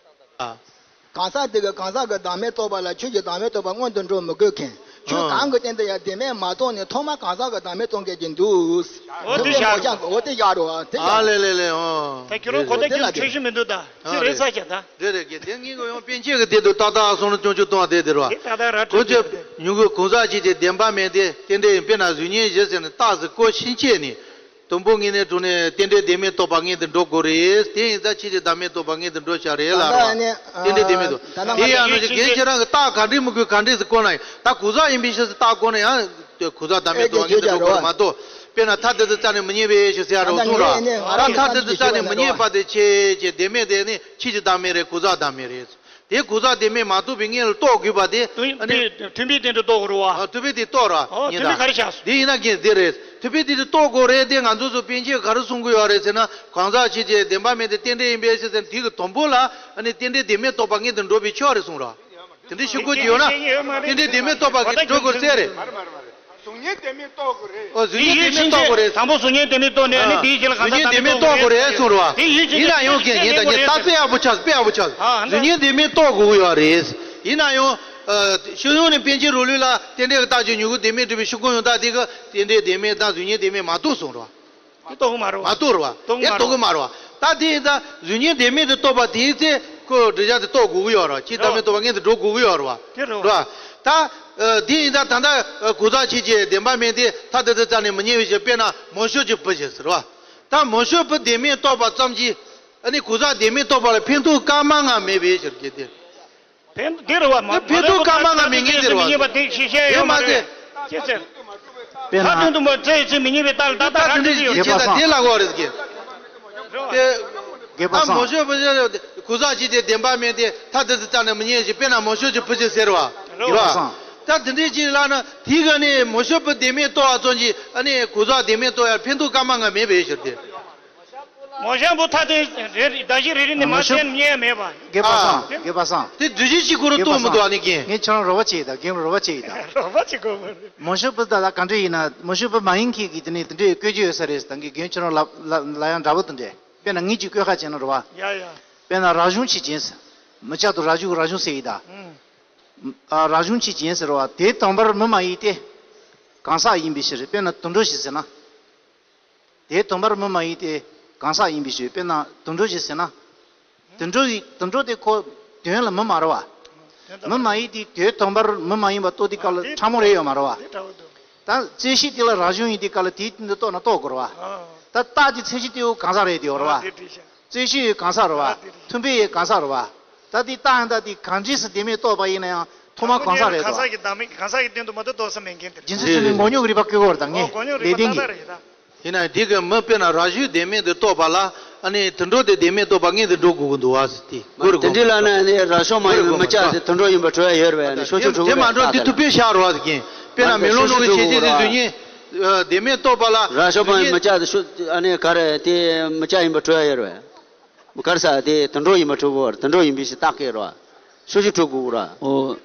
གང་ཟག་དེ་གིས་གང་ཟག་གི་བདག་མེད་རྟོགས་པ་ལ་ཆོས་ཀྱི་བདག་མེད་རྟོགས་པ་སྔོན་དུ་འགྲོ་མི་དགོས་མཁན། ཆོས་གང་གི་སྟེང་དུ་ཡང་བདེན་མེད་མ་རྟོགས་ནས་ཐོག་མར་གང་ཟག་གི་བདག་མེད་རྟོགས་མཁན་གྱི་འདུག་འོ་དེ་བཞག་རོགས། འོ་དེ་བཞག་རོགས། དེ་ཨ་བཞག་ལེ་ལེ་ལེ་ཨོ། ད་ཁྱོད་རང་གོ་བརྡ་རྒྱབ་འཕྲོད་ཤིང་མི་འདུག་ད་ཅི་རེད་ས་ཆ་ད། རེད་རེད་གི་དེ་ངེད་ཀྱི་ཡང་པཎ་ཆེན་གྱི་དེ་དུ་ཏག་ཏག་སོང་ལ་སྐྱོང་ཆུ་གཏོང་བ་དེ་དེ་རོ། དེ་ཏག་ཏག་ར་ཁོ་འཕྲོད་ཚོས་ཀྱི་ཉུང་གི་གང་ཟག་གཅིག་དེ་བདེན་པ་མེད་དེ་རྟེན་འབྲེལ་ཡིན་པས་ན་གཟུགས་བརྙན་བཞི་ཟེར་ནས་རྟགས་སུ་བཀོད་ཕྱིན་ཆད་ནས། དང་པོ་ངེས་ནས་དྲུང་ནས་རྟེན་འབྲེལ་བདེན་མེད་རྟོགས་པ་སྔོན་དུ་འགྲོ་དགོས་རེད། དེ་ཡིན་ཙང་ཕྱིས་ཀྱི་བདག་མེད་རྟོགས་པ་སྔོན་དུ་འགྲོ་བྱ་རེད་ལ་རོ། རྟེན་འབྲེལ་བདེན་མེད་རྟོགས། དེ་ཡང་ནང་བཞིན་རྒན་ཁྱེད་རང་གི་རྟགས་ག་འདྲས་མི་དགོས་ག་འདྲས་སུ་བཀོད་ན་ཡང་ད་གང་ཟག་ཡིན་པའི་ཕྱིར་སུ་རྟགས་བཀོད་ན་ཡང་དེ་གང་ཟག་བདག་མེད་རྟོགས་པ་སྔོན་དུ་འགྲོ་དགོས་རེད་མ་གཏོགས་དཔེར་ན་མཐར་ཐུག་ཏུ་རྩ་ནས་མི་རྙེད་པའི་ཕྱིར་ཟེར་ཡ་རོ་གསུངས་ར། ད་མཐར་ཐུག་ཏུ་རྩ་ནས་མི་རྙེད་པ་དེ་ཆོས་ཅན་བདེན་མེད་དེ་ནི་ཕྱིས་ཀྱི་བདག་མེད་རེད་གང་ཟག་བདག་མེད་རེད། དེ་གང་ཟག་བདེན་མེད་མ་རྟོགས་པའི་སྔོན་ལ་རྟོགས་དགོས་པ་དེ། མཐུན་ཨ་ནི་པའི་མཐུན་པའི་སྟེང་དུ་རྟོགས་དགོས་རེད་བ། ཨ་མཐུན་པའི་སྟེང་རྟོགས་ར། ཨོ་མཐུན་པའི་ག་རེ་བཞག་སོང་། དེ་ཡིན་ན་རྒན་དེ་རེད། མཐུན་པའི་སྟེང་དུ་རྟོགས་དགོས་རེད་དེ་ང་ཚོ་ཚོ་པཎ་ཆེན་ག་རེ་གསུང་གི་ཡོད་རེད་ཟེར་ན་གང་ཟག་ཕྱིས་ཀྱི་བདེན་པ་མེད་དེ་རྟེན་འབྲེལ་ཡིན་པའི་ཕྱིར་ཟེར་ན་དེ་གི་དང་པོ་ལ་ཨ་ནི་རྟེན་འབྲེལ་བདེན་མེད་རྟོགས་པ་སྔོན་དུ་འགྲོ་བའི་ཕྱོགས་རེད་གསུངས་ར། དེ་འདྲའི་ཞིག་གོ་གི་ཡོད་ན། རྟེན་འབྲེལ་བདེན་མེད་རྟོགས་པ་གི་འགྲོ་དགོས་ཟེར་རེད། གཟུགས་བརྙན་བདེན་མེད་རྟོགས་དགོས་རེད། ཨོ་གཟུགས་བརྙན་བདེན་མེད་རྟོགས་དགོས་རེད། དང་པོ་གཟུགས་བརྙན་བདེན་མེད་རྟོགས་ནས་ཨ་ནི་དེའི་རྗེས་ལ་གང་ཟག་བདེན་མེད་རྟོགས་དགོས་རེད་གསུངས་རེད་བ། དེ་ཡིན་ཕྱིན་ཆད་ཡིན་ན་ཡང་རྒན་ངས་ད་ངས་ད་ཚོད་ཡག་པོ་ཆགས་དཔེ་ཡག་པོ་ཆགས། ཨ་ཧ་ན། གཟུགས་བརྙན་བདེན་མེད་རྟོགས་དགོས་ཀྱི་ཡོད་རེད། ཡིན་ན་ཡང་ཤེས་ཡོན་ནི་པཎ་ཆེན་རོ་ལུགས་ལ་རྟེན་འབྲེལ་གྱི་རྟགས་ཀྱི་མྱུ་གུ་བདེན་མེད་སྒྲུབ་པའི་ཤུགས་ཀུན་ཡང་དག་དེ་གི་རྟེན་འབྲེལ་བདེན་མེད་དང་གཟུགས་བརྙན་བདེན་མེད་མ་རྟོགས་གསུངས་རེད་བ། དེ་རྟོགས་གི་མ་རེད་བ། མ་རྟོགས་རེད་བ། དེ་རྟོགས་གི་མ་རེད་བ། ད་དེ་ཡིན་ད་གཟུགས་བརྙན་བདེན་མེད་དུ་རྟོགས་པ་དེའི་ཚེ་ཁོ་འགྲེལ་བྱ་དེ་རྟོགས་དགོས་ཀྱི་ཡོད་རེད་བ། ཕྱིས་བདག་མེད་རྟོགས་པ་སྔོན་དུ་འགྲོ་དགོས་ཀྱི་ཡོད་རེད་བ། དེ་རེད་བ། རེད་བ། ད་དེ་ཡིན་ད་ད་ལྟ་གང་ཟག་ཕྱིས་ཀྱི་བདེན་པ་མེད་དེ་མཐར་ཐུག་ཏུ་རྩ་ནས་མི་རྙེད་པའི་ཕྱིར་དཔེར་ན་མང་ཤོས་ཀྱི་བུ་ཞིག་ཟེར་བ། ད་མང་ཤོས་བུ་བདེན་མེད་རྟོགས་པ་ཙམ་གྱིས་ཨ་ནི་གང་ཟག་བདེན་མེད་རྟོགས་པ་ལ་ཕན་ཐོགས་སྐར་མ་ལྔ་མེད་པའི་ཕྱིར་གྱི་དེ། ཕན་དེ་རེད་བ་མ་ཕན་ཐོགས་སྐར་མ་ལྔ་མེད་ངེས་དེ་རེད་བ། མི་རྙེད་པ་དེ་ཤེས་བྱ་ཡོད་མ་རེད། ཅེས་ཟེར། དཔེར་ན། ཐ་དོན་དུ་མ་བཙལ་ཚེ་མི་རྙེད་པའི་རྟགས་ལ་ད་ལྟ་རང་འགྲིག་གི་ཡོད་རེད། དེ་ལ་གོ་རེད་ཀྱི། དགེ་བ་ཨ་བཟང་། མང་ཤོས་བུ་ཞིག་གང་ཟག་ཅིག་དེ་བདེན་པ་མེད་དེ་མཐར་ཐུག་ཏུ་རྩ་ནས་མི་རྙེད་ཅིང་དཔེར་ན་མང་ཤོས་ཀྱི་བུ་ཞིག་ཟེར་བ། དགེ་བ་བཟང་། ད་དེ་འདྲའི་ཅིག་ལ་ན་དེའི་ག་ནས་མང་ཤོས་བུ་བདེན་མེད་རྟོགས་པ་ཙམ་གྱིས་ཨ་ནི་གང་ཟག་བདེན་མེད་རྟོགས་ཡ་ཕན་ཐོགས་སྐར་མ་ལྔ་མེད་པའི་ཕྱིར་ཏེ། མང་ཤོས་བུ་ཐ་དད་རེ་རེ་གདགས་གཞི་རེ་རེ་ནས་མ་མང་ཤོས་བཤད་རྙེད་ཡ་མེད་པ། དགེ་བ་བཟང་། ཨ། དགེ་བ་བཟང་། དེ་འདུས་བྱས་གཅིག་པུ་རུ་རྟོགས་མི་འདུག་ཨ་ནི་རྒན། ངས་ཁྱེད་རང་རོགས་པ་བྱེད་ཡིན་ད་རྒན་རོགས་པ་བྱེད་ཡིན་ད། རོགས་པ་བྱེད་དགོས་མ་རེད། མང་ཤོས་བུ་ད་ལ་ག་འདྲ་ཡིན་ན་མང་ཤོས་བུ་མ་ཡིན་མཁན་གྱི་དེ་ནས་དེ་འདྲའི་བཀོད་རྒྱུ་ཡོད་ས་རེད་ད་གི་རྒན་ཁྱེད་རང་ལབ་ལབ་ལབ་ཡང་འདྲ་པོ་དེ་འདྲས་དཔེར་ན་ངེད་ཀྱིས་བཀོད་ཁ་བྱས་ན་རེད་བ། ཡ་ཡ། དཔེར་ན་རང་གཞུང་ཆོས་ཅན་ཟེར། མི་སྐྱ་དང་རང་གཞུང་རང་གཞུང་ཟེར་ཡིན་ད། ཨུམ། ཨ་རང་གཞུང་ཆོས་ཅན་ཟེར་བ་དེ་དང་པོར་མི་མ་ཡིན་ཏེ། གང་ཟག་ཡིན་པའི་ཕྱིར་དཔེར་ན་དུད་འགྲོ་ཞིག་ཟེར་ན། དེ་དང་པོར་མི་མ་ཡིན་ཏེ། གང་ཟག་ཡིན་པའི་ཕྱིར་དཔེར་ན་དུད་འགྲོ་ཞིག་ཟེར་ན། དུད་འགྲོ་ཡི་དུད་འགྲོ་དེ་ཁོ་དོན་ལ་མི་མ་རེད་བ། མི་མ་ཡིན་དེ་དོན་དམ་པར་མི་མ་ཡིན་པ་རྟོགས་དུས་སྐབས་ལ་ཕྲ་མོ་རེ་ཡོད་མ་རེད་བ། ད་རྩོད་གཞི་དེ་ལ་རང་བྱུང་ཡིན་དུས་སྐབས་ལ་དེའི་སྟེང་དུ་རྟོགས་ན་རྟོགས་དགོས་རེད་བ། ད་རྟགས་ཀྱི་མཚན་གཞི་དེ་ཡོད་གང་ཟག་རེད་དེ་ཡོད་རེད་བ། རྩོད་གཞི་ཡོད་གང་ཟག་རེད་བ། མཐུན་དཔེ་ཡོད་གང་ཟག་རེད་བ། ད་དེ་རྟགས་ཡང་ད་དེ་གང་འདྲས་སུ་བདེན་མེད་རྟོགས་པ་ཡིན་ན་ཡང་ཐོག་མ་གང་ཟག་རེད་དོ། གང་ཟག་གི་བདག་མེད་གང་ཟག་གི་སྟེང་དུ་མ་གཏོགས་རྟོགས་ས་མེད་མཁན་དེ་རེད། རྒྱུ་མཚན་ཚུལ་ནི་མངོན་མྱོང་གི་རིག་པ་བཀོད་དགོས་རེད་ད་ངས་ལས་དོན་གྱི། ཡིན་ན་འདི་གི་མི་དཔེར་ན་རང་བཞིན་བདེན་མེད་དུ་རྟོགས་པ་ལ་ཨ་ནི་དུད་འགྲོ་དེ་བདེན་མེད་རྟོགས་པ་ངེས་དུ་འགྲོ་དགོས་ཀྱི་འདུག་བ་ཟེར་ཏེ། དགོས་རེད་དེ་འདྲའི་ལ་ནི་ཨ་ནི་རང་བྱུང་མ་ཡིན་པའི་མི་སྐྱ་དེ་དུད་འགྲོ་ཡིན་པར་གྲུབ་ཡ་ཡོད་རེད་བས། ཨ་ནི་ཤོག་ཆུ་འཁྲུག་དེ་མ་གྲུབ་དེ་ཐུག་པས་ཤར་རོ་བ་ཟེར་གྱིན། དཔེར་ན་མེ་ལོང་ནང་གི་བྱས་རྗེས་དེ་དུས་ཉིད་བདེན་མེད་རྟོགས་པ་ལ་རང་བྱུང་མ་ཡིན་མི་སྐྱ་དེ་ཤོ་ཨ་ནི་ག་རེ་དེ་མི་སྐྱ་ཡིན་པར་གྲུབ་ཡ་ཡོད་རེད་བས། ག་རེ་ཟེར་དེ་དུད་འགྲོ་ཡིན་པར་གྲུབ་དགོས་རེད། དུད་འགྲོ་ཡིན་པའི་ཕྱིར་རྟགས་བཀོད་རོགས། ཤོག་ཆུ་འཁྲུག་དགོས་རེད། ཨོ།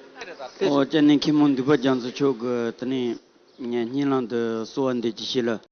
ཨོ་ཅི་ནས་མཁན་མོ་འདུས་པ་རྒྱ་མཚོ་མཆོག་གི་དེ་ནས་སྙན་ལམ་དུ་གསོལ་བ་འདེབས་ཀྱི་ཞིག་ལ།